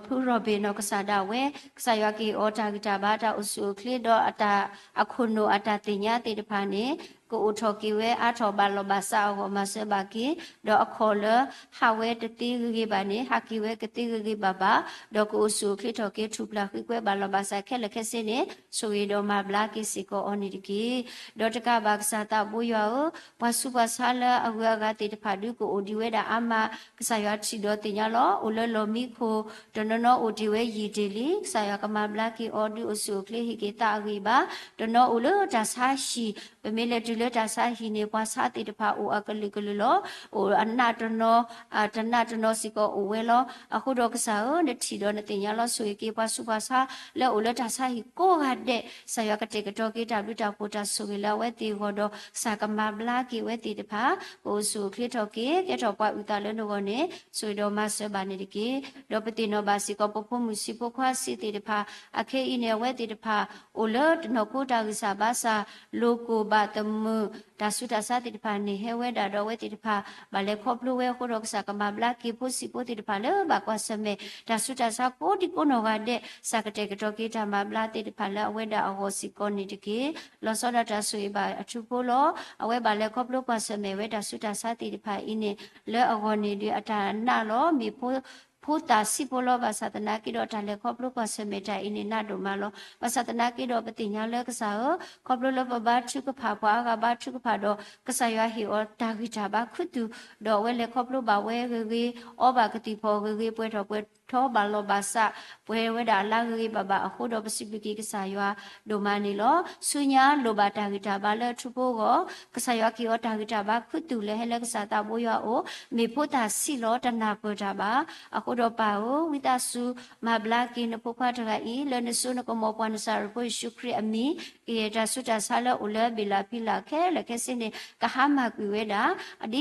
ဖုရီၣ်ဘ့ၣ်နီၢ်ကစၢ်ဒၣ်ဝဲ, ကစၢ်ယွၤကဟ့ၣ်အီၤတၢ်ဂံၢ်တၢ်ဘါ တၢ်အိၣ်ဆူၣ်အိၣ်ချ့ ဒီးအတၢ်အခိၣ်နူာ်အတၢ်သ့ၣ်ညါသ့ၣ်တဖၣ်န့ၣ် ကအိၣ်ထီၣ်က့ၤဝဲအါထီၣ်ဘၣ်လီၢ်ဘၣ်စးအဂီၢ် မၤစၢၤဘၣ်က့ၤ, ဒီးအခီၣ်လၢဟးဝဲတသ့ဂ့ၤဂ့ၤဘၣ်န့ၣ် ဟးက့ၤဝဲကသ့ဂ့ၤဂ့ၤဘၣ်ဘၣ်, ဒီးကအိၣ်ဆူၣ်အိၣ်ချ့ထီၣ်က့ၤ ထူၣ်ဖျးဃံကွဲဘၣ်လီၢ်ဘၣ်စးခဲလၢာ်ခဲဆ့န့ၣ် ဆိၣ်ဂ့ၤဒီးမၤဘျါက့ၤစ့ၢ်ကီးအီၤန့ၣ်တက့ၢ်. ဒီးတကးဘၣ် ကစၢ်သးဘိယွၤဧၢ, ပှၤဆူးပှၤဆါလၢအဂုၤအဂၤသ့ၣ်တဖၣ်ဒုး ကအိၣ်ဒံးဝဲဒၣ်အါမး ကစၢ်ယွၤထံၣ်ဒီးသ့ၣ်ညါလီၤ. အိၣ်လၢလီၢ်မံခိၣ်, တနီၤနီၤအိၣ်တ့ၢ်ဝဲယံာ်တ့ၢ်လံ, ကစၢ်ယွၤကမၤဘျါက့ၤအီၤ ဒုးအိၣ်ဆူၣ်အိၣ်ချ့ ဟ့ၣ်က့ၤသးအဂံၢ်ဘါ, တနီၤအိၣ်လၢတၢ်ဆါဟံၣ်, ပမ့ၢ်လဲၤတုၤ လၢတၢ်ဆါဟံၣ်န့ၣ် ပှၤဆါသ့ၣ်တဖၣ်အိၣ်အကလုာ်ကလုာ်လီၤ. အိၣ်အနးတနီၤ, တနးတနီၤစ့ၢ်ကီးအိၣ်ဝဲလီၤ. အဃိဒီးကစၢ်ဧၢ, နထံၣ်ဒီးနသ့ၣ်ညါလီၤ. ဆိၣ်ဂ့ၤက့ၤပှၤဆူးပှၤဆါလၢအိၣ်လၢတၢ်ဆါဟံၣ်ကိးဂၤဒဲး, ကစၢ်ယွၤကတဲာ်ကတီၤက့ၤတၢ်ဘျုးတၢ်ဖှိၣ်တၢ်ဆိၣ်ဂ့ၤလၢအဝဲသ့ၣ်အဂီၢ်ဒီး ကစၢ်ကမၤဘျါက့ၤအဝဲသ့ၣ်တဖၣ်, ကအိၣ်ဆူၣ်အိၣ်ချ့ထီၣ်က့ၤ ကဲထီၣ်ပှၤအုၣ်သးလၢနဂီၢ်န့ၣ် ဆိၣ်ဂ့ၤဒီးမၤစၢၤဘၣ်န့ၣ်တက့ၢ်. ဒီးပသ့ၣ်နီၣ်ဘၣ်စ့ၢ်ကီး ပဖိမုၣ်ဆံးဖိခွါဆံးသ့ၣ်တဖၣ်, အခဲအံၤန့ၣ် အဝဲသ့ၣ်တဖၣ် အိၣ်လၢတနီၢ်ခိတၢ်ဂံၢ်စၢ်ဘါစၢ်, လိၤကိၢ်ဘၣ်သမုာ်, တၢ်ဆူးတၢ်ဆါသ့ၣ်တဖၣ်န့ၣ် ဟဲဝဲဒၣ်ဒီးအဝဲသ့ၣ်တဖၣ် ဘၣ်လဲၤခီဖျိဝဲအဃိဒီး ကစၢ်ကမၤဘျါက့ၤဖိဆံးဖိသ့ၣ်တဖၣ်လၢဘၣ်ကွၢ်ဆၢၣ်မဲာ် တၢ်ဆူးတၢ်ဆါကိးဒံကိးနီၢ်ဂၤဒဲး, ကစၢ်ကတဲာ်ကတီၤက့ၤတၢ်မၤဘျါသ့ၣ်တဖၣ်လၢအဝဲဒၣ်အဂီၢ်စ့ၢ်ကီးန့ၣ်တက့ၢ်. လီၤဆီဒၣ်တၢ်ဆိၣ်ဂ့ၤဘၣ်အထူဖိလီၤ. အဝဲဘၣ်လဲၤခီဖျိကွၢ်ဆၢၣ်မဲာ်ဝဲတၢ်ဆူးတၢ်ဆါသ့ၣ်တဖၣ်အံၤန့ၣ် လၢအဂီၢ်န့ၣ်ဒီးအတၢ်နးလီၤ. မ့ၢ်ဖိ ဖိသၣ်ဆံးဖိလီၤ. ဘၣ်ဆၣ်သနာ်က့ဒီး တၢ်လဲၤခီဖျိကွၢ်ဆၢၣ်မဲာ်တၢ်အံၤန့ၣ် နးဒိၣ်မးလီၤ. ဘၣ်ဆၣ်သနာ်က့ဒီး ပသ့ၣ်ညါလၢကစၢ်ဧၢ, ခီဖျိလၢပဘါထုကဖၣ် ပှၤအါဂၤဘါထုကဖၣ်ဒီး ကစၢ်ယွၤဟ့ၣ်အီၤတၢ်ဂံၢ်တၢ်ဘါခူသူၣ်, ဒီးအဝဲလဲၤခီဖျိဘၣ်ဝဲဂ့ၤဂ့ၤ, အီဘၣ်ကသံၣ်ဖီၣ်ဂ့ၤဂ့ၤ, ပှဲၤထီၣ်ပှဲၤထီ ဘၣ်လီၤဘၣ်စး, ပှဲၤဝဲဒၣ်အလါဂ့ၤဂ့ၤဘၣ်ဘၣ်အဃိဒီး ပစံးဘျုးက့ၤကစၢ်ယွၤဒိၣ်မးန့ၣ်လီၤ. ဆူညါလိၣ်ဘၣ်တၢ်ဂံၢ်တၢ်ဘါလၢအထူဖိအဂီၢ်, ကစၢ်ယွၤကဟ့ၣ်အီၤတၢ်ဂံၢ်တၢ်ဘါခူသူၣ်လၢဟဲလၢကစၢ်သးဘိယွၤအအိၣ်, မ့ၢ်ဖိသၣ်ဆံးလီၤ တနၢ်ပၢၢ်တၢ်ဘၣ်. အဃိဒီးပၢ်ဧၢ, ဝံသးစူၤ မၤဘျါက့ၤနဖိခွါတဂၤအံၤ လၢနစိနကမီၤပှၤနစၢ်ရ့ၣ်ဖိယ့ၣ်ၡူးခရံာ်အမံၤ, ကယဲၢ်တၢ်ဆူးတၢ်ဆါလၢအိၣ်လၢအဘ့ၣ်လးဖံလးခဲလၢာ်ခဲဆ့န့ၣ် ကဟါမၢ်ကွံာ်ဝဲဒၣ်,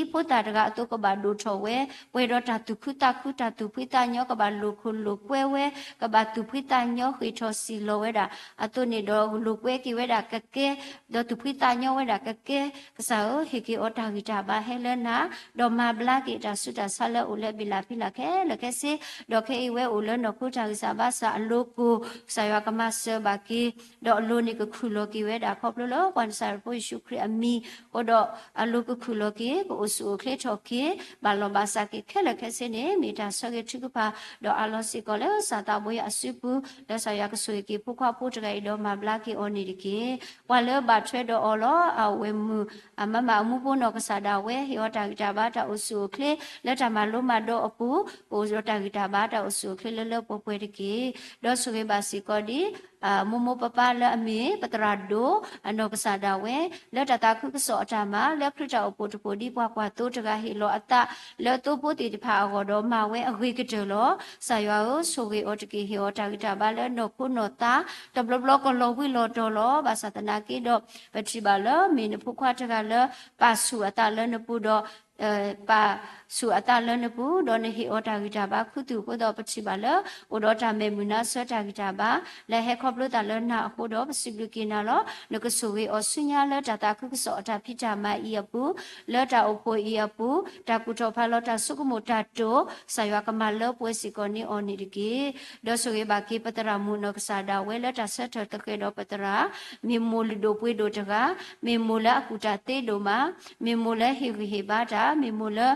ဒ်ဖိသၣ်တဂၤအသိးကဘၣ်ဒိၣ်ထီၣ်ဝဲ, ပှဲၤဒီးတၢ်သူၣ်ခုသးခု တၢ်သူၣ်ဖှံသးညီ ကဘၣ်လိာ်ခိၣ်လိာ်ကွဲဝဲ, ကဘၣ်သူၣ်ဖှံသးညီဃ့ၢ်ထီၣ်စံၣ်လီၤဝဲဒၣ်အသိးန့ၣ်ဒီး လိာ်ကွဲက့ၤဝဲဒၣ်ကကဲ, ဒီးသူၣ်ဖှံသးညီဝဲဒၣ်ကကဲ, ကစၢ်ဧၢ, ဟ့ၣ်က့ၤအီၤတၢ်ဂံၢ်တၢ်ဘါဟဲလၢနၤ, ဒီးမၤဘျါက့ၤတၢ်ဆူးတၢ်ဆါလၢအိၣ်လၢအဘ့ၣ်လးဖံလးခဲလၢာ်ခဲဆ့, ဒီးခဲအံၤဝဲအိၣ်လၢနီၢ်ခိတၢ်ဂံၢ်စၢ်ဘါစၢ်အလိၤကိၢ်, ကစၢ်ယွၤကမၤစၢၤဘၣ်က့ၤ, ဒီးအလိၤန့ၣ်ကခုၣ်လီၤက့ၤဝဲဒၣ်ခီဖျိလၢပှၤနစၢ်ရ့ၣ်ဖိယ့ၣ်ၡူးခရံာ်အမံၤ, အဃိဒီးအလိၤကခုၣ်လီၤက့ၤ, ကအိၣ်ဆူၣ်အိၣ်ချ့ထီၣ်က့ၤ, ဘၣ်လီၤဘၣ်စးက့ၤခဲလၢာ်ခဲဆ့န့ၣ် မ့ၢ်တၢ်ဆၢဂ့ၤထုကဖၣ်, ဒီးအးလီၤစ့ၢ်ကီးလၢကစၢ်သးဘိယွၤအစုပူၤ, လၢကစၢ်ယွၤကဆိၣ်ဂ့ၤက့ၤဖိခွါဖိတဂၤအံၤဒီးမၤဘျါက့ၤအီၤန့ၣ်တက့ၢ်. ပှၤလၢဘၣ်ထွဲဒီးအီၤလီၤ. အဝဲၢ်မုၣ် အမါမးအမူဖိနီၢ်ကစၢ်ဒၣ်ဝဲ ဟ့ၣ်အီၤတၢ်ဂံၢ်တၢ်ဘါတၢ်အိၣ်ဆူၣ်အိၣ်ချ့ လၢတၢ်မၤလိမၤဒိးအပူၤ, ကအိၣ်ဒီးတၢ်ဂံၢ်တၢ်ဘါတၢ်အိၣ်ဆူၣ်အိၣ်ချ့လၢလၢပှဲၤပှဲၤတက့ၢ်. ဒီးဆိၣ်ဂ့ၤဘၣ်စ့ၢ်ကီးဒ် မိၢ်မိၢ်ပၢ်ပၢ်လၢအမ့ၢ် ပသရၣ်ဒိၣ် အနီၢ်ကစၢ်ဒၣ်ဝဲ လၢတၢ်သးခုကစီၣ်အတၢ်မၤ လၢခရံာ်တၢ်အိၣ်ဖှိၣ်တဖှိၣ်ဒ်ပှၤကွၢ်သိတဂၤဟ့ၣ်လီၤအသး လၢသိဖိသ့ၣ်တဖၣ်အဂီၢ်ဒီးမၤဝဲအဂ့ၤကတၢၢ်လီၤ. ကစၢ်ယွၤဧၢ, ဆိၣ်ဂ့ၤအီၤတက့ၢ်. ဟ့ၣ်အီၤတၢ်ဂံၢ်တၢ်ဘါလၢနီၢ်ခိနီၢ်သး တဘျီဘျီကလီၤဝံၤလီၤတီၤလီၤ. ဘၣ်ဆၣ်သနာ်က့ဒီး ပထံၣ်ဘၣ်လၢမ့ၢ်နဖိခွါတဂၤလၢ ပာ်ဆူၣ်အသးလၢနပူၤဒီး ပာ်ဆူၣ်အသးလၢနပူၤ, ဒီးနဟ့ၣ်အီၤတၢ်ဂံၢ်တၢ်ဘါခူသူၣ်အဃိဒီး ပထံၣ်ဘၣ်လၢ အိၣ်ဒီးတၢ်မဲာ်မုာ်နါဆၢတၢ်ဂံၢ်တၢ်ဘါ လၢဟဲခီဖျိသးလၢနၤအဃိဒီး ပစံးဘျုးက့ၤနၤလီၤ. နကဆိၣ်ဂ့ၤအီၤဆူညါလၢတၢ်သးခုကစီၣ်အတၢ်ဖံးတၢ်မၤအံၤအပူၤ, လၢတၢ်အိၣ်ဖှိၣ်အံၤအပူၤ, တၢ်ကူၣ်ထီၣ်ဖးလီၤတၢ်ဆိကမိၣ်တၢ်တိာ်, ကစၢ်ယွၤကမၤလၢပှဲၤစ့ၢ်ကီးန့ၢ်အီၤန့ၣ်တက့ၢ်. ဒီးဆိၣ်ဂ့ၤဘၣ်က့ၤပသရၣ်မုၣ်နီၢ်ကစၢ်ဒၣ်ဝဲလၢတၢ်ဆၢထၢၣ်သဃဲးဒီးပသရၣ်, မ့ၢ်မိၢ်လုၢ်ဒိၣ်ပှ့ၤဒိၣ်တဂၤ, မ့ၢ်မိၢ်လၢအကူၣ်တၢ်သ့ဒိၣ်မး, မ့ၢ်မိၢ်လၢဟ့ၣ်ဂံၢ်ဟ့ၣ်ဘါတၢ်, မ့ၢ်မိၢ်လၢ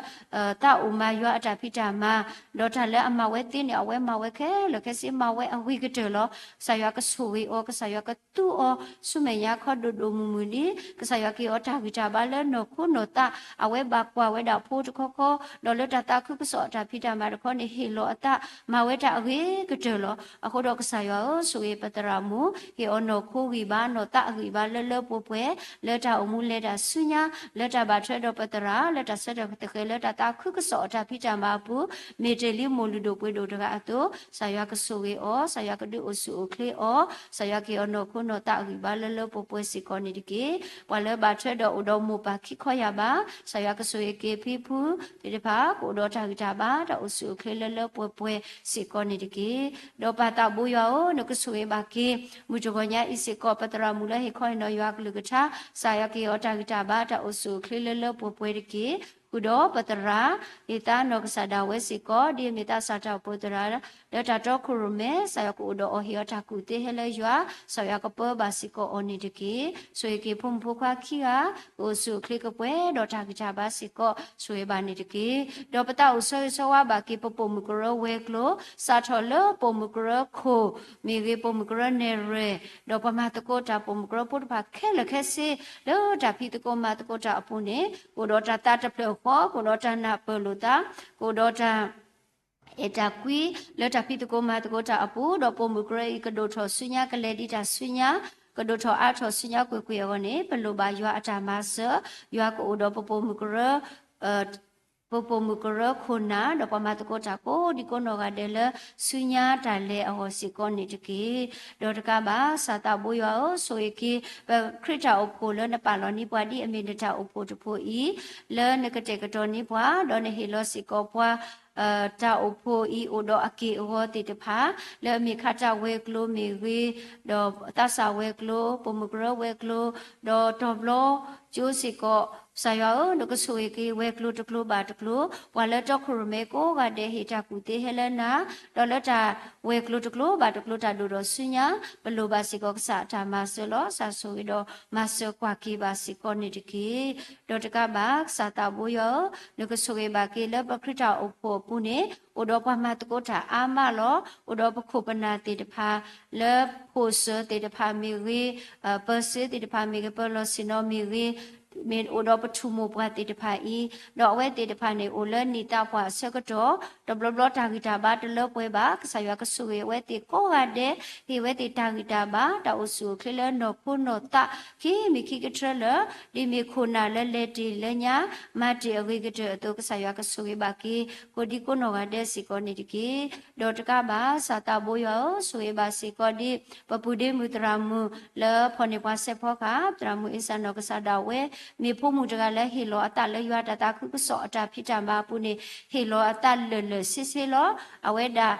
သးအိၣ်မၤယွၤအတၢ်ဖံးတၢ်မၤ, ဒီးတၢ်လၢအမၤဝဲသ့န့ၣ် အဝဲမၤဝဲခဲလၢာ်ခဲဆ့ မၤဝဲအဂ့ၤကတၢၢ်လီၤ. ကစၢ်ယွၤကဆိၣ်ဂ့ၤအီၤ, ကစၢ်ယွၤကသူအီၤ ဆူမဲာ်ညါခီဒိၣ်ဒိၣ်မုၢ်မုၢ်လံ. ကစၢ်ယွၤကဟ့ၣ်အီၤတၢ်ဂံၢ်တၢ်ဘါလၢနီၢ်ခိနီၢ်သး, အဝဲဘၣ်ကွၢ်ဝဲဒၣ်ဖိတခီခီ, ဒီးလၢတၢ်သးခုကစီၣ်အတၢ်ဖံးတၢ်မၤတခီန့ၣ် ဟ့ၣ်လီၤအသး မၤဝဲတၢ်အဂ့ၤကတၢၢ်လီၤ. အဃိဒီးကစၢ်ယွၤဧၢ, ဆိၣ်ဂ့ၤပသရၣ်မုၣ်, ဟ့ၣ်အီၤနီၢ်ခိဂံၢ်ဘါနီၢ်သးအဂံၢ်ဘါလၢလၢပှဲၤပှဲၤ, လၢတၢ်အိၣ်မူလဲၤတၢ်ဆူညါ, လၢတၢ်ဘၣ်ထွဲဒီးပသရၣ်, လၢတၢ်ဆၢထၢၣ်သဃဲးလၢတၢ်သးခုကစီၣ်အတၢ်ဖံးတၢ်မၤအပူၤ, မ့ၢ်တ့ၢ်လံမိၢ်လုၢ်ဒိၣ်ပှ့ၤဒိၣ်တဂၤအသိး, ကစၢ်ယွၤကဆိၣ်ဂ့ၤအီၤ, ကစၢ်ယွၤကဒုးအိၣ်ဆူၣ်အိၣ်ချ့အီၤ, ကစၢ်ယွၤကဟ့ၣ်အီၤနီၢ်ခိနီၢ်သးအဂံၢ်ဘါလၢလၢပှဲၤပှဲၤစ့ၢ်ကီးန့ၣ်တက့ၢ်. ပှၤလၢဘၣ်ထွဲဒီးအိၣ်ဒီးမိၢ်ပၢ်ခံခီယၢ်ဘး, ကစၢ်ယွၤကဆိၣ်ဂ့ၤက့ၤဖံဖုသ့ၣ်တဖၣ် ကအိၣ်ဒီးတၢ်ဂံၢ်တၢ်ဘါ တၢ်အိၣ်ဆူၣ်အိၣ်ချ့လၢလၢပှဲၤပှဲၤစ့ၢ်ကီးန့ၣ်တက့ၢ်. ဒီးပၢ်သးဘိယွၤဧၢ, နကဆိၣ်ဂ့ၤဘၣ်က့ၤ မုၢ်တဂီၤညါအံၤစ့ၢ်ကီး ပသရၣ်မုၣ်လၢဟ့ၣ်ခီဟ့ၣ်နီၤယွၤအကလုၢ်ကထါ, ကစၢ်ယွၤကဟ့ၣ်အီၤတၢ်ဂံၢ်တၢ်ဘါ တၢ်အိၣ်ဆူၣ်အိၣ်ချ့လၢလၢပှဲၤပှဲၤတက့ၢ်. ဃုာ်ဒီးပသရၣ်, ဟ့ၣ်သါနီၢ်ကစၢ်ဒၣ်ဝဲစ့ၢ်ကီး, ဒ်အမ့ၢ်သးစၢ်တၢ်အိၣ်ဖှိၣ်သရၣ် လၢတၢ်တီခိၣ်ရိၣ်မဲ, ကစၢ်ယွၤကအိၣ်ဒီးအီၤ ဟ့ၣ်အီၤတၢ်ကူၣ်သ့ဟဲလၢယွၤ, ကစၢ်ယွၤကပၢဘၣ်စ့ၢ်ကီးအီၤန့ၣ်တက့ၢ်. ဆိၣ်ဂ့ၤက့ၤဖိမုၣ်ဖိခွါခံဂၤ, ကအိၣ်ဆူၣ်အိၣ်ချ့ကပှဲၤဒီးတၢ်ဂံၢ်တၢ်ဘါစ့ၢ်ကီး ဆိၣ်ဂ့ၤဘၣ်န့ၣ်တက့ၢ်. ဒီးပသးအိၣ်ဆၢဂ့ၤဆၢဝါဘၣ်က့ၤ ပပိာ်မုၣ်ကရၢဝဲၤကျိၤ, စးထီၣ်လၢပိာ်မုၣ်ကရၢခိၣ်မ့ၢ်ဂ့ၤ, ပိာ်မုၣ်ကရၢနဲၣ်ရွဲၣ်, ဒီးပှၤမၤသကိးတၢ်ပိာ်မုၣ်ကရၢဖိတဖၣ်ခဲလၢာ်ခဲဆ့, လၢတၢ်ဖံးသကိးမၤသကိးတၢ်အပူၤန့ၣ် ကအိၣ်ဒီးတၢ်သးတဖျၢၣ်ဃီ, ကအိၣ်ဒီးတၢ်နၢ်ပၢၢ်လိာ်သး, ကအိၣ်ဒီးတၢ် အဲၣ်တၢ်ကွံ လၢတၢ်ဖံးသကိးမၤသကိးတၢ်အပူၤ, ဒီးပိာ်မုၣ်ကရၢအံၤ ကဒိၣ်ထီၣ်ဆူညါ ကလဲၤဒံးတၢ်ဆူညါ, ကဒိၣ်ထီၣ်အါထီၣ်ဆူညါကွ့ၢ်ကွ့ၢ်အဂီၢ်န့ၣ် ပလိၣ်ဘၣ်ယွၤအတၢ်မၤစၢၤ, ယွၤကအိၣ်ဒီးပပိာ်မုၣ်ကရၢ ပပိာ်မုၣ်ကရၢခိၣ်နၢ် ဒီးပှၤမၤသကိးတၢ်ကိးဒံကိးနီၢ်ဂၤဒဲးလၢ ဆူညါတၢ်လဲၤအဂီၢ်စ့ၢ်ကီးန့ၣ်တက့ၢ်. ဒီးတကးဘၣ် ကစၢ်သးဘိယွၤဧၢ, ဆိၣ်ဂ့ၤက့ၤ ပခရံာ်တၢ်အိၣ်ဖှိၣ်လၢနပာ်လီၤန့ၢ်ပှၤဒ်အမ့ၢ်နတၢ်အိၣ်ဖှိၣ်တဖှိၣ်အံၤ, လၢနကတဲာ်ကတီၤန့ၢ်ပှၤ, ဒီးနဟ့ၣ်လီၤစ့ၢ်ကီးပှၤ တၢ်အိၣ်ဖှိၣ်အံၤအိၣ်ဒီးအက့ၢ်အဂီၤသ့ၣ်တဖၣ်, လၢအမ့ၢ်ခါတၢ်ဝဲၤကျိၤမ့ၢ်ဂ့ၤ, ဒီးသးစၢ်ဝဲၤကျိၤ, ပိာ်မုၣ်ကရၢဝဲၤကျိၤ, ဒီးတီၤဘျီကၠိစ့ၢ်ကီး, ကစၢ်ယွၤဧၢ, နကဆိၣ်ဂ့ၤက့ၤဝဲၤကျိၤတကျိၤဘၣ်တကျိၤ, ပှၤလၢတီခိၣ်ရိၣ်မဲကိးဂၤဒဲးဟ့ၣ်တၢ်ကူၣ်သ့ဟဲလၢနၤ, ဒီးလၢတၢ်ဝဲၤကျိၤတကျိၤဘၣ်တကျိၤတၢ်ဒိၣ်ဒီးဆူညါ, ပလိၣ်ဘၣ်စ့ၢ်ကီးကစၢ်အတၢ်မၤစၢၤလီၤ. ကစၢ်ဆိၣ်ဂ့ၤဒီးမၤစၢၤကွၢ်က့ၤဘၣ်စ့ၢ်ကီးန့ၣ်တက့ၢ်. ဒီးတကးဘၣ် ကစၢ်သးဘိယွၤဧၢ, နကဆိၣ်ဂ့ၤဘၣ်က့ၤလၢပခရံာ်တၢ်အိၣ်ဖှိၣ်အပူၤန့ၣ် အိၣ်ဒီးပှၤမၤသကိးတၢ်အါမးလီၤ. အိၣ်ဒီးပခိၣ်ပနၢ်သ့ၣ်တဖၣ် လၢဖိၣ်စၢၤသ့ၣ်တဖၣ်မ့ၢ်ဂ့ၤ, ပၢၤစ့သ့ၣ်တဖၣ်မ့ၢ်ဂ့ၤ, ပၢၤလီၢ်ဆ့ၣ်နီၤမ့ၢ်ဂ့ၤ, မ့ၢ်အိၣ်ဒီးပထူၣ်မိၢ်ပှၢ်သ့ၣ်တဖၣ်အံၤ, ဒီးအဝဲသ့ၣ်တဖၣ်န့ၣ် အိၣ်လၢနံၣ်သးပှၢ်အဆၢကတီၢ်, တဘျီဘျီတၢ်ဂံၢ်တၢ်ဘါတလၢပှဲၤဘၣ်, ကစၢ်ယွၤကဆိၣ်ဂ့ၤအဝဲသ့ၣ်ကိးဂၤဒဲး, ဟ့ၣ်ဝဲသ့ၣ်တၢ်ဂံၢ်တၢ်ဘါ, တၢ်အိၣ်ဆူၣ်အိၣ်ချ့လၢနီၢ်ခိနီၢ်သး, ခံမံၤခံကတြၢလၢာ်, ဒ်မ့ၢ်ခိၣ်နၢ်လၢလဲၤတ့ၢ်လၢညါ, မၤတ့ၢ်အဂ့ၤကတၢၢ်အသိး ကစၢ်ယွၤကဆိၣ်ဂ့ၤဘၣ်က့ၤ ကိးဒံကိးနီၢ်ဂၤဒဲးစ့ၢ်ကီးန့ၣ်တက့ၢ်. ဒီးတကးဘၣ် ကစၢ်သးဘိယွၤဧၢ, ဆိၣ်ဂ့ၤဘၣ်စ့ၢ်ကီးဒ် ပပုၢ်ဒ့မုၣ်သရၣ်မုၣ်လၢဖီၣ်န့ၢ်ပှၤစဲးဖီကဟၣ်, သရၣ်မုၣ်အ့စၢ်နီၢ်ကစၢ်ဒၣ်ဝဲ, မ့ၢ်ဖိမုၣ်တဂၤလၢဟ့ၣ်လီၤအသးလၢယွၤတၢ်သးခုကစီၣ်အတၢ်ဖံးတၢ်မၤအပူၤန့ၣ်, ဟ့ၣ်လီၤအသးလၢာ်လၢာ်ဆ့ဆ့လီၤ. အဝဲဒၣ်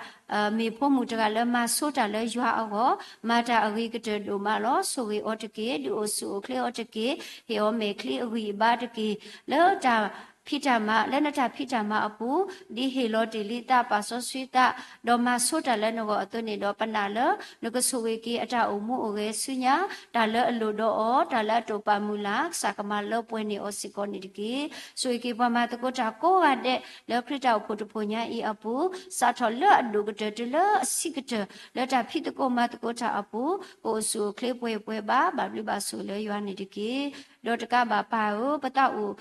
မ့ၢ်ဖိမုၣ်တဂၤလၢမၤဆိတၢ်လၢယွၤအဂီၢ်, မၤတၢ်အဂ့ၤကတၢၢ်ဒိၣ်မးလီၤ. ဆိၣ်ဂ့ၤအီၤတက့ၢ်, ဒုးအိၣ်ဆူၣ်အိၣ်ချ့အီၤတက့ၢ်, ဟ့ၣ်အီၤမဲာ်ချံအဂံၢ်အဘါတက့ၢ်, လၢတၢ်ဖံးတၢ်မၤ, လၢနတၢ်ဖံးတၢ်မၤအပူၤ, ဒ်ဟ့ၣ်လီၤတ့ၢ်လံသး ပာ်စီဆှံသး, ဒီးမၤဆိတၢ်လၢနဂီၢ်အသိးန့ၣ်ဒီး ပနာ်လၢ နကဆိၣ်ဂ့ၤက့ၤအတၢ်အိၣ်မူအိၣ်ဂဲၤဆူညါ, တၢ်လၢအလိၣ်ဒီးအီၤ, တၢ်လၢအတိာ်ပာ်မုၢ်လၢ်, ကစၢ်ကမၤလၢပှဲၤန့ၢ်အီၤစ့ၢ်ကီးန့ၣ်တက့ၢ်. ဆိၣ်ဂ့ၤက့ၤပှၤမၤသကိးတၢ်ကိးဂၤဒဲး လၢခရံာ်တၢ်အိၣ်ဖှိၣ်တဖှိၣ်ညါအံၤအပူၤ, စးထီၣ်လၢအဒိၣ်ကတၢၢ်တုၤလၢအဆံးကတၢၢ် လၢတၢ်ဖံးသကိးမၤသကိးတၢ်အပူၤ, ကအိၣ်ဆူၣ်အိၣ်ချ့ပှဲၤပှဲၤဘၣ်, ဘၣ်ဘျုးဘၣ်ဆိၣ်လၢယွၤန့ၣ်တက့ၢ်. ဒီးတကးဘၣ်ပၢ်ဧၢ, ပသးအိၣ်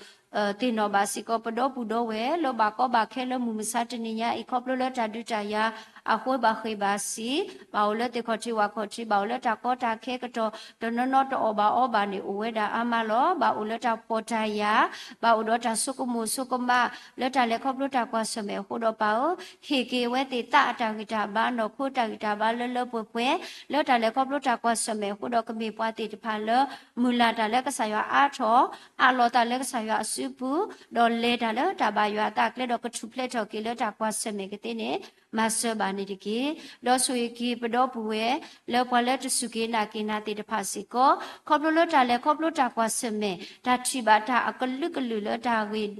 သ့ၣ်နီၣ်ဘၣ်စ့ၢ်ကီး ပဒီပုၢ်ဒီဝဲၢ် လၢဘၣ်ကီဘၣ်ခဲလၢမုၢ်မဆါတနံၤညါအံၤ ခီဖျိလၢတၢ်ဒုးတၢ်ယၤ အဃိဘၣ်ဃ့ၢ်ဘၣ်ဆံး, ဘၣ်အိၣ်လၢသ့ၣ်ခီၣ်ထံးဝၣ်ခီၣ်ထံး, ဘၣ်အိၣ်လၢတၢ်ကီတၢ်ခဲကတီၢ်, တနီၤနီၤတအီၣ်ဘၣ်အီဘၣ်န့ၣ် အိၣ်ဝဲဒၣ်အါမးလီၤ. ဘၣ်အိၣ်လၢတၢ်ဖှီၣ်တၢ်ယာ်, ဘၣ်အိၣ်ဒီးတၢ်ဆိကမိၣ်ဆိကမး လၢတၢ်လဲၤခီဖျိတၢ်ကွၢ်ဆၢၣ်မဲာ်အဃိဒီးပၢ်ဧၢ, ဟ့ၣ်က့ၤအဝဲသ့ၣ်သးအတၢ်ဂံၢ်တၢ်ဘါ နီၢ်ခိတၢ်ဂံၢ်တၢ်ဘါလၢလၢပှဲၤပှဲၤ, လၢတၢ်လဲၤခီဖျိတၢ်ကွၢ်ဆၢၣ်မဲာ်အဃိဒီး ကမ့ၢ်ပှၤသ့ၣ်တဖၣ်လၢ မုၢ်လၢ်တၢ်လၢကစၢ်ယွၤအါထီၣ်, အးလီၤသးလၢကစၢ်ယွၤအစုပူၤ, ဒီးလဲၤတၢ်လၢတၢ်ဘၣ်ယွၤအသးကျဲ ဒီးကထူၣ်ဖျဲးထီၣ်က့ၤလၢတၢ်ကွၢ်ဆၢၣ်မဲာ်ကသ့န့ၣ်, မၤစၢၤဘၣ်န့ၣ်တက့ၢ်. ဒီးဆိၣ်ဂ့ၤက့ၤပဒီပုၢ်ဝဲၢ် လၢပှၤလၢတစူၢ်က့ၤနာ်က့ၤနၤသ့ၣ်တဖၣ်စ့ၢ်ကီး, ခီဖျိလၢတၢ်လဲၤခီဖျိတၢ်ကွၢ်ဆၢၣ်မဲာ်, တၢ်ထံၣ်ဘၣ်တၢ်အကလုာ်ကလုာ်လၢတၢ်ဂ့ၢ်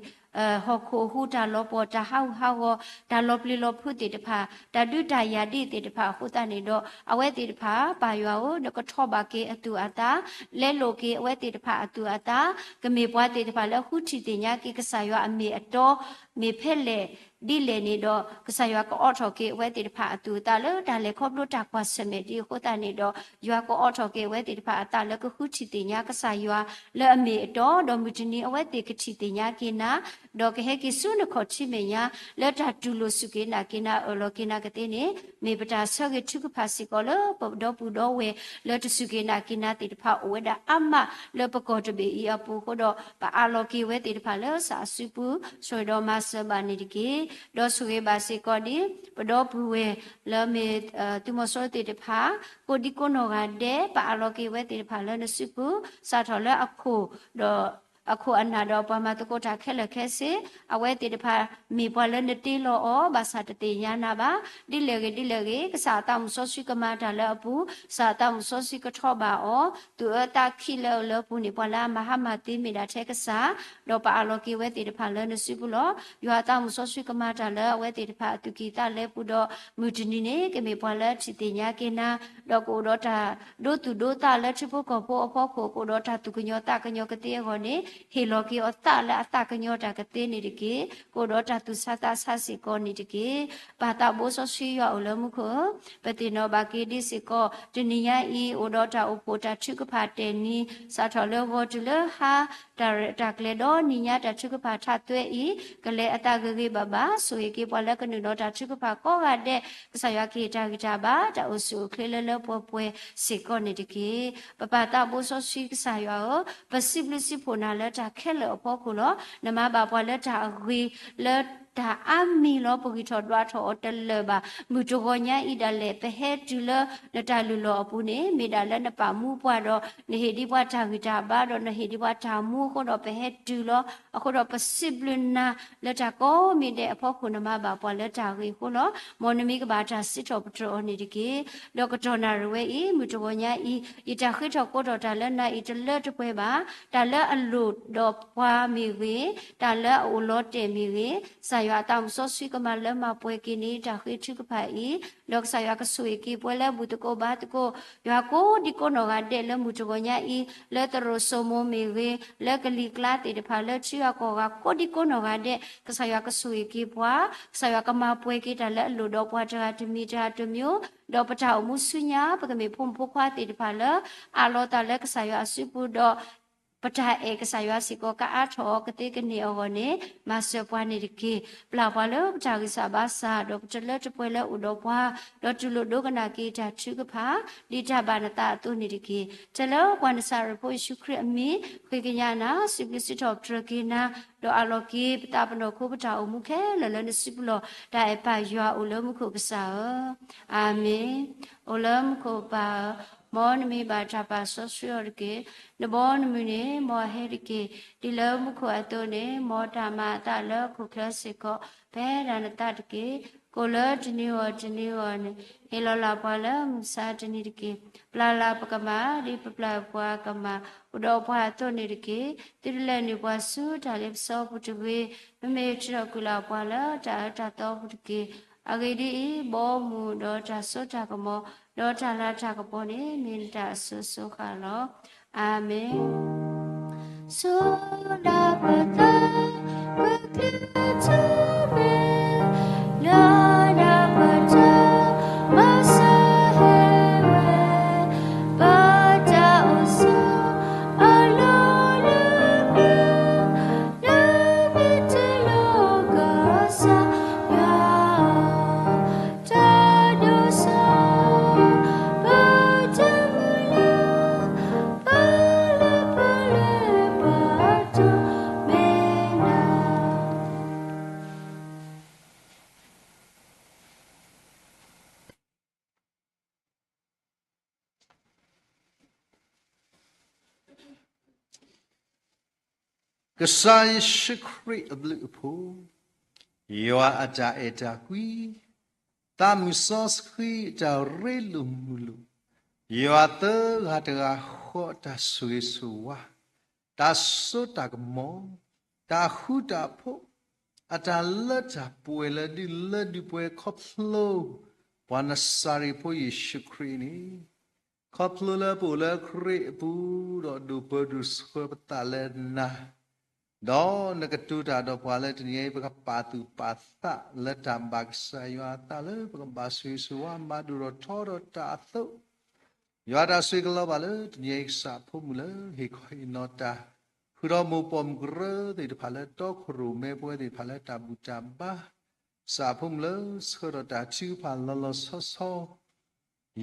ဟီၣ်ခိၣ်အဟူး တၢ်လီၤပှီၢ် တၢ်ဟးဂူာ်ဟးဂီၤ တၢ်လီၤပျံၤလီၤဖုးသ့ၣ်တဖၣ်, တၢ်ဒုးတၢ်ယၤဒ်သ့ၣ်တဖၣ်အဃိသတးန့ၣ်ဒီး အဝဲသ့ၣ်တဖၣ် ပၢ်ယွၤဧၢ, နကထီၣ်ဘၣ်က့ၤအသူၣ်အသး, လဲလိာ်က့ၤအဝဲသ့ၣ်တဖၣ်အသူၣ်အသး, ကမ့ၢ်ပှၤသ့ၣ်တဖၣ်လၢဃုထံၣ်သ့ၣ်ညါက့ၤကစၢ်ယွၤအမ့ၢ်အတီ မ့ၢ်ဖဲလဲၣ် ဒ်လဲၣ်န့ၣ်ဒီး ကစၢ်ယွၤကအိးထီၣ်က့ၤအဝဲသ့ၣ်တဖၣ်အသူၣ်အသးလၢတၢ်လဲၤခီဖျိတၢ်ကွၢ်ဆၢၣ်မဲာ်ဒ်အဃိသတးန့ၣ်ဒီး ယွၤကအိးထီၣ်က့ၤအဝဲသ့ၣ်တဖၣ်အသးလၢကဃုထံၣ်သ့ၣ်ညါကစၢ်ယွၤလၢအမ့ၢ်အတီ, ဒီးမုၢ်တနံၤအဝဲသ့ၣ်ကထံၣ်သ့ၣ်ညါက့ၤနၤ, ဒီးကဟဲက့ၤဆူနခီၣ်ထံးမဲာ်ညါ လၢတၢ်တူၢ်လိာ်စူၢ်က့ၤနာ်က့ၤနၤ အၢၣ်လီၤက့ၤနၤကသ့န့ၣ် မ့ၢ်ပတၢ်ဆၢဂ့ၤထုကဖၣ်စ့ၢ်ကီးလၢပဒီပုၢ်ဒီဝဲၢ် လၢတစူၢ်က့ၤနာ်က့ၤနၤသ့ၣ်တဖၣ်အိၣ်ဝဲဒၣ်အါမးလၢပကီၢ်တဘ့ၣ်အံၤအပူၤအဃိဒီး ပအးလီၤက့ၤဝဲသ့ၣ်တဖၣ်လၢကစၢ်အစုပူၤ ဆိၣ်ဂ့ၤဒီးမၤစၢၤဘၣ်န့ၣ်တက့ၢ်. ဒီးဆိၣ်ဂ့ၤဘၣ်စ့ၢ်ကီးဒ် ပဒီပုၢ်ဝဲၢ်လၢမ့ၢ် သုးမီၤစိရိၤသ့ၣ်တဖၣ် ကိးဒံကိးနီၢ်ဂၤဒဲး ပအးလီၤက့ၤဝဲသ့ၣ်တဖၣ်လၢနစုပူၤ စးထီၣ်လၢအခိၣ်ဒီး အခိၣ်အနၢ်ဒီးပှၤမၤသကိးတၢ်ခဲလၢာ်ခဲဆ့ အဝဲသ့ၣ်တဖၣ် မ့ၢ်ပှၤလၢနတ့လီၤအီၤ ဘၣ်ဆၣ်တသ့ၣ်ညါနၤဘၣ်. ဒ်လဲၣ်ဂ့ၤဒ်လဲၣ်ဂ့ၤ ကစၢ်အသးမုၣ်စီဆှံကမၤတၢ်လၢအပူၤ ကစၢ်အသးမုၣ်စီဆှံကထီၣ်ဘၣ်အီၤ သူၣ်အၢသးခံလၢအလၢအပူၤန့ၣ် ပှၤလၢအမၤဟါမၢ်သ့မ့ၢ်ဒၣ်ထဲကစၢ် ဒီးပအးလီၤက့ၤဝဲသ့ၣ်တဖၣ်လၢနစုပူၤလီၤ. ယွၤအသးမုၣ်စီဆှံကမၤတၢ်လၢအဝဲသ့ၣ်တဖၣ်အသူၣ်ကံၢ်သးလဲပူၤဒီး မုၢ်တနံၤန့ၣ် ကမ့ၢ်ပှၤလၢထံၣ်သ့ၣ်ညါက့ၤနၤ ဒီးကအိၣ်ဒီးတၢ်ဒိသူၣ်ဒိသးလၢထံဖိကီၢ်ဖိအဖီခိၣ် ကအိၣ်ဒီးတၢ်သူၣ်ကညီၤသးကညီၤကသ့အဂီၢ်န့ၣ် ဟ့ၣ်လီၤက့ၤအီၤသးလၢအသးကညီၤတၢ်ကသ့န့ၣ်တက့ၢ်. ကအိၣ်ဒီးတၢ်သူၣ်ဆါသးဆါစ့ၢ်ကီးန့ၣ်တက့ၢ်. ပၢ်သးဘိစီဆှံယွၤအိၣ်လၢမူခိၣ်ဧၢ, ပသ့ၣ်နီၣ်ဘၣ်က့ၤဒ်စ့ၢ်ကီး တနံၤညါအံၤ အိၣ်ဒီးတၢ်အိၣ်ဖှိၣ်တၢ်ထုကဖၣ်တဲာ်နံၤ စးထီၣ်လၢဂီၤတုၤလၢဟါ တၢ်ရဲၣ်တၢ်ကျဲၤဒီးနံၤညါတၢ်ထုကဖၣ်ထးသွဲအံၤ ကလဲၤအသးဂ့ၤဂ့ၤဘၣ်ဘၣ် ဆိၣ်ဂ့ၤက့ၤပှၤလၢကနုာ်လီၤတၢ်ထုကဖၣ်ကိးဂၤဒဲး ကစၢ်ယွၤကဟ့ၣ်တၢ်ဂံၢ်တၢ်ဘါ တၢ်အိၣ်ဆူၣ်အိၣ်ချ့လၢလၢပှဲၤပှဲၤစ့ၢ်ကီးန့ၣ်တက့ၢ်. ပပၢ်သးဘိစီဆှံကစၢ်ယွၤဧၢ, ပစံးဘျုးစံးဖှိၣ်နၤလၢတၢ်ခဲလၢာ်အဖီခိၣ်လီၤ. နမၤဘၣ်ပှၤလၢတၢ်အဂ့ၤ လၢတၢ်အါမံၤလီၤ. ပဂံၢ်ထီၣ်ဒွးထီၣ်အီၤတလၢာ်ဘၣ်. မုၢ်တဂီၤညါအံၤဒၣ်လဲာ် ပဟဲတုၤလၢနတၢ်လုၢ်လီၢ်အပူၤန့ၣ် မ့ၢ်ဒၣ်လၢနပာ်မူပှၤဒီး နဟ့ၣ်ဒံးပှၤတၢ်ဂံၢ်တၢ်ဘါဒီး နဟ့ၣ်ဒံးပှၤတၢ်မူအဃိဒီး ပဟဲတုၤလီၤ. အဃိဒီးပစံးဘျုးနၤလၢတၢ်ကိးမံၤဒဲးအဖီခိၣ် နမၤဘၣ်ပှၤလၢတၢ်ဂ့ၤအဃိလီၤ. မ်နမံၤကဘၣ်တၢ်စံးထီၣ်ပတြၢၤအီၤန့ၣ်တက့ၢ်. ဒီးကတီၢ်နၣ်ရံၣ်ဝဲအံၤ မုၢ်တဂီၤညါအံၤ ယတၢ်ဃ့ထီၣ်ကိးထီၣ်တၢ်လၢနၤအံၤတလၢတပှဲၤဘၣ်. တၢ်လၢအလိၣ်ဒီးပှၤမ့ၢ်ဂ့ၤ, တၢ်လၢအအိၣ်လီၤတဲာ်မ့ၢ်ဂ့ၤ, ကစၢ်ယွၤအသးမုၢ်စီဆှံကမၤလၢမၤပှဲၤက့ၤန့ၣ် တၢ်ဃ့ထုကဖၣ်အံၤ, ဒီးကစၢ်ယွၤကဆိၣ်ဂ့ၤက့ၤပှၤလၢဘူၣ်သကိးဘါသကိး ယွၤကိးဒံကိးနီၢ်ဂၤဒဲးလၢမုၢ်တဂီၤညါအံၤ လၢသရိာ်စိမိၤမ့ၢ်ဂ့ၤ, လၢကလံၤကျါသ့ၣ်တဖၣ် လၢထံဂၤကီၢ်ဂၤ ကိးဒံကိးနီၢ်ဂၤဒဲး ကစၢ်ယွၤကဆိၣ်ဂ့ၤက့ၤပှၤ, ကစၢ်ယွၤကမၤပှဲၤက့ၤတၢ်လၢအလိၣ်ဒီးပှၤတဂၤတမံၤတဂၤတမံၤ, ဒီးပတၢ်အိၣ်မူဆူညါ ပကမ့ၢ်ဖိမုၣ်ဖိခွါသ့ၣ်တဖၣ်လၢ အးလီၤသးလၢကစၢ်ယွၤအစုပူၤဒီး ပတၢ်အဲၣ်ကစၢ်ယွၤစ့ၢ်ကီး ကအါထီၣ်အီၤကသ့ကန့ၢ်အဂီၢ်န့ၣ် မၤစၢၤပှၤန့ၣ်တက့ၢ်. ပျၢ်ပှၤလၢပတၢ်ဂံၢ်စၢ်ဘါစၢ် ဒီးပတလၢတပှဲၤလၢအိၣ်ဒီးပှၤ, ဒီးတူၢ်လိာ်ဒိကနၣ်က့ၤတၢ်ထုကဖၣ်, ဒ်တၢ်ဘၣ်နသးအသိးန့ၣ်တက့ၢ်. ထဲလၢပှၤနစၤရ့းဖိယ့ၣ်ၡူးခရံာ်အမံၤ ဃ့ကညးနၤ, စံးဘျုးစံးထီၣ်ပတြၢၤက့ၤနၤ, ဒီးအးလီၤက့ၤပသးပနီၣ်ခိပတၢ်အိၣ်မူခဲလၢာ်လၢနစုပူၤလီၢ်, တၢ်အဲၣ်ပၢ်ယွၤအိၣ်လၢမူခိၣ်ကစၢ်ဧၢ, အၤမ့ၣ်. အိၣ်လၢမူခိၣ်ပၢ်ဧၢ, မ်နမံၤဘၣ်တၢ်ပာ်စီဆှံအီၤတက့ၢ်. နဘီနမုၢ်န့ၣ် မ်အဟဲတက့ၢ်. ဒ်လၢမူခိၣ်အသိးန့ၣ် မ်တၢ်မၤအသးလၢဟီၣ်ခိၣ်ချၢစ့ၢ်ကီး ပဟဲဒၣ်နသးတက့ၢ်. ကိၣ်လၢတနံၤဂီၢ်တနံၤဂီၢ်န့ၣ် ဟ့ၣ်လီၤလၢ်ပှၤလၢမုၢ်ဆါတနံၤတက့ၢ်. ပျၢ်လၢ်ပကမၢ် ဒ်ပပျၢ်ပှၤကမၢ် အိၣ်ဒီးပှၤအသိးန့ၣ်တက့ၢ်. သုတလဲၤနုာ်ပှၤဆူတၢ်လ့ပစီပူၤတဂ့ၤ. မ့မ့ၢ်ထုးထီၣ်ကွံာ်လၢ်ပှၤလၢတၢ်အၢတၢ်သီပူၤတက့ၢ်. အဂ့ၢ်ဒ်အံၤ, ဘီမုၢ်ဒီးတၢ်စိတၢ်ကမီၤ ဒီးတၢ်လၤတၢ်ကပီၤန့ၣ် မ့ၢ်နတၢ်အစိၤစိၤဃၣ်လီၤ. အၤမ့ၣ်. ကစၢ်ယ့ၣ်ၡူးခရံာ်အဘျုးအဖှိၣ်, ယွၤအတၢ်အဲၣ်တၢ်ကွံ, သးမုၢ်စီဆှံအတၢ်ရ့လိာ်မုာ်လိာ်, ယွၤသၢဂၤတဂၤဃီအတၢ်ဆိၣ်ဂ့ၤဆိၣ်ဝါ, တၢ်စိတၢ်ကမီၤ, တၢ်ဃူတၢ်ဖိး, အတၢ်လၢတၢ်ပှဲၤလၢဒုးလၢဒုးပှဲၤခီဖျိ ပှၤနစၤရ့းဖိယ့ၣ်ၡူးခရံာ်န့ၣ် ခီဖျိလၢပအိၣ်လၢခရံာ်အပူၤ ဒီးဒိၣ်ပၢဒိၣ်ဆှၢပသးလၢနၤ, ဒီးနကတိၤတၢ်ဒီးပှၤလၢတနံၤအံၤ ပကပာ်သူၣ်ပာ်သးလၢတၢ်ဘၣ်ကစၢ်ယွၤအသးလၢ ပကဘၣ်ဆိၣ်ဂ့ၤဆိၣ်ဝါမၤဒိၣ်ထီၣ်ထီထီၣ်တၢ်အသိး, ယွၤတၢ်ဆိၣ်ဂ့ၤကလီၤဘၣ်လၢတနံၤအံၤ ကစၢ်အဖိမုၣ်လၢဟ့ၣ်ခီဟ့ၣ်နီၤတၢ်, ဃုာ်ဒီးမိၢ်ပိာ်မုၣ်ကရၢသ့ၣ်တဖၣ်လၢတီခိၣ်ရိၣ်မဲပဝဲသ့ၣ်တဖၣ်လၢတၢ်ဘူၣ်တၢ်ဘါ, ကစၢ်အဖိမုၣ်လၢဆှၢထီၣ်တၢ်ထုကဖၣ်လီၤလီၤဆီဆီ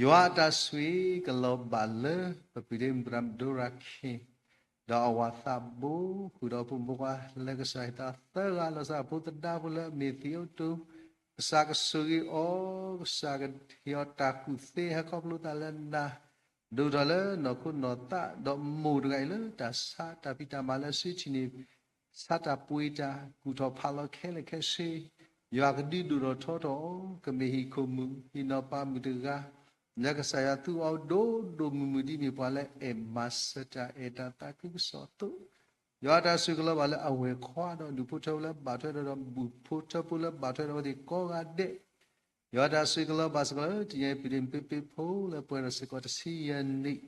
ယွၤအတၢ်ဆိၣ်ဂ့ၤကလီၤဘၣ်လၢ ပပျံၤဒ့မုၣ်သရၣ်မုၣ်ဒိရၤခ့ၣ်, ဒီးအဝၤသးဘိ, ဃုာ်ဒီးဖိမုၣ်ဖိခွါလၢကစၢ်ယွၤသၢဂၤ လီၤစၢ်ဖိသဒါဖိလၢအမ့ၢ်သံအိၣ်တိ, ကစၢ်ကဆိၣ်ဂ့ၤအီၤ, ကစၢ်ကဟ့ၣ်အီၤတၢ်ကူၣ်သ့ဟဲခီဖျိသးလၢနၤ, ဒိၣ်ထီၣ်လၢနီၢ်ခိနီၢ်သး, ဒီးမိၢ်တဂၤအံၤလၢတၢ်ဆါတၢ်ဖံးတၢ်မၤလၢအစုထံၣ်န့ၣ် ဆါတၢ်ပှ့ၤတၢ်ကူၣ်ထီၣ်ဖးလီၤခဲလၢာ်ခဲဆ့, ယွၤကဒုးဒိၣ်ထီၣ်ထီထီၣ်အီၤ, ကမ့ၢ်ဟံၣ်ခိၣ်မုၣ် ဟံၣ်နီၢ်ပၤမုၣ်တဂၤ, လၢကစၢ်ယွၤသူအီၤဒိၣ်ဒိၣ်မုၢ်မုၢ်ဒ်မ့ၢ်ပှၤလၢအဲၣ်မၤစၢၤတၢ်အဲၣ်တၢ်သးခုကစီၣ်အသိး, ယွၤတၢ်ဆိၣ်ဂ့ၤကလီၤဘၣ်လၢအဝဲၢ်ခွါဒီးဒူၣ်ဖိထၢဖိလၢဘၣ်ထွဲဒီး ဒီးဘူၣ်ဖိထၢဖိလၢဘၣ်ထွဲဒီးအဝဲသ့ၣ်ကိးဂၤဒဲး, ယွၤတၢ်ဆိၣ်ဂ့ၤကလီၤဘၣ်စ့ၢ်ကီးလၢတနံၤအံၤ ပျံၤဒ့မုၣ်ဖံဖံဖိလၢပှဲၤဒီးစ့ၢ်ကီးတဆံယဲၢ်နံၣ်,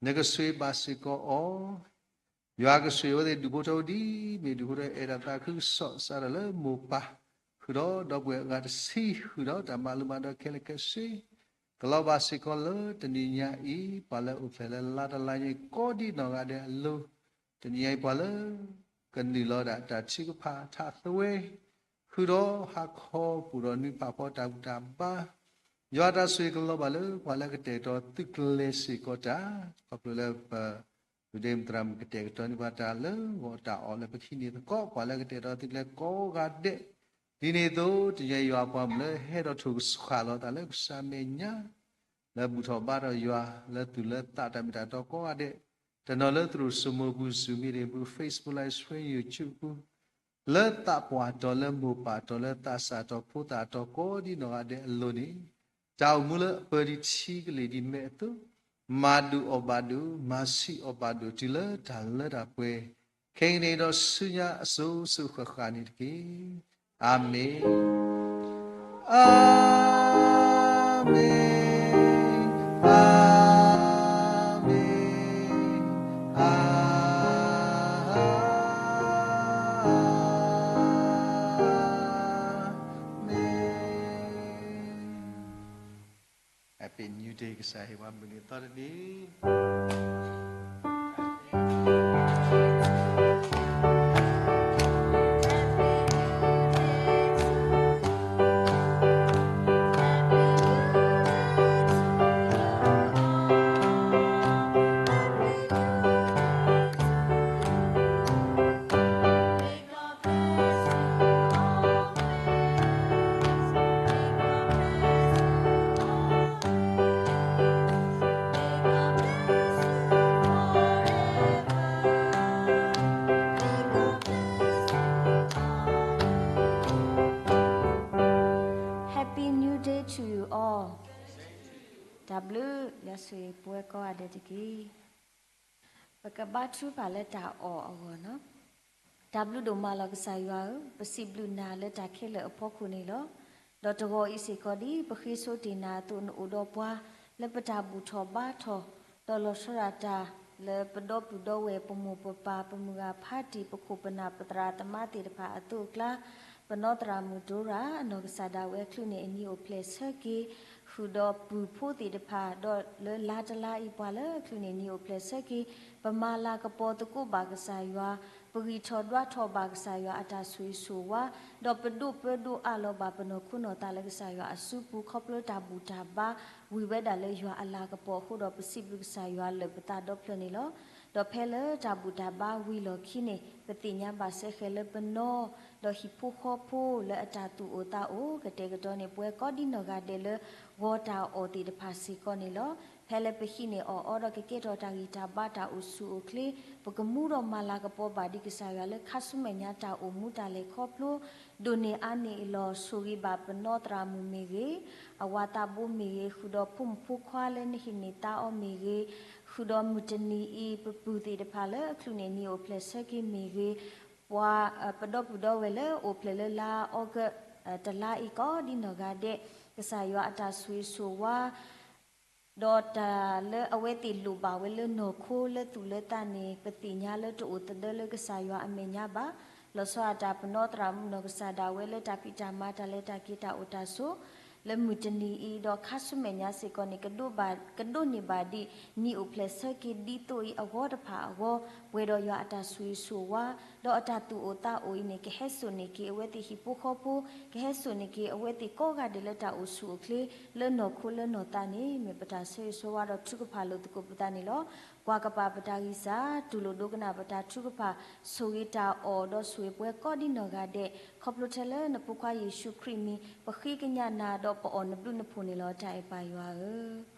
နကဆိၣ်ဂ့ၤဘၣ်စ့ၢ်ကီးအီၤ ယွၤကဆိၣ်ဂ့ၤအဝဲသ့ၣ်ဒူၣ်ဖိထၢဖိဒ်အမ့ၢ်ဒူၣ်ဖိထၢ အဲၣ်တၢ်သးခုကစီၣ် စးထီၣ်လၢမိၢ်ပၢ် ဃုာ်ဒီးဒီပုၢ်ဝဲၢ်အဂၤတဆံ ဃုာ်ဒီးတၢ်မၤလိမၤဒိးခဲလၢာ်ခဲဆ့ ကလီၤဘၣ်စ့ၢ်ကီးလၢတနံၤညါအံၤ ပှၤလၢအိၣ်ဖျဲၣ်လၢလါတလါညါအံၤ ကိးဒံနီၢ်ဂၤဒဲးအလိၤ တနံၤညါအံၤပှၤလၢ ကနုာ်လီၤဒၣ်တၢ်ထုကဖၣ်ထးသဝဲ ဃုာ်ဒီးဟါခီပူၤဒီးနွံဖးဖီတၢ်ဘူၣ်တၢ်ဘါ ယွၤတၢ်ဆိၣ်ဂ့ၤကလီၤဘၣ်လၢပှၤလၢကတဲာ်ကတီၤသုးကျဲၤစ့ၢ်ကီးတၢ် ခီဖျိလၢပ ဒုၣ်ဒါမုၣ်သရၣ်မုၣ်ကတဲာ်ကတီၤန့ၢ်ပှၤတၢ်လၢဂီၤတၢ်အီၣ်လၢပဟံးန့ၢ်သကိး ပှၤလၢကတဲာ်ကတီၤသုးကျဲၤကိးဂၤဒဲး ဒ်န့ၣ်အသိး တနံၤညါအံၤယွၤပှၤမုၣ်လၢဟဲဒီးထိၣ်ကဆှၣ်လီၤသးလၢကစၢ်မဲာ်ညါ လၢဘူၣ်ထီၣ်ဘါထီၣ်ယွၤ လၢသူၣ်လၢသးတၢ်မ့ၢ်တၢ်တီကိးဂၤဒဲး တနီၤလၢသရိာ်စိမိပူၤ Zoom meeting ပူၤ Facebook Live Stream YouTube ပူၤ လၢသးပှၢ်တီၤ လၢမိၢ်ပၢ်တီၤ လၢသးစၢ်တီၤ ဖိသၣ်တီၤကိးဒံနီၢ်ဂၤဒဲးအလိၤန့ၣ် တၢ်အိၣ်မူလၢအပၢၤဒံးထံကလ့ၢ်ဒံးမဲာ်အသိး မၤဒုးအီၣ်ဘၣ်ဒိး မၤဆံးအီၣ်ဘၣ်ဒိး တုၤလၢတၢ်လၢတၢ်ပှဲၤ ခဲကနံၣ်အံၤဒီးဆူညါအစိၤစိၤဃၣ်ဃၣ်န့ၣ်တက့ၢ်. အၤမ့ၣ်, အၤမ့ၣ်, အၤမ့ၣ်, အၤမ့ၣ်. Happy New Day ကစၢ်ဟ့ၣ်ပှၤမုၢ်နံၤသီတနံၤ Happy New Day to you all. တၢ်ဘျုး ယွၤဆိၣ်ဂ့ၤပဝဲကိးဂၤဒဲးတက့ၢ်. ပကဘါထုကဖၣ်လၢတၢ်အီၣ်အဂီၢ်န့ၣ်လီၤ. တၢ်ဘျုးဒိၣ်မးလီၤ ကစၢ်ယွၤဧၢ, ပစံးဘျုးနၤလၢတၢ်ခဲလၢာ်အဖီခိၣ်န့ၣ်လီၤ. ဒီးတဂီၤအံၤစ့ၢ်ကီး ဒ်ပဃ့ဆိတ့ၢ်နၤအသိး နအိၣ်ဒီးပှၤ လၢပတၢ်ဘူၣ်ထီၣ်ဘါထီၣ် ဒီးလီၤဆီဒၣ်တၢ် လၢပဒီပုၢ်ဒီဝဲၢ် ပမိၢ်ပပၢ် ပမုၢ်ဂၤဖးတံၢ် ပခိၣ်ပနၢ် ပသရၣ်သမါသ့ၣ်တဖၣ်အသိးအကျါ ပနီၢ်သရၣ်မုၣ်ဒိရၣ် အနီၢ်ကစၢ်ဒၣ်ဝဲအချုးန့ၣ် အနံၤအိၣ်ဖျဲၣ်ဆၢက့ၤ ဃုာ်ဒီးပုၢ်ဖိသ့ၣ်တဖၣ် ဒီးလၢလါတလါအံၤ ပှၤလၢအချုးန့ၣ် နံၤအိၣ်ဖျဲၣ်ဆၢက့ၤ ပမၤလၤကပီၤသကိးဘၣ်ကစၢ်ယွၤ, ပဂံၢ်ထီၣ်ဒွးထီၣ်ဘၣ်ကစၢ်ယွၤအတၢ်ဆိၣ်ဂ့ၤဆိၣ်ဝါ, ဒီးပဒိၣ်ပၢဒိၣ်အးလီၤဘၣ်ပနီၢ်ခိနီၢ်သးလၢကစၢ်ယွၤအစုပူၤ ခီဖျိတၢ်ဘူၣ်တၢ်ဘါ ဝံၤဝဲဒၣ်လၢယွၤအလၤကပီၤအဃိဒီး ပစံးဘျုးကစၢ်ယွၤလၢာ်ပသးဒီဖျၢၣ်န့ၣ်လီၤ. ဒီးဖဲလၢတၢ်ဘူၣ်တၢ်ဘါဝံၤလီၢ်ခံန့ၣ် ပသ့ၣ်ညါဘၣ်စဲဃဲၤလၢပနီၢ် ဒီးဟံၣ်ဖိဃီဖိလၢအတၢ်သူၣ်အိၣ်သးအိၣ် ကတဲာ်ကတီၤန့ၢ်ပဝဲကိးဒံနီၢ်ဂၤဒဲးလၢ ဂီၤတၢ်အီၣ်သ့ၣ်တဖၣ်စ့ၢ်ကီးန့ၣ်လီၤ. ဖဲလၢပဟံးန့ၢ်အီၣ်အီဒီးကကဲထီၣ်တၢ်ဂံၢ်တၢ်ဘါတၢ်အိၣ်ဆူၣ်အိၣ်ချ့ ပကမူဒီးမၤလၤကပီၤဘၣ်ဒံးကစၢ်ယွၤလၢခါဆူမဲာ်ညါတၢ်အိၣ်မူတၢ်လဲၤခီဖျိ ဒိၣ်န့ၢ်အါန့ၢ်အလီၢ် ဆိၣ်ဂ့ၤဘၣ်ပနီၢ်သရၣ်မုၣ်မ့ၢ်ဂ့ၤ, အဝၤသးဘိမ့ၢ်ဂ့ၤ, ဃုာ်ဒီးဖိမုၣ်ဖိခွါလၢနဟံးန့ၢ်သါအီၤမ့ၢ်ဂ့ၤ, ဃုာ်ဒီးမုၢ်တနံၤအံၤ ပပုၢ်သ့ၣ်တဖၣ်လၢအချုးန့ၣ် နံၤအိၣ်ဖျဲၣ်ဆၢက့ၤမ့ၢ်ဂ့ၤ, ပှၤ ပဒီပုၢ်ဒီဝဲၢ်လၢအိၣ်ဖျဲၣ်လၢလါအီကူး တလါအံၤကိးဒံနီၢ်ဂၤဒဲး ကစၢ်ယွၤအတၢ်ဆိၣ်ဂ့ၤဆိၣ်ဝါ ဒီးတၢ်လၢအဝဲသ့ၣ်လိၣ်ဘၣ်ဝဲလၢနီၢ်ခိလၢသူၣ်လၢသးန့ၣ် ပသ့ၣ်ညါလၢတအိၣ်သဒၢလၢကစၢ်ယွၤအမဲာ်ညါဘၣ်. လီၤဆီဒၣ်တၢ်ပနီၢ်သရၣ်မုၣ်နီၢ်ကစၢ်ဒၣ်ဝဲလၢတၢ်ဖံးတၢ်မၤတၢ်လဲၤတၢ်က့ၤတၢ်အိၣ်တၢ်ဆိး လၢမုၢ်တနံၤအံၤ ဒီးခါဆူမဲာ်ညါစ့ၢ်ကီးန့ၣ် ကဒိးဘၣ် ကဒိးန့ၢ်ဘၣ်ဒံး နံၤအိၣ်ဖျဲၣ်ဆၢက့ၤဒ်သိးအံၤအဂီၢ်တဖၣ်အဂီၢ် ပှဲၤဒီးယွၤအတၢ်ဆိၣ်ဂ့ၤဆိၣ်ဝါ ဒီးအတၢ်သူၣ်အိၣ်သးအိၣ်အံၤန့ၣ် ကဟဲစိာ်န့ၢ်က့ၤအဝဲသ့ၣ်ဟံၣ်ဖိဃီဖိ, ကဟဲစိာ်န့ၢ်က့ၤအဝဲသ့ၣ်ကိးဂၤဒဲးလၢတၢ်အိၣ်ဆူၣ်အိၣ်ချ့ လၢနီၢ်ခိလၢနီၢ်သးန့ၣ် မ့ၢ်ပတၢ်ဆိၣ်ဂ့ၤဆိၣ်ဝါဒီးထုကဖၣ်လိာ်သကိးပသးန့ၣ်လီၤ. ကွၢ်ကပၤပတၢ်ဂံၢ်စၢ်, တူၢ်လိာ်ဒိကနၣ်ပတၢ်ထုကဖၣ်, ဆိၣ်ဂ့ၤတၢ်အီၣ်ဒီးဆိၣ်ဂ့ၤပှၤကိးဒံနီၢ်ဂၤဒဲး, ခီဖျိထဲလၢနဖိခွါယ့ၣ်ၡူးခရံာ်မံၤ ပဃ့ကညးနၤဒီးပအီၣ်နဘျုးနဖှိၣ်န့ၣ်လီၤ. တၢ်အဲၣ်ပၢ်ယွၤဧၢ